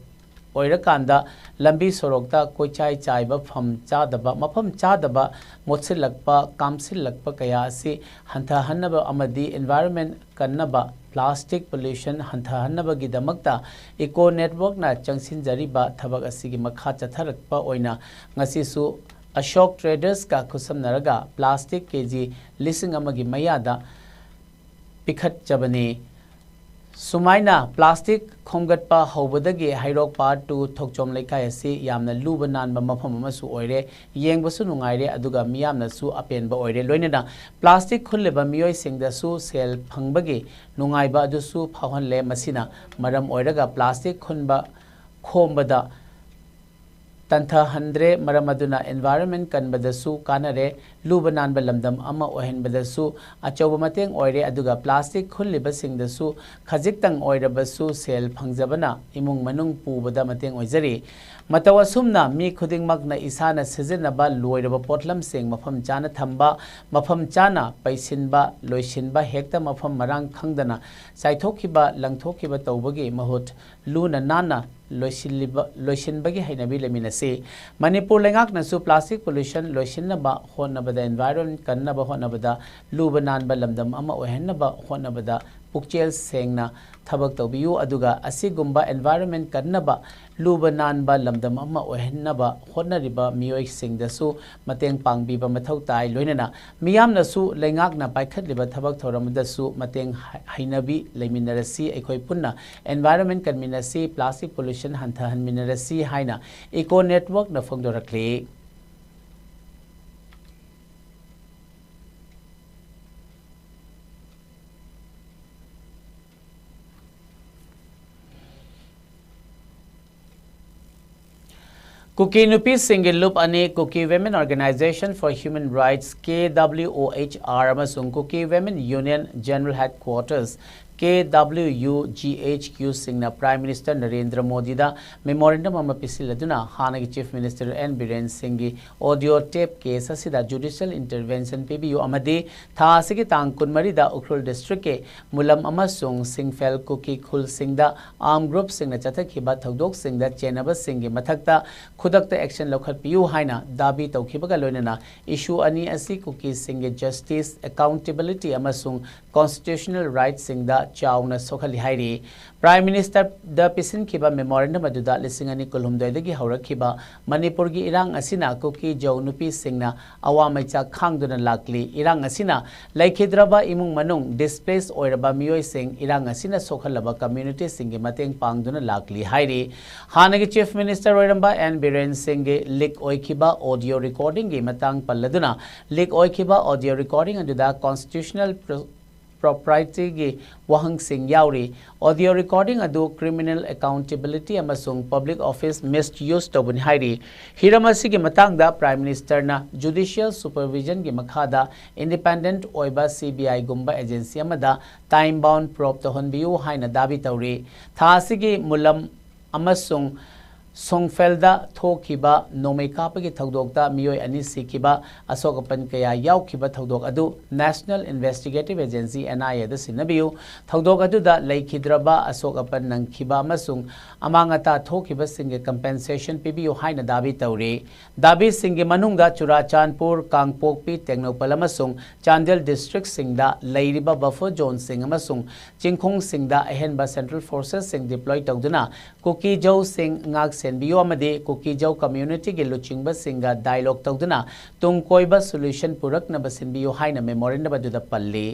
ꯑꯣꯏꯔꯀꯥꯟꯗ ꯂꯝꯕꯤ ꯁꯣꯔꯣꯛꯇ ꯀꯣꯏꯆꯥꯏ ꯆꯥꯏꯕ, ꯐꯝ ꯆꯥꯗꯕ, ꯃꯐꯝ ꯆꯥꯗꯕ ꯃꯣꯠꯁꯤꯜꯂꯛꯄ, ꯀꯥꯝꯁꯤꯜꯂꯛꯄ ꯀꯌꯥ ꯑꯁꯤ ꯍꯟꯊꯍꯟꯅꯕ ꯑꯃꯗꯤ ꯏꯟꯚꯥꯏꯔꯣꯟꯃꯦꯟ ꯀꯟꯅꯕ, ꯄ꯭ꯂꯥꯁꯇꯤꯛ ꯄꯣꯂ꯭ꯌꯨꯁꯟ ꯍꯟꯊꯍꯟꯅꯕꯒꯤꯗꯃꯛꯇ ꯏꯀꯣ ꯅꯦꯠꯋꯔꯛꯅ ꯆꯪꯁꯤꯟꯖꯔꯤꯕ ꯊꯕꯛ ꯑꯁꯤꯒꯤ ꯃꯈꯥ ꯆꯠꯊꯔꯛꯄ ꯑꯣꯏꯅ ꯉꯁꯤꯁꯨ ꯑꯁꯣꯛ ꯇ꯭ꯔꯦꯗꯔꯁꯀ ꯈꯨꯠꯁꯝꯅꯔꯒ ꯄ꯭ꯂꯥꯁꯇꯤꯛ ꯀꯦꯖꯤ ꯂꯤꯁꯤꯡ ꯑꯃꯒꯤ ꯃꯌꯥꯗ ꯄꯤꯈꯠꯆꯕꯅꯤ꯫ ꯁꯨꯃꯥꯏꯅ ꯄ꯭ꯂꯥꯁꯇꯤꯛ ꯈꯣꯝꯒꯠꯄ ꯍꯧꯕꯗꯒꯤ ꯍꯩꯔꯣꯛ ꯄꯥꯔꯠ ꯇꯨ ꯊꯣꯛꯆꯣꯝ ꯂꯩꯀꯥꯏ ꯑꯁꯤ ꯌꯥꯝꯅ ꯂꯨꯕ ꯅꯥꯟꯕ ꯃꯐꯝ ꯑꯃꯁꯨ ꯑꯣꯏꯔꯦ꯫ ꯌꯦꯡꯕꯁꯨ ꯅꯨꯡꯉꯥꯏꯔꯦ, ꯑꯗꯨꯒ ꯃꯤꯌꯥꯝꯅꯁꯨ ꯑꯄꯦꯟꯕ ꯑꯣꯏꯔꯦ꯫ ꯂꯣꯏꯅꯅ ꯄ꯭ꯂꯥꯁꯇꯤꯛ ꯈꯨꯜꯂꯤꯕ ꯃꯤꯑꯣꯏꯁꯤꯡꯗꯁꯨ ꯁꯦꯜ ꯐꯪꯕꯒꯤ ꯅꯨꯡꯉꯥꯏꯕ ꯑꯗꯨꯁꯨ ꯐꯥꯎꯍꯜꯂꯦ꯫ ꯃꯁꯤꯅ ꯃꯔꯝ ꯑꯣꯏꯔꯒ ꯄ꯭ꯂꯥꯁꯇꯤꯛ ꯈꯨꯟꯕ, ꯈꯣꯝꯕꯗ ꯇꯟꯊꯍꯟꯗ꯭ꯔꯦ꯫ ꯃꯔꯝ ꯑꯗꯨꯅ environment ꯀꯟꯕꯗꯁꯨ ꯀꯥꯟꯅꯔꯦ, ꯂꯨꯕ ꯅꯥꯟꯕ ꯂꯝꯗꯝ ꯑꯃ ꯑꯣꯏꯍꯟꯕꯗꯁꯨ ꯑꯆꯧꯕ ꯃꯇꯦꯡ ꯑꯣꯏꯔꯦ, ꯑꯗꯨꯒ plastic ꯈꯨꯜꯂꯤꯕꯁꯤꯡꯗꯁꯨ ꯈꯖꯤꯛꯇꯪ ꯑꯣꯏꯔꯕꯁꯨ ꯁꯦꯜ ꯐꯪꯖꯕꯅ ꯏꯃꯨꯡ ꯃꯅꯨꯡ ꯄꯨꯕꯗ ꯃꯇꯦꯡ ꯑꯣꯏꯖꯔꯤ꯫ ꯃꯇꯧ ꯑꯁꯨꯝꯅ ꯃꯤ ꯈꯨꯗꯤꯡꯃꯛꯅ ꯏꯁꯥꯅ ꯁꯤꯖꯤꯟꯅꯕ ꯂꯣꯏꯔꯕ ꯄꯣꯠꯂꯝꯁꯤꯡ ꯃꯐꯝ ꯆꯥꯅ ꯊꯝꯕ, ꯃꯐꯝ ꯆꯥꯅ ꯄꯩꯁꯤꯟꯕ, ꯂꯣꯏꯁꯤꯟꯕ, ꯍꯦꯛꯇ ꯃꯐꯝ ꯃꯔꯥꯡ ꯈꯪꯗꯅ ꯆꯥꯏꯊꯣꯛꯈꯤꯕ, ꯂꯪꯊꯣꯛꯈꯤꯕ ꯇꯧꯕꯒꯤ ꯃꯍꯨꯠ ꯂꯨꯅ ꯅꯥꯟꯅ ꯂꯣꯏꯁꯤꯜꯂꯤꯕ-, ꯂꯣꯏꯁꯤꯟꯕꯒꯤ ꯍꯩꯅꯕꯤ ꯂꯩꯃꯤꯟꯅꯁꯤ꯫ ꯃꯅꯤꯄꯨꯔ ꯂꯩꯉꯥꯛꯅꯁꯨ plastic pollution ꯂꯣꯏꯁꯤꯟꯅꯕ ꯍꯣꯠꯅꯕꯗ, environment ꯀꯟꯅꯕ ꯍꯣꯠꯅꯕꯗ, ꯂꯨꯕ ꯅꯥꯟꯕ ꯂꯝꯗꯝ ꯑꯃ ꯑꯣꯏꯍꯟꯅꯕ ꯍꯣꯠꯅꯕꯗ ꯄꯨꯛꯆꯦꯜ ꯁꯦꯡꯅ ꯊꯕꯛ ꯇꯧꯕꯤꯌꯨ, ꯑꯗꯨꯒ ꯑꯁꯤꯒꯨꯝꯕ environment ꯀꯟꯅꯕ, ꯂꯨꯕ ꯅꯥꯟꯕ ꯂꯝꯗꯝ ꯑꯃ ꯑꯣꯏꯍꯟꯅꯕ ꯍꯣꯠꯅꯔꯤꯕ ꯃꯤꯑꯣꯏꯁꯤꯡꯗꯁꯨ ꯃꯇꯦꯡ ꯄꯥꯡꯕꯤꯕ ꯃꯊꯧ ꯇꯥꯏ꯫ ꯂꯣꯏꯅꯅ ꯃꯤꯌꯥꯝꯅꯁꯨ ꯂꯩꯉꯥꯛꯅ ꯄꯥꯏꯈꯠꯂꯤꯕ ꯊꯕꯛ ꯊꯧꯔꯝ ꯑꯗꯨꯗꯁꯨ ꯃꯇꯦꯡ ꯍ-, ꯍꯩꯅꯕꯤ ꯂꯩꯃꯤꯟꯅꯔꯁꯤ, ꯑꯩꯈꯣꯏ ꯄꯨꯟꯅ environment ꯀꯟꯃꯤꯟꯅꯁꯤ, plastic pollution ꯍꯟꯊꯍꯟꯃꯤꯟꯅꯔꯁꯤ ꯍꯥꯏꯅ Eco Networkꯅ ꯐꯣꯡꯗꯣꯔꯛꯂꯤ꯫ ꯀꯨꯀꯤ ꯅꯨꯄꯤꯁꯤꯡꯒꯤ ꯂꯨꯞ ꯑꯅꯤ, Kuki Women Organisation for Human Rights, K W O H R, ꯑꯃꯁꯨꯡ Kuki Women Union General Headquarters, K W U G H Q, ꯁꯤꯡꯅ Prime Minister ꯅꯔꯦꯟꯗ꯭ꯔ ꯃꯣꯗꯤꯗ memorandum ꯑꯃ ꯄꯤꯁꯤꯜꯂꯗꯨꯅ ꯍꯥꯟꯅꯒꯤ Chief Minister N ꯕꯤꯔꯦꯟ ꯁꯤꯡꯒꯤ audio tape case ꯑꯁꯤꯗ judicial intervention ꯄꯤꯕꯤꯌꯨ ꯑꯃꯗꯤ ꯊꯥ ꯑꯁꯤꯒꯤ ꯇꯥꯡ ꯀꯨꯟꯃꯔꯤꯗ ꯎꯈ꯭ꯔꯨꯜ districtꯀꯤ ꯃꯨꯂꯝ ꯑꯃꯁꯨꯡ ꯁꯤꯡꯐꯦꯜ ꯀꯨꯀꯤ ꯈꯨꯜꯁꯤꯡꯗ armed groupꯁꯤꯡꯅ ꯆꯠꯊꯈꯤꯕ ꯊꯧꯗꯣꯛꯁꯤꯡꯗ ꯆꯦꯟꯅꯕꯁꯤꯡꯒꯤ ꯃꯊꯛꯇ ꯈꯨꯗꯛꯇ action ꯂꯧꯈꯠꯄꯤꯌꯨ ꯍꯥꯏꯅ ꯗꯥꯕꯤ ꯇꯧꯈꯤꯕꯒ ꯂꯣꯏꯅꯅ issue ꯑꯅꯤ ꯑꯁꯤ ꯀꯨꯀꯤꯁꯤꯡꯒꯤ justice, accountability ꯑꯃꯁꯨꯡ constitutional rightꯁꯤꯡꯗ ꯆꯥꯎꯅ ꯁꯣꯛꯍꯜꯂꯤ ꯍꯥꯏꯔꯤ꯫ Prime Ministerꯗ ꯄꯤꯁꯤꯟꯈꯤꯕ memorandum ꯑꯗꯨꯗ ꯂꯤꯁꯤꯡ ꯑꯅꯤ ꯀꯨꯟꯍꯨꯝꯗꯣꯏꯗꯒꯤ ꯍꯧꯔꯛꯈꯤꯕ ꯃꯅꯤꯄꯨꯔꯒꯤ ꯏꯔꯥꯡ ꯑꯁꯤꯅ ꯀꯨꯀꯤ ꯖꯧ ꯅꯨꯄꯤꯁꯤꯡꯅ ꯑꯋꯥ ꯃꯩꯆꯥꯛ ꯈꯥꯡꯗꯨꯅ ꯂꯥꯛꯂꯤ꯫ ꯏꯔꯥꯡ ꯑꯁꯤꯅ ꯂꯩꯈꯤꯗ꯭ꯔꯕ ꯏꯃꯨꯡ ꯃꯅꯨꯡ, displace ꯑꯣꯏꯔꯕ ꯃꯤꯑꯣꯏꯁꯤꯡ, ꯏꯔꯥꯡ ꯑꯁꯤꯅ ꯁꯣꯛꯍꯜꯂꯕ communityꯁꯤꯡꯒꯤ ꯃꯇꯦꯡ ꯄꯥꯡꯗꯨꯅ ꯂꯥꯛꯂꯤ ꯍꯥꯏꯔꯤ꯫ ꯍꯥꯟꯅꯒꯤ Chief Minister ꯑꯣꯏꯔꯝꯕ ꯑꯦꯟ ꯕꯤꯔꯦꯟ ꯁꯤꯡꯒꯤ leak ꯑꯣꯏꯈꯤꯕ audio recordingꯒꯤ ꯃꯇꯥꯡ ꯄꯜꯂꯗꯨꯅ, leak ꯑꯣꯏꯈꯤꯕ audio recording ꯑꯗꯨꯗ constitutional pro-, proprietyꯒꯤ ꯋꯥꯍꯪꯁꯤꯡ ꯌꯥꯎꯔꯤ꯫ Audio recording ꯑꯗꯨ criminal accountability ꯑꯃꯁꯨꯡ public office misuse ꯇꯧꯕꯅꯤ ꯍꯥꯏꯔꯤ꯫ ꯍꯤꯔꯝ ꯑꯁꯤꯒꯤ ꯃꯇꯥꯡꯗ Prime Ministerꯅ judicial supervisionꯒꯤ ꯃꯈꯥꯗ independent ꯑꯣꯏꯕ C B Iꯒꯨꯝꯕ agency ꯑꯃꯗ time bound probe ꯇꯧꯍꯟꯕꯤꯌꯨ ꯍꯥꯏꯅ ꯗꯥꯕꯤ ꯇꯧꯔꯤ꯫ ꯊꯥ ꯑꯁꯤꯒꯤ ꯃꯨꯂꯝ ꯑꯃꯁꯨꯡ ꯁꯣꯡꯐꯦꯜꯗ ꯊꯣꯛꯈꯤꯕ ꯅꯣꯡꯃꯩ ꯀꯥꯞꯄꯒꯤ ꯊꯧꯗꯣꯛꯇ ꯃꯤꯑꯣꯏ ꯑꯅꯤ ꯁꯤꯈꯤꯕ ꯑꯁꯣꯛ ꯑꯄꯟ ꯀꯌꯥ ꯌꯥꯎꯈꯤꯕ ꯊꯧꯗꯣꯛ ꯑꯗꯨ National Investigative Agency, N I Aꯗ ꯁꯤꯟꯅꯕꯤꯌꯨ꯫ ꯊꯧꯗꯣꯛ ꯑꯗꯨꯗ ꯂꯩꯈꯤꯗ꯭ꯔꯕ, ꯑꯁꯣꯛ ꯑꯄꯟ ꯅꯪꯈꯤꯕ ꯑꯃꯁꯨꯡ ꯑꯃꯥꯡ ꯑꯇꯥ ꯊꯣꯛꯈꯤꯕꯁꯤꯡꯒꯤ compensation ꯄꯤꯕꯤꯌꯨ ꯍꯥꯏꯅ ꯗꯥꯕꯤ ꯇꯧꯔꯤ꯫ ꯗꯥꯕꯤꯁꯤꯡꯒꯤ ꯃꯅꯨꯡꯗ ꯆꯨꯔꯥꯆꯥꯟꯄꯨꯔ, ꯀꯥꯡꯄꯣꯛꯄꯤ, ꯇꯦꯡꯅꯧꯄꯜ ꯑꯃꯁꯨꯡ ꯆꯥꯟꯗꯦꯜ districtꯁꯤꯡꯗ ꯂꯩꯔꯤꯕ buffer zoneꯁꯤꯡ ꯑꯃꯁꯨꯡ ꯆꯤꯡꯈꯣꯡꯁꯤꯡꯗ ꯑꯍꯦꯟꯕ central forcesꯁꯤꯡ deploy ꯇꯧꯗꯨꯅ ꯀꯨꯀꯤꯖꯧꯁꯤꯡ ꯉꯥꯛ ꯁꯦꯟꯕꯤꯌꯨ ꯑꯃꯗꯤ ꯀꯨꯀꯤꯖꯧ communityꯒꯤ ꯂꯨꯆꯤꯡꯕꯁꯤꯡꯒ dialogue ꯇꯧꯗꯨꯅ ꯇꯨꯡ ꯀꯣꯏꯕ solution ꯄꯨꯔꯛꯅꯕ ꯁꯤꯟꯕꯤꯌꯨ ꯍꯥꯏꯅ memorandum ꯑꯗꯨꯗ ꯄꯜꯂꯤ꯫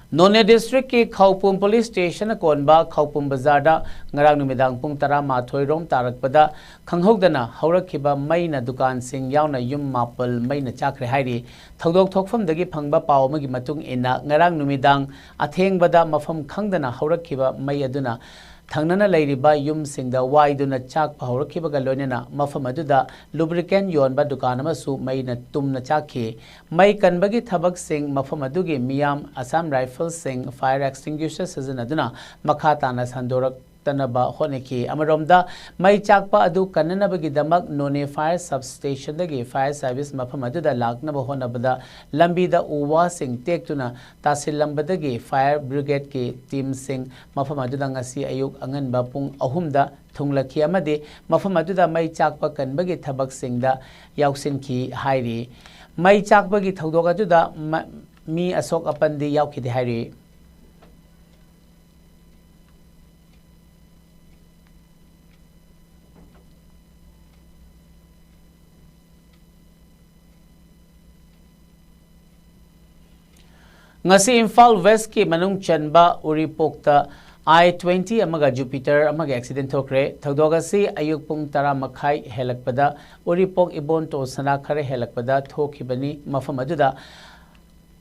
ꯅꯣꯅꯦ districtꯀꯤ ꯈꯧꯄꯨꯝ police stationꯅ ꯀꯣꯟꯕ ꯈꯧꯄꯨꯝ ꯕꯖꯥꯔꯗ ꯉꯔꯥꯡ ꯅꯨꯃꯤꯗꯥꯡ ꯄꯨꯡ ꯇꯔꯥꯃꯥꯊꯣꯏ ꯔꯣꯝ ꯇꯥꯔꯛꯄꯗ ꯈꯪꯍꯧꯗꯅ ꯍꯧꯔꯛꯈꯤꯕ ꯃꯩꯅ ꯗꯨꯀꯥꯟꯁꯤꯡ ꯌꯥꯎꯅ ꯌꯨꯝ ꯃꯥꯄꯜ ꯃꯩꯅ ꯆꯥꯛꯈ꯭ꯔꯦ ꯍꯥꯏꯔꯤ꯫ ꯊꯧꯗꯣꯛ ꯊꯣꯛꯐꯝꯗꯒꯤ ꯐꯪꯕ ꯄꯥꯎ ꯑꯃꯒꯤ ꯃꯇꯨꯡ ꯏꯟꯅ, ꯉꯔꯥꯡ ꯅꯨꯃꯤꯗꯥꯡ ꯑꯊꯦꯡꯕꯗ ꯃꯐꯝ ꯈꯪꯗꯅ ꯍꯧꯔꯛꯈꯤꯕ ꯃꯩ ꯑꯗꯨꯅ ꯊꯪꯅꯅ ꯂꯩꯔꯤꯕ ꯌꯨꯝꯁꯤꯡꯗ ꯋꯥꯏꯗꯨꯅ ꯆꯥꯛꯄ ꯍꯧꯔꯛꯈꯤꯕꯒ ꯂꯣꯏꯅꯅ ꯃꯐꯝ ꯑꯗꯨꯗ lubricant ꯌꯣꯟꯕ ꯗꯨꯀꯥꯟ ꯑꯃꯁꯨ ꯃꯩꯅ ꯇꯨꯝꯅ ꯆꯥꯛꯈꯤ꯫ ꯃꯩ ꯀꯟꯕꯒꯤ ꯊꯕꯛꯁꯤꯡ ꯃꯐꯝ ꯑꯗꯨꯒꯤ ꯃꯤꯌꯥꯝ Assam Riflesꯁꯤꯡ fire extinguisher ꯁꯤꯖꯤꯟꯅꯗꯨꯅ ꯃꯈꯥ ꯇꯥꯅ ꯁꯟꯗꯣꯔꯛꯇꯅꯕ ꯍꯣꯠꯅꯈꯤ꯫ ꯑꯃꯔꯣꯝꯗ, ꯃꯩ ꯆꯥꯛꯄ ꯑꯗꯨ ꯀꯟꯅꯅꯕꯒꯤꯗꯃꯛ ꯅꯣꯅꯦ fire substationꯗꯒꯤ fire service ꯃꯐꯝ ꯑꯗꯨꯗ ꯂꯥꯛꯅꯕ ꯍꯣꯠꯅꯕꯗ ꯂꯝꯕꯤꯗ ꯎ ꯋꯥꯁꯤꯡ ꯇꯦꯛꯇꯨꯅ ꯇꯥꯁꯤꯜꯂꯝꯕꯗꯒꯤ fire brigadeꯀꯤ teamꯁꯤꯡ ꯃꯐꯝ ꯑꯗꯨꯗ ꯉꯁꯤ ꯑꯌꯨꯛ ꯑꯉꯟꯕ ꯄꯨꯡ ꯑꯍꯨꯝꯗ ꯊꯨꯡꯂꯈꯤ ꯑꯃꯗꯤ ꯃꯐꯝ ꯑꯗꯨꯗ ꯃꯩ ꯆꯥꯛꯄ ꯀꯟꯕꯒꯤ ꯊꯕꯛꯁꯤꯡꯗ ꯌꯥꯎꯁꯤꯟꯈꯤ ꯍꯥꯏꯔꯤ꯫ ꯃꯩ ꯆꯥꯛꯄꯒꯤ ꯊꯧꯗꯣꯛ ꯑꯗꯨꯗ ꯃ-, ꯃꯤ ꯑꯁꯣꯛ ꯑꯄꯟꯗꯤ ꯌꯥꯎꯈꯤꯗꯦ ꯍꯥꯏꯔꯤ꯫ ꯉꯁꯤ ꯏꯝꯐꯥꯜ Westꯀꯤ ꯃꯅꯨꯡ ꯆꯟꯕ ꯎꯔꯤꯄꯣꯛꯇ ꯑꯥꯏ ꯇ꯭ꯋꯦꯟꯇꯤ ꯑꯃꯒ ꯖꯨꯄꯤꯇꯔ ꯑꯃꯒ ꯑꯦꯛꯁꯤꯗꯦꯟ ꯊꯣꯛꯈ꯭ꯔꯦ꯫ ꯊꯧꯗꯣꯛ ꯑꯁꯤ ꯑꯌꯨꯛ ꯄꯨꯡ ꯇꯔꯥ ꯃꯈꯥꯏ ꯍꯦꯜꯂꯛꯄꯗ ꯎꯔꯤꯄꯣꯛ ꯏꯕꯣꯟ ꯇꯣꯜ ꯁꯅꯥ ꯈꯔ ꯍꯦꯜꯂꯛꯄꯗ ꯊꯣꯛꯈꯤꯕꯅꯤ꯫ ꯃꯐꯝ ꯑꯗꯨꯗ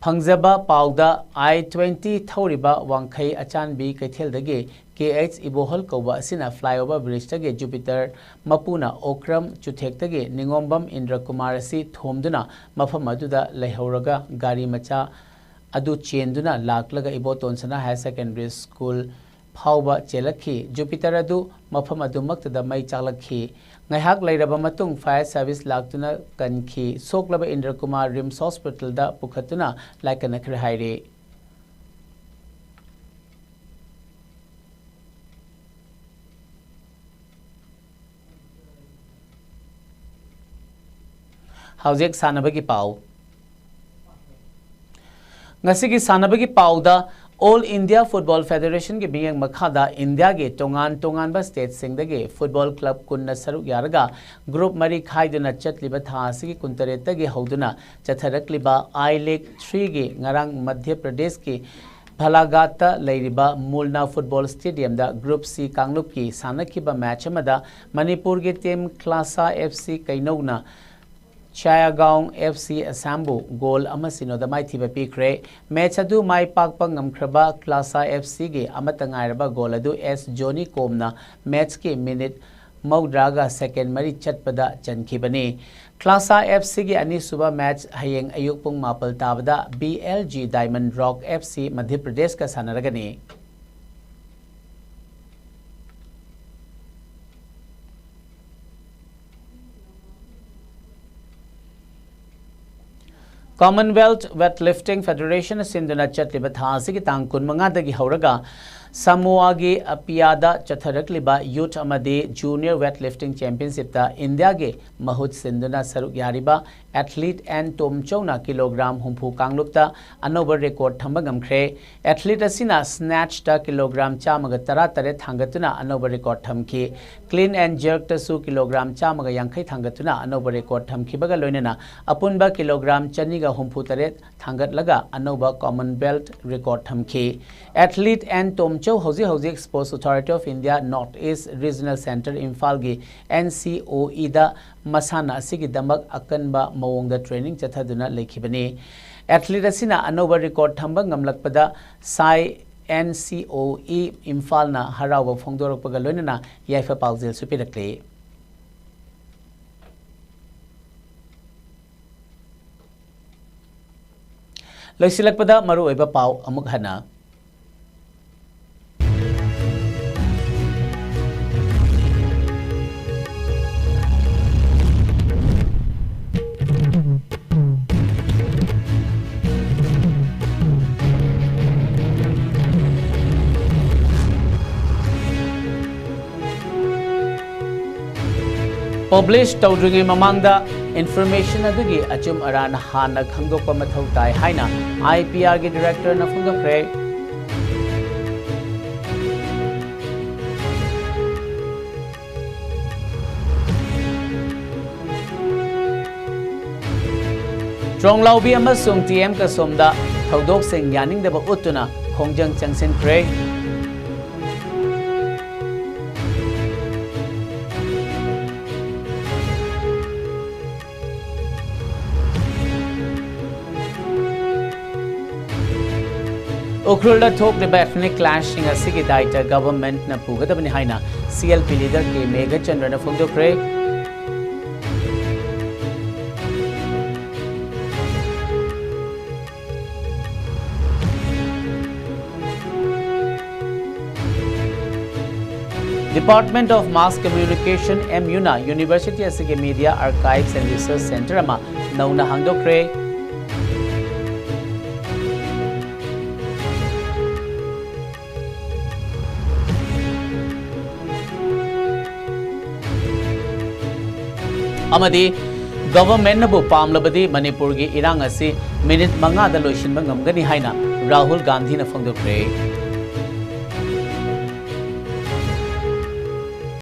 ꯐꯪꯖꯕ ꯄꯥꯎꯗ ꯑꯥꯏ ꯇ꯭ꯋꯦꯟꯇꯤ ꯊꯧꯔꯤꯕ ꯋꯥꯡꯈꯩ ꯑꯆꯥꯟꯕꯤ ꯀꯩꯊꯦꯜꯗꯒꯤ ꯀꯦ ꯑꯩꯆ ꯏꯕꯣꯍꯜ ꯀꯧꯕ ꯑꯁꯤꯅ ꯐ꯭ꯂꯥꯏꯑꯣꯚꯔ ꯕ꯭ꯔꯤꯖꯇꯒꯤ ꯖꯨꯄꯤꯇꯔ ꯃꯄꯨꯅ ꯑꯣꯀ꯭ꯔꯝ ꯆꯨꯊꯦꯛꯇꯒꯤ ꯅꯤꯉꯣꯝꯕꯝ ꯏꯟꯗ꯭ꯔꯀꯨꯃꯥꯔ ꯑꯁꯤ ꯊꯣꯝꯗꯨꯅ ꯃꯐꯝ ꯑꯗꯨꯗ ꯂꯩꯍꯧꯔꯒ ꯒꯥꯔꯤ ꯃꯆꯥ ꯑꯗꯨ ꯆꯦꯟꯗꯨꯅ ꯂꯥꯛꯂꯒ ꯏꯕꯣꯇꯣꯟ ꯁꯅꯥ ꯍꯥꯌꯔ ꯁꯦꯀꯦꯟꯗꯔꯤ ꯁ꯭ꯀꯨꯜ ꯐꯥꯎꯕ ꯆꯦꯜꯂꯛꯈꯤ꯫ ꯖꯨꯄꯤꯇꯔ ꯑꯗꯨ ꯃꯐꯝ ꯑꯗꯨꯃꯛꯇꯗ ꯃꯩ ꯆꯥꯛꯂꯛꯈꯤ꯫ ꯉꯥꯏꯍꯥꯛ ꯂꯩꯔꯕ ꯃꯇꯨꯡ ꯐꯥꯌꯔ ꯁꯔꯚꯤꯁ ꯂꯥꯛꯇꯨꯅ ꯀꯟꯈꯤ꯫ ꯁꯣꯛꯂꯕ ꯏꯟꯗ꯭ꯔꯀꯨꯃꯥꯔ ꯔꯤꯝꯁ ꯍꯣꯁꯄꯤꯇꯥꯜꯗ ꯄꯨꯈꯠꯇꯨꯅ ꯂꯥꯏꯀꯠꯅꯈ꯭ꯔꯦ ꯍꯥꯏꯔꯤ꯫ ꯍꯧꯖꯤꯛ ꯁꯥꯟꯅꯕꯒꯤ ꯄꯥꯎ꯫ ꯉꯁꯤꯒꯤ ꯁꯥꯟꯅꯕꯒꯤ ꯄꯥꯎꯗ, ꯑꯣꯜ ꯏꯟꯗꯤꯌꯥ ꯐꯨꯠꯕꯣꯜ ꯐꯦꯗꯔꯦꯁꯟꯒꯤ ꯃꯤꯠꯌꯦꯡ ꯃꯈꯥꯗ ꯏꯟꯗꯤꯌꯥꯒꯤ ꯇꯣꯉꯥꯟ ꯇꯣꯉꯥꯟꯕ ꯁ꯭ꯇꯦꯠꯁꯤꯡꯗꯒꯤ ꯐꯨꯠꯕꯣꯜ ꯀ꯭ꯂꯕ ꯀꯨꯟꯅ ꯁꯔꯨꯛ ꯌꯥꯔꯒ ꯒ꯭ꯔꯨꯞ ꯃꯔꯤ ꯈꯥꯏꯗꯨꯅ ꯆꯠꯂꯤꯕ ꯊꯥ ꯑꯁꯤꯒꯤ ꯀꯨꯟꯇꯔꯦꯠꯇꯒꯤ ꯍꯧꯗꯨꯅ ꯆꯠꯊꯔꯛꯂꯤꯕ ꯑꯥꯏ ꯂꯤꯒ ꯊ꯭ꯔꯤꯒꯤ ꯉꯔꯥꯡ ꯃꯙ꯭ꯌ ꯄ꯭ꯔꯗꯦꯁꯀꯤ ꯕꯥꯂꯥꯘꯥꯠꯇ ꯂꯩꯔꯤꯕ ꯃꯨꯜꯅꯥ ꯐꯨꯠꯕꯣꯜ ꯁ꯭ꯇꯦꯗꯤꯌꯝꯗ ꯒ꯭ꯔꯨꯞ ꯁꯤ ꯀꯥꯡꯂꯨꯞꯀꯤ ꯁꯥꯟꯅꯈꯤꯕ ꯃꯦꯆ ꯑꯃꯗ ꯃꯅꯤꯄꯨꯔꯒꯤ team ꯀ꯭ꯂꯥꯁꯥ F C ꯀꯩꯅꯧꯅ ꯆꯥꯌꯥꯒꯥꯎꯡ F C ꯑꯁꯥꯝꯕꯨ goal ꯑꯃ ꯁꯤꯅꯣꯗ ꯃꯥꯏꯊꯤꯕ ꯄꯤꯈ꯭ꯔꯦ꯫ ꯃꯦꯆ ꯑꯗꯨ ꯃꯥꯏ ꯄꯥꯛꯄ ꯉꯝꯈ꯭ꯔꯕ ꯀ꯭ꯂꯥꯁꯥ ꯑꯦꯐ ꯁꯤꯒꯤ ꯑꯃꯠꯇ ꯉꯥꯏꯔꯕ ꯒꯣꯜ ꯑꯗꯨ ꯑꯦꯁ ꯖꯣꯅꯤ ꯀꯣꯝꯅ ꯃꯦꯆꯀꯤ ꯃꯤꯅꯤꯠ ꯃꯧꯗ꯭ꯔꯥꯒ ꯁꯦꯀꯦꯟ ꯃꯔꯤ ꯆꯠꯄꯗ ꯆꯟꯈꯤꯕꯅꯤ꯫ ꯀ꯭ꯂꯥꯁꯥ ꯑꯦꯐ ꯁꯤꯒꯤ ꯑꯅꯤꯁꯨꯕ ꯃꯦꯆ ꯍꯌꯦꯡ ꯑꯌꯨꯛ ꯄꯨꯡ ꯃꯥꯄꯜ ꯇꯥꯕꯗ B L G diamond rock F C Madhya ꯄ꯭ꯔꯗꯦꯁꯀ ꯁꯥꯟꯅꯔꯒꯅꯤ꯫ Commonwealth weightlifting ꯐꯦꯗꯔꯦꯁꯟꯅ ꯁꯤꯟꯗꯨꯅ ꯆꯠꯂꯤꯕ ꯊꯥ ꯑꯁꯤꯒꯤ ꯇꯥꯡ ꯀꯨꯟꯃꯉꯥꯗꯒꯤ ꯍꯧꯔꯒ ꯁꯃꯣꯋꯥꯒꯤ ꯑꯄꯤꯌꯥꯗ ꯆꯠꯊꯔꯛꯂꯤꯕ ꯌꯨꯊ ꯑꯃꯗꯤ ꯖꯨꯅꯤꯌꯔ ꯋꯦꯠꯂꯤꯐꯇꯤꯡ ꯆꯦꯝꯄꯤꯌꯟꯁꯤꯞꯇ ꯏꯟꯗꯤꯌꯥꯒꯤ ꯃꯍꯨꯠ ꯁꯤꯟꯗꯨꯅ ꯁꯔꯨꯛ ꯌꯥꯔꯤꯕ ꯑꯦꯊꯂꯤꯠ ꯑꯦꯟ ꯇꯣꯝꯆꯧꯅ ꯀꯤꯂꯣꯒ꯭ꯔꯥꯝ ꯍꯨꯝꯐꯨ ꯀꯥꯡꯂꯨꯞꯇ ꯑꯅꯧꯕ ꯔꯦꯀꯣꯔꯗ ꯊꯝꯕ ꯉꯝꯈ꯭ꯔꯦ꯫ ꯑꯦꯊꯂꯤꯠ ꯑꯁꯤꯅ ꯁ꯭ꯅꯦꯠꯆꯇ ꯀꯤꯂꯣꯒ꯭ꯔꯥꯝ ꯆꯥꯝꯃꯒ ꯇꯔꯥ ꯇꯔꯦꯠ ꯊꯥꯡꯒꯠꯇꯨꯅ ꯑꯅꯧꯕ ꯔꯦꯀꯣꯔꯗ ꯊꯝꯈꯤ꯫ ꯀ꯭ꯂꯤꯟ ꯑꯦꯟ ꯖꯔꯛꯇꯁꯨ ꯀꯤꯂꯣꯒ꯭ꯔꯥꯝ ꯆꯥꯝꯃꯒ ꯌꯥꯡꯈꯩ ꯊꯥꯡꯒꯠꯇꯨꯅ ꯑꯅꯧꯕ ꯔꯦꯀꯣꯔꯗ ꯊꯝꯈꯤꯕꯒ ꯂꯣꯏꯅꯅ ꯑꯄꯨꯟꯕ ꯀꯤꯂꯣꯒ꯭ꯔꯥꯝ ꯆꯅꯤꯒ ꯍꯨꯝꯐꯨ ꯇꯔꯦꯠ ꯊꯥꯡꯒꯠꯂꯒ ꯑꯅꯧꯕ ꯀꯃꯟꯋꯦꯜꯊ ꯔꯦꯀꯣꯔꯗ ꯊꯝꯈꯤ꯫ ꯑꯦꯊꯂꯤꯠ ꯑꯦꯟ ꯇꯣꯝ ꯍꯧꯖꯤꯛ ꯍꯧꯖꯤꯛ Sports Authority of India North East Regional Centre ꯏꯝꯐꯥꯜꯒꯤ N C O E ꯗ ꯃꯁꯥꯟꯅ ꯑꯁꯤꯒꯤꯗꯃꯛ ꯑꯀꯟꯕ ꯃꯑꯣꯡꯗ training ꯆꯠꯊꯗꯨꯅ ꯂꯩꯈꯤꯕꯅꯤ꯫ Athlete ꯑꯁꯤꯅ ꯑꯅꯧꯕ record ꯊꯝꯕ ꯉꯝꯂꯛꯄꯗ ꯁꯥꯏ N C O E ꯏꯝꯐꯥꯜꯅ ꯍꯔꯥꯎꯕ ꯐꯣꯡꯗꯣꯔꯛꯄꯒ ꯂꯣꯏꯅꯅ ꯌꯥꯏꯐ ꯄꯥꯎꯖꯦꯜꯁꯨ ꯄꯤꯔꯛꯂꯤ꯫ ꯂꯣꯏꯁꯤꯜꯂꯛꯄꯗ ꯃꯔꯨꯑꯣꯏꯕ ꯄꯥꯎ ꯑꯃꯨꯛ ꯍꯟꯅ꯫ Publish ꯇꯧꯗ꯭ꯔꯤꯉꯩ ꯃꯃꯥꯡꯗ information ꯑꯗꯨꯒꯤ ꯑꯆꯨꯝ ꯑꯔꯥꯟ ꯍꯥꯟꯅ ꯈꯪꯗꯣꯛꯄ ꯃꯊꯧ ꯇꯥꯏ ꯍꯥꯏꯅ I P R ꯒꯤ director ꯅ ꯐꯣꯡꯗꯣꯛꯈ꯭ꯔꯦ꯫ ꯇ꯭ꯔꯣꯡꯂꯥꯎꯕꯤ ꯑꯃꯁꯨꯡ T M ꯀꯁꯣꯝꯗ ꯊꯧꯗꯣꯛꯁꯤꯡ ꯌꯥꯅꯤꯡꯗꯕ ꯎꯠꯇꯨꯅ ꯈꯣꯡꯖꯪ ꯆꯪꯁꯤꯟꯈ꯭ꯔꯦ꯫ ꯎꯈ꯭ꯔꯨꯜꯗ ꯊꯣꯛꯂꯤꯕ ethnic clashꯁꯤꯡ ꯑꯁꯤꯒꯤ ꯗꯥꯏꯇ government ꯅ ꯄꯨꯒꯗꯕꯅꯤ ꯍꯥꯏꯅ C L P leader K ꯃꯦꯘꯆꯟꯗ꯭ꯔꯅ ꯐꯣꯡꯗꯣꯛꯈ꯭ꯔꯦ꯫ Department of Mass Communication, M U ꯅ university ꯑꯁꯤꯒꯤ Media Archives and Research Centre ꯑꯃ ꯅꯧꯅ ꯍꯥꯡꯗꯣꯛꯈ꯭ꯔꯦ꯫ ꯑꯃꯗꯤ government ꯅꯕꯨ ꯄꯥꯝꯂꯕꯗꯤ ꯃꯅꯤꯄꯨꯔꯒꯤ ꯏꯔꯥꯡ ꯑꯁꯤ minute ꯃꯉꯥꯗ ꯂꯣꯏꯁꯤꯟꯕ ꯉꯝꯒꯅꯤ ꯍꯥꯏꯅ ꯔꯥꯍꯨꯜ ꯒꯥꯟꯙꯤꯅ ꯐꯣꯡꯗꯣꯛꯈ꯭ꯔꯦ꯫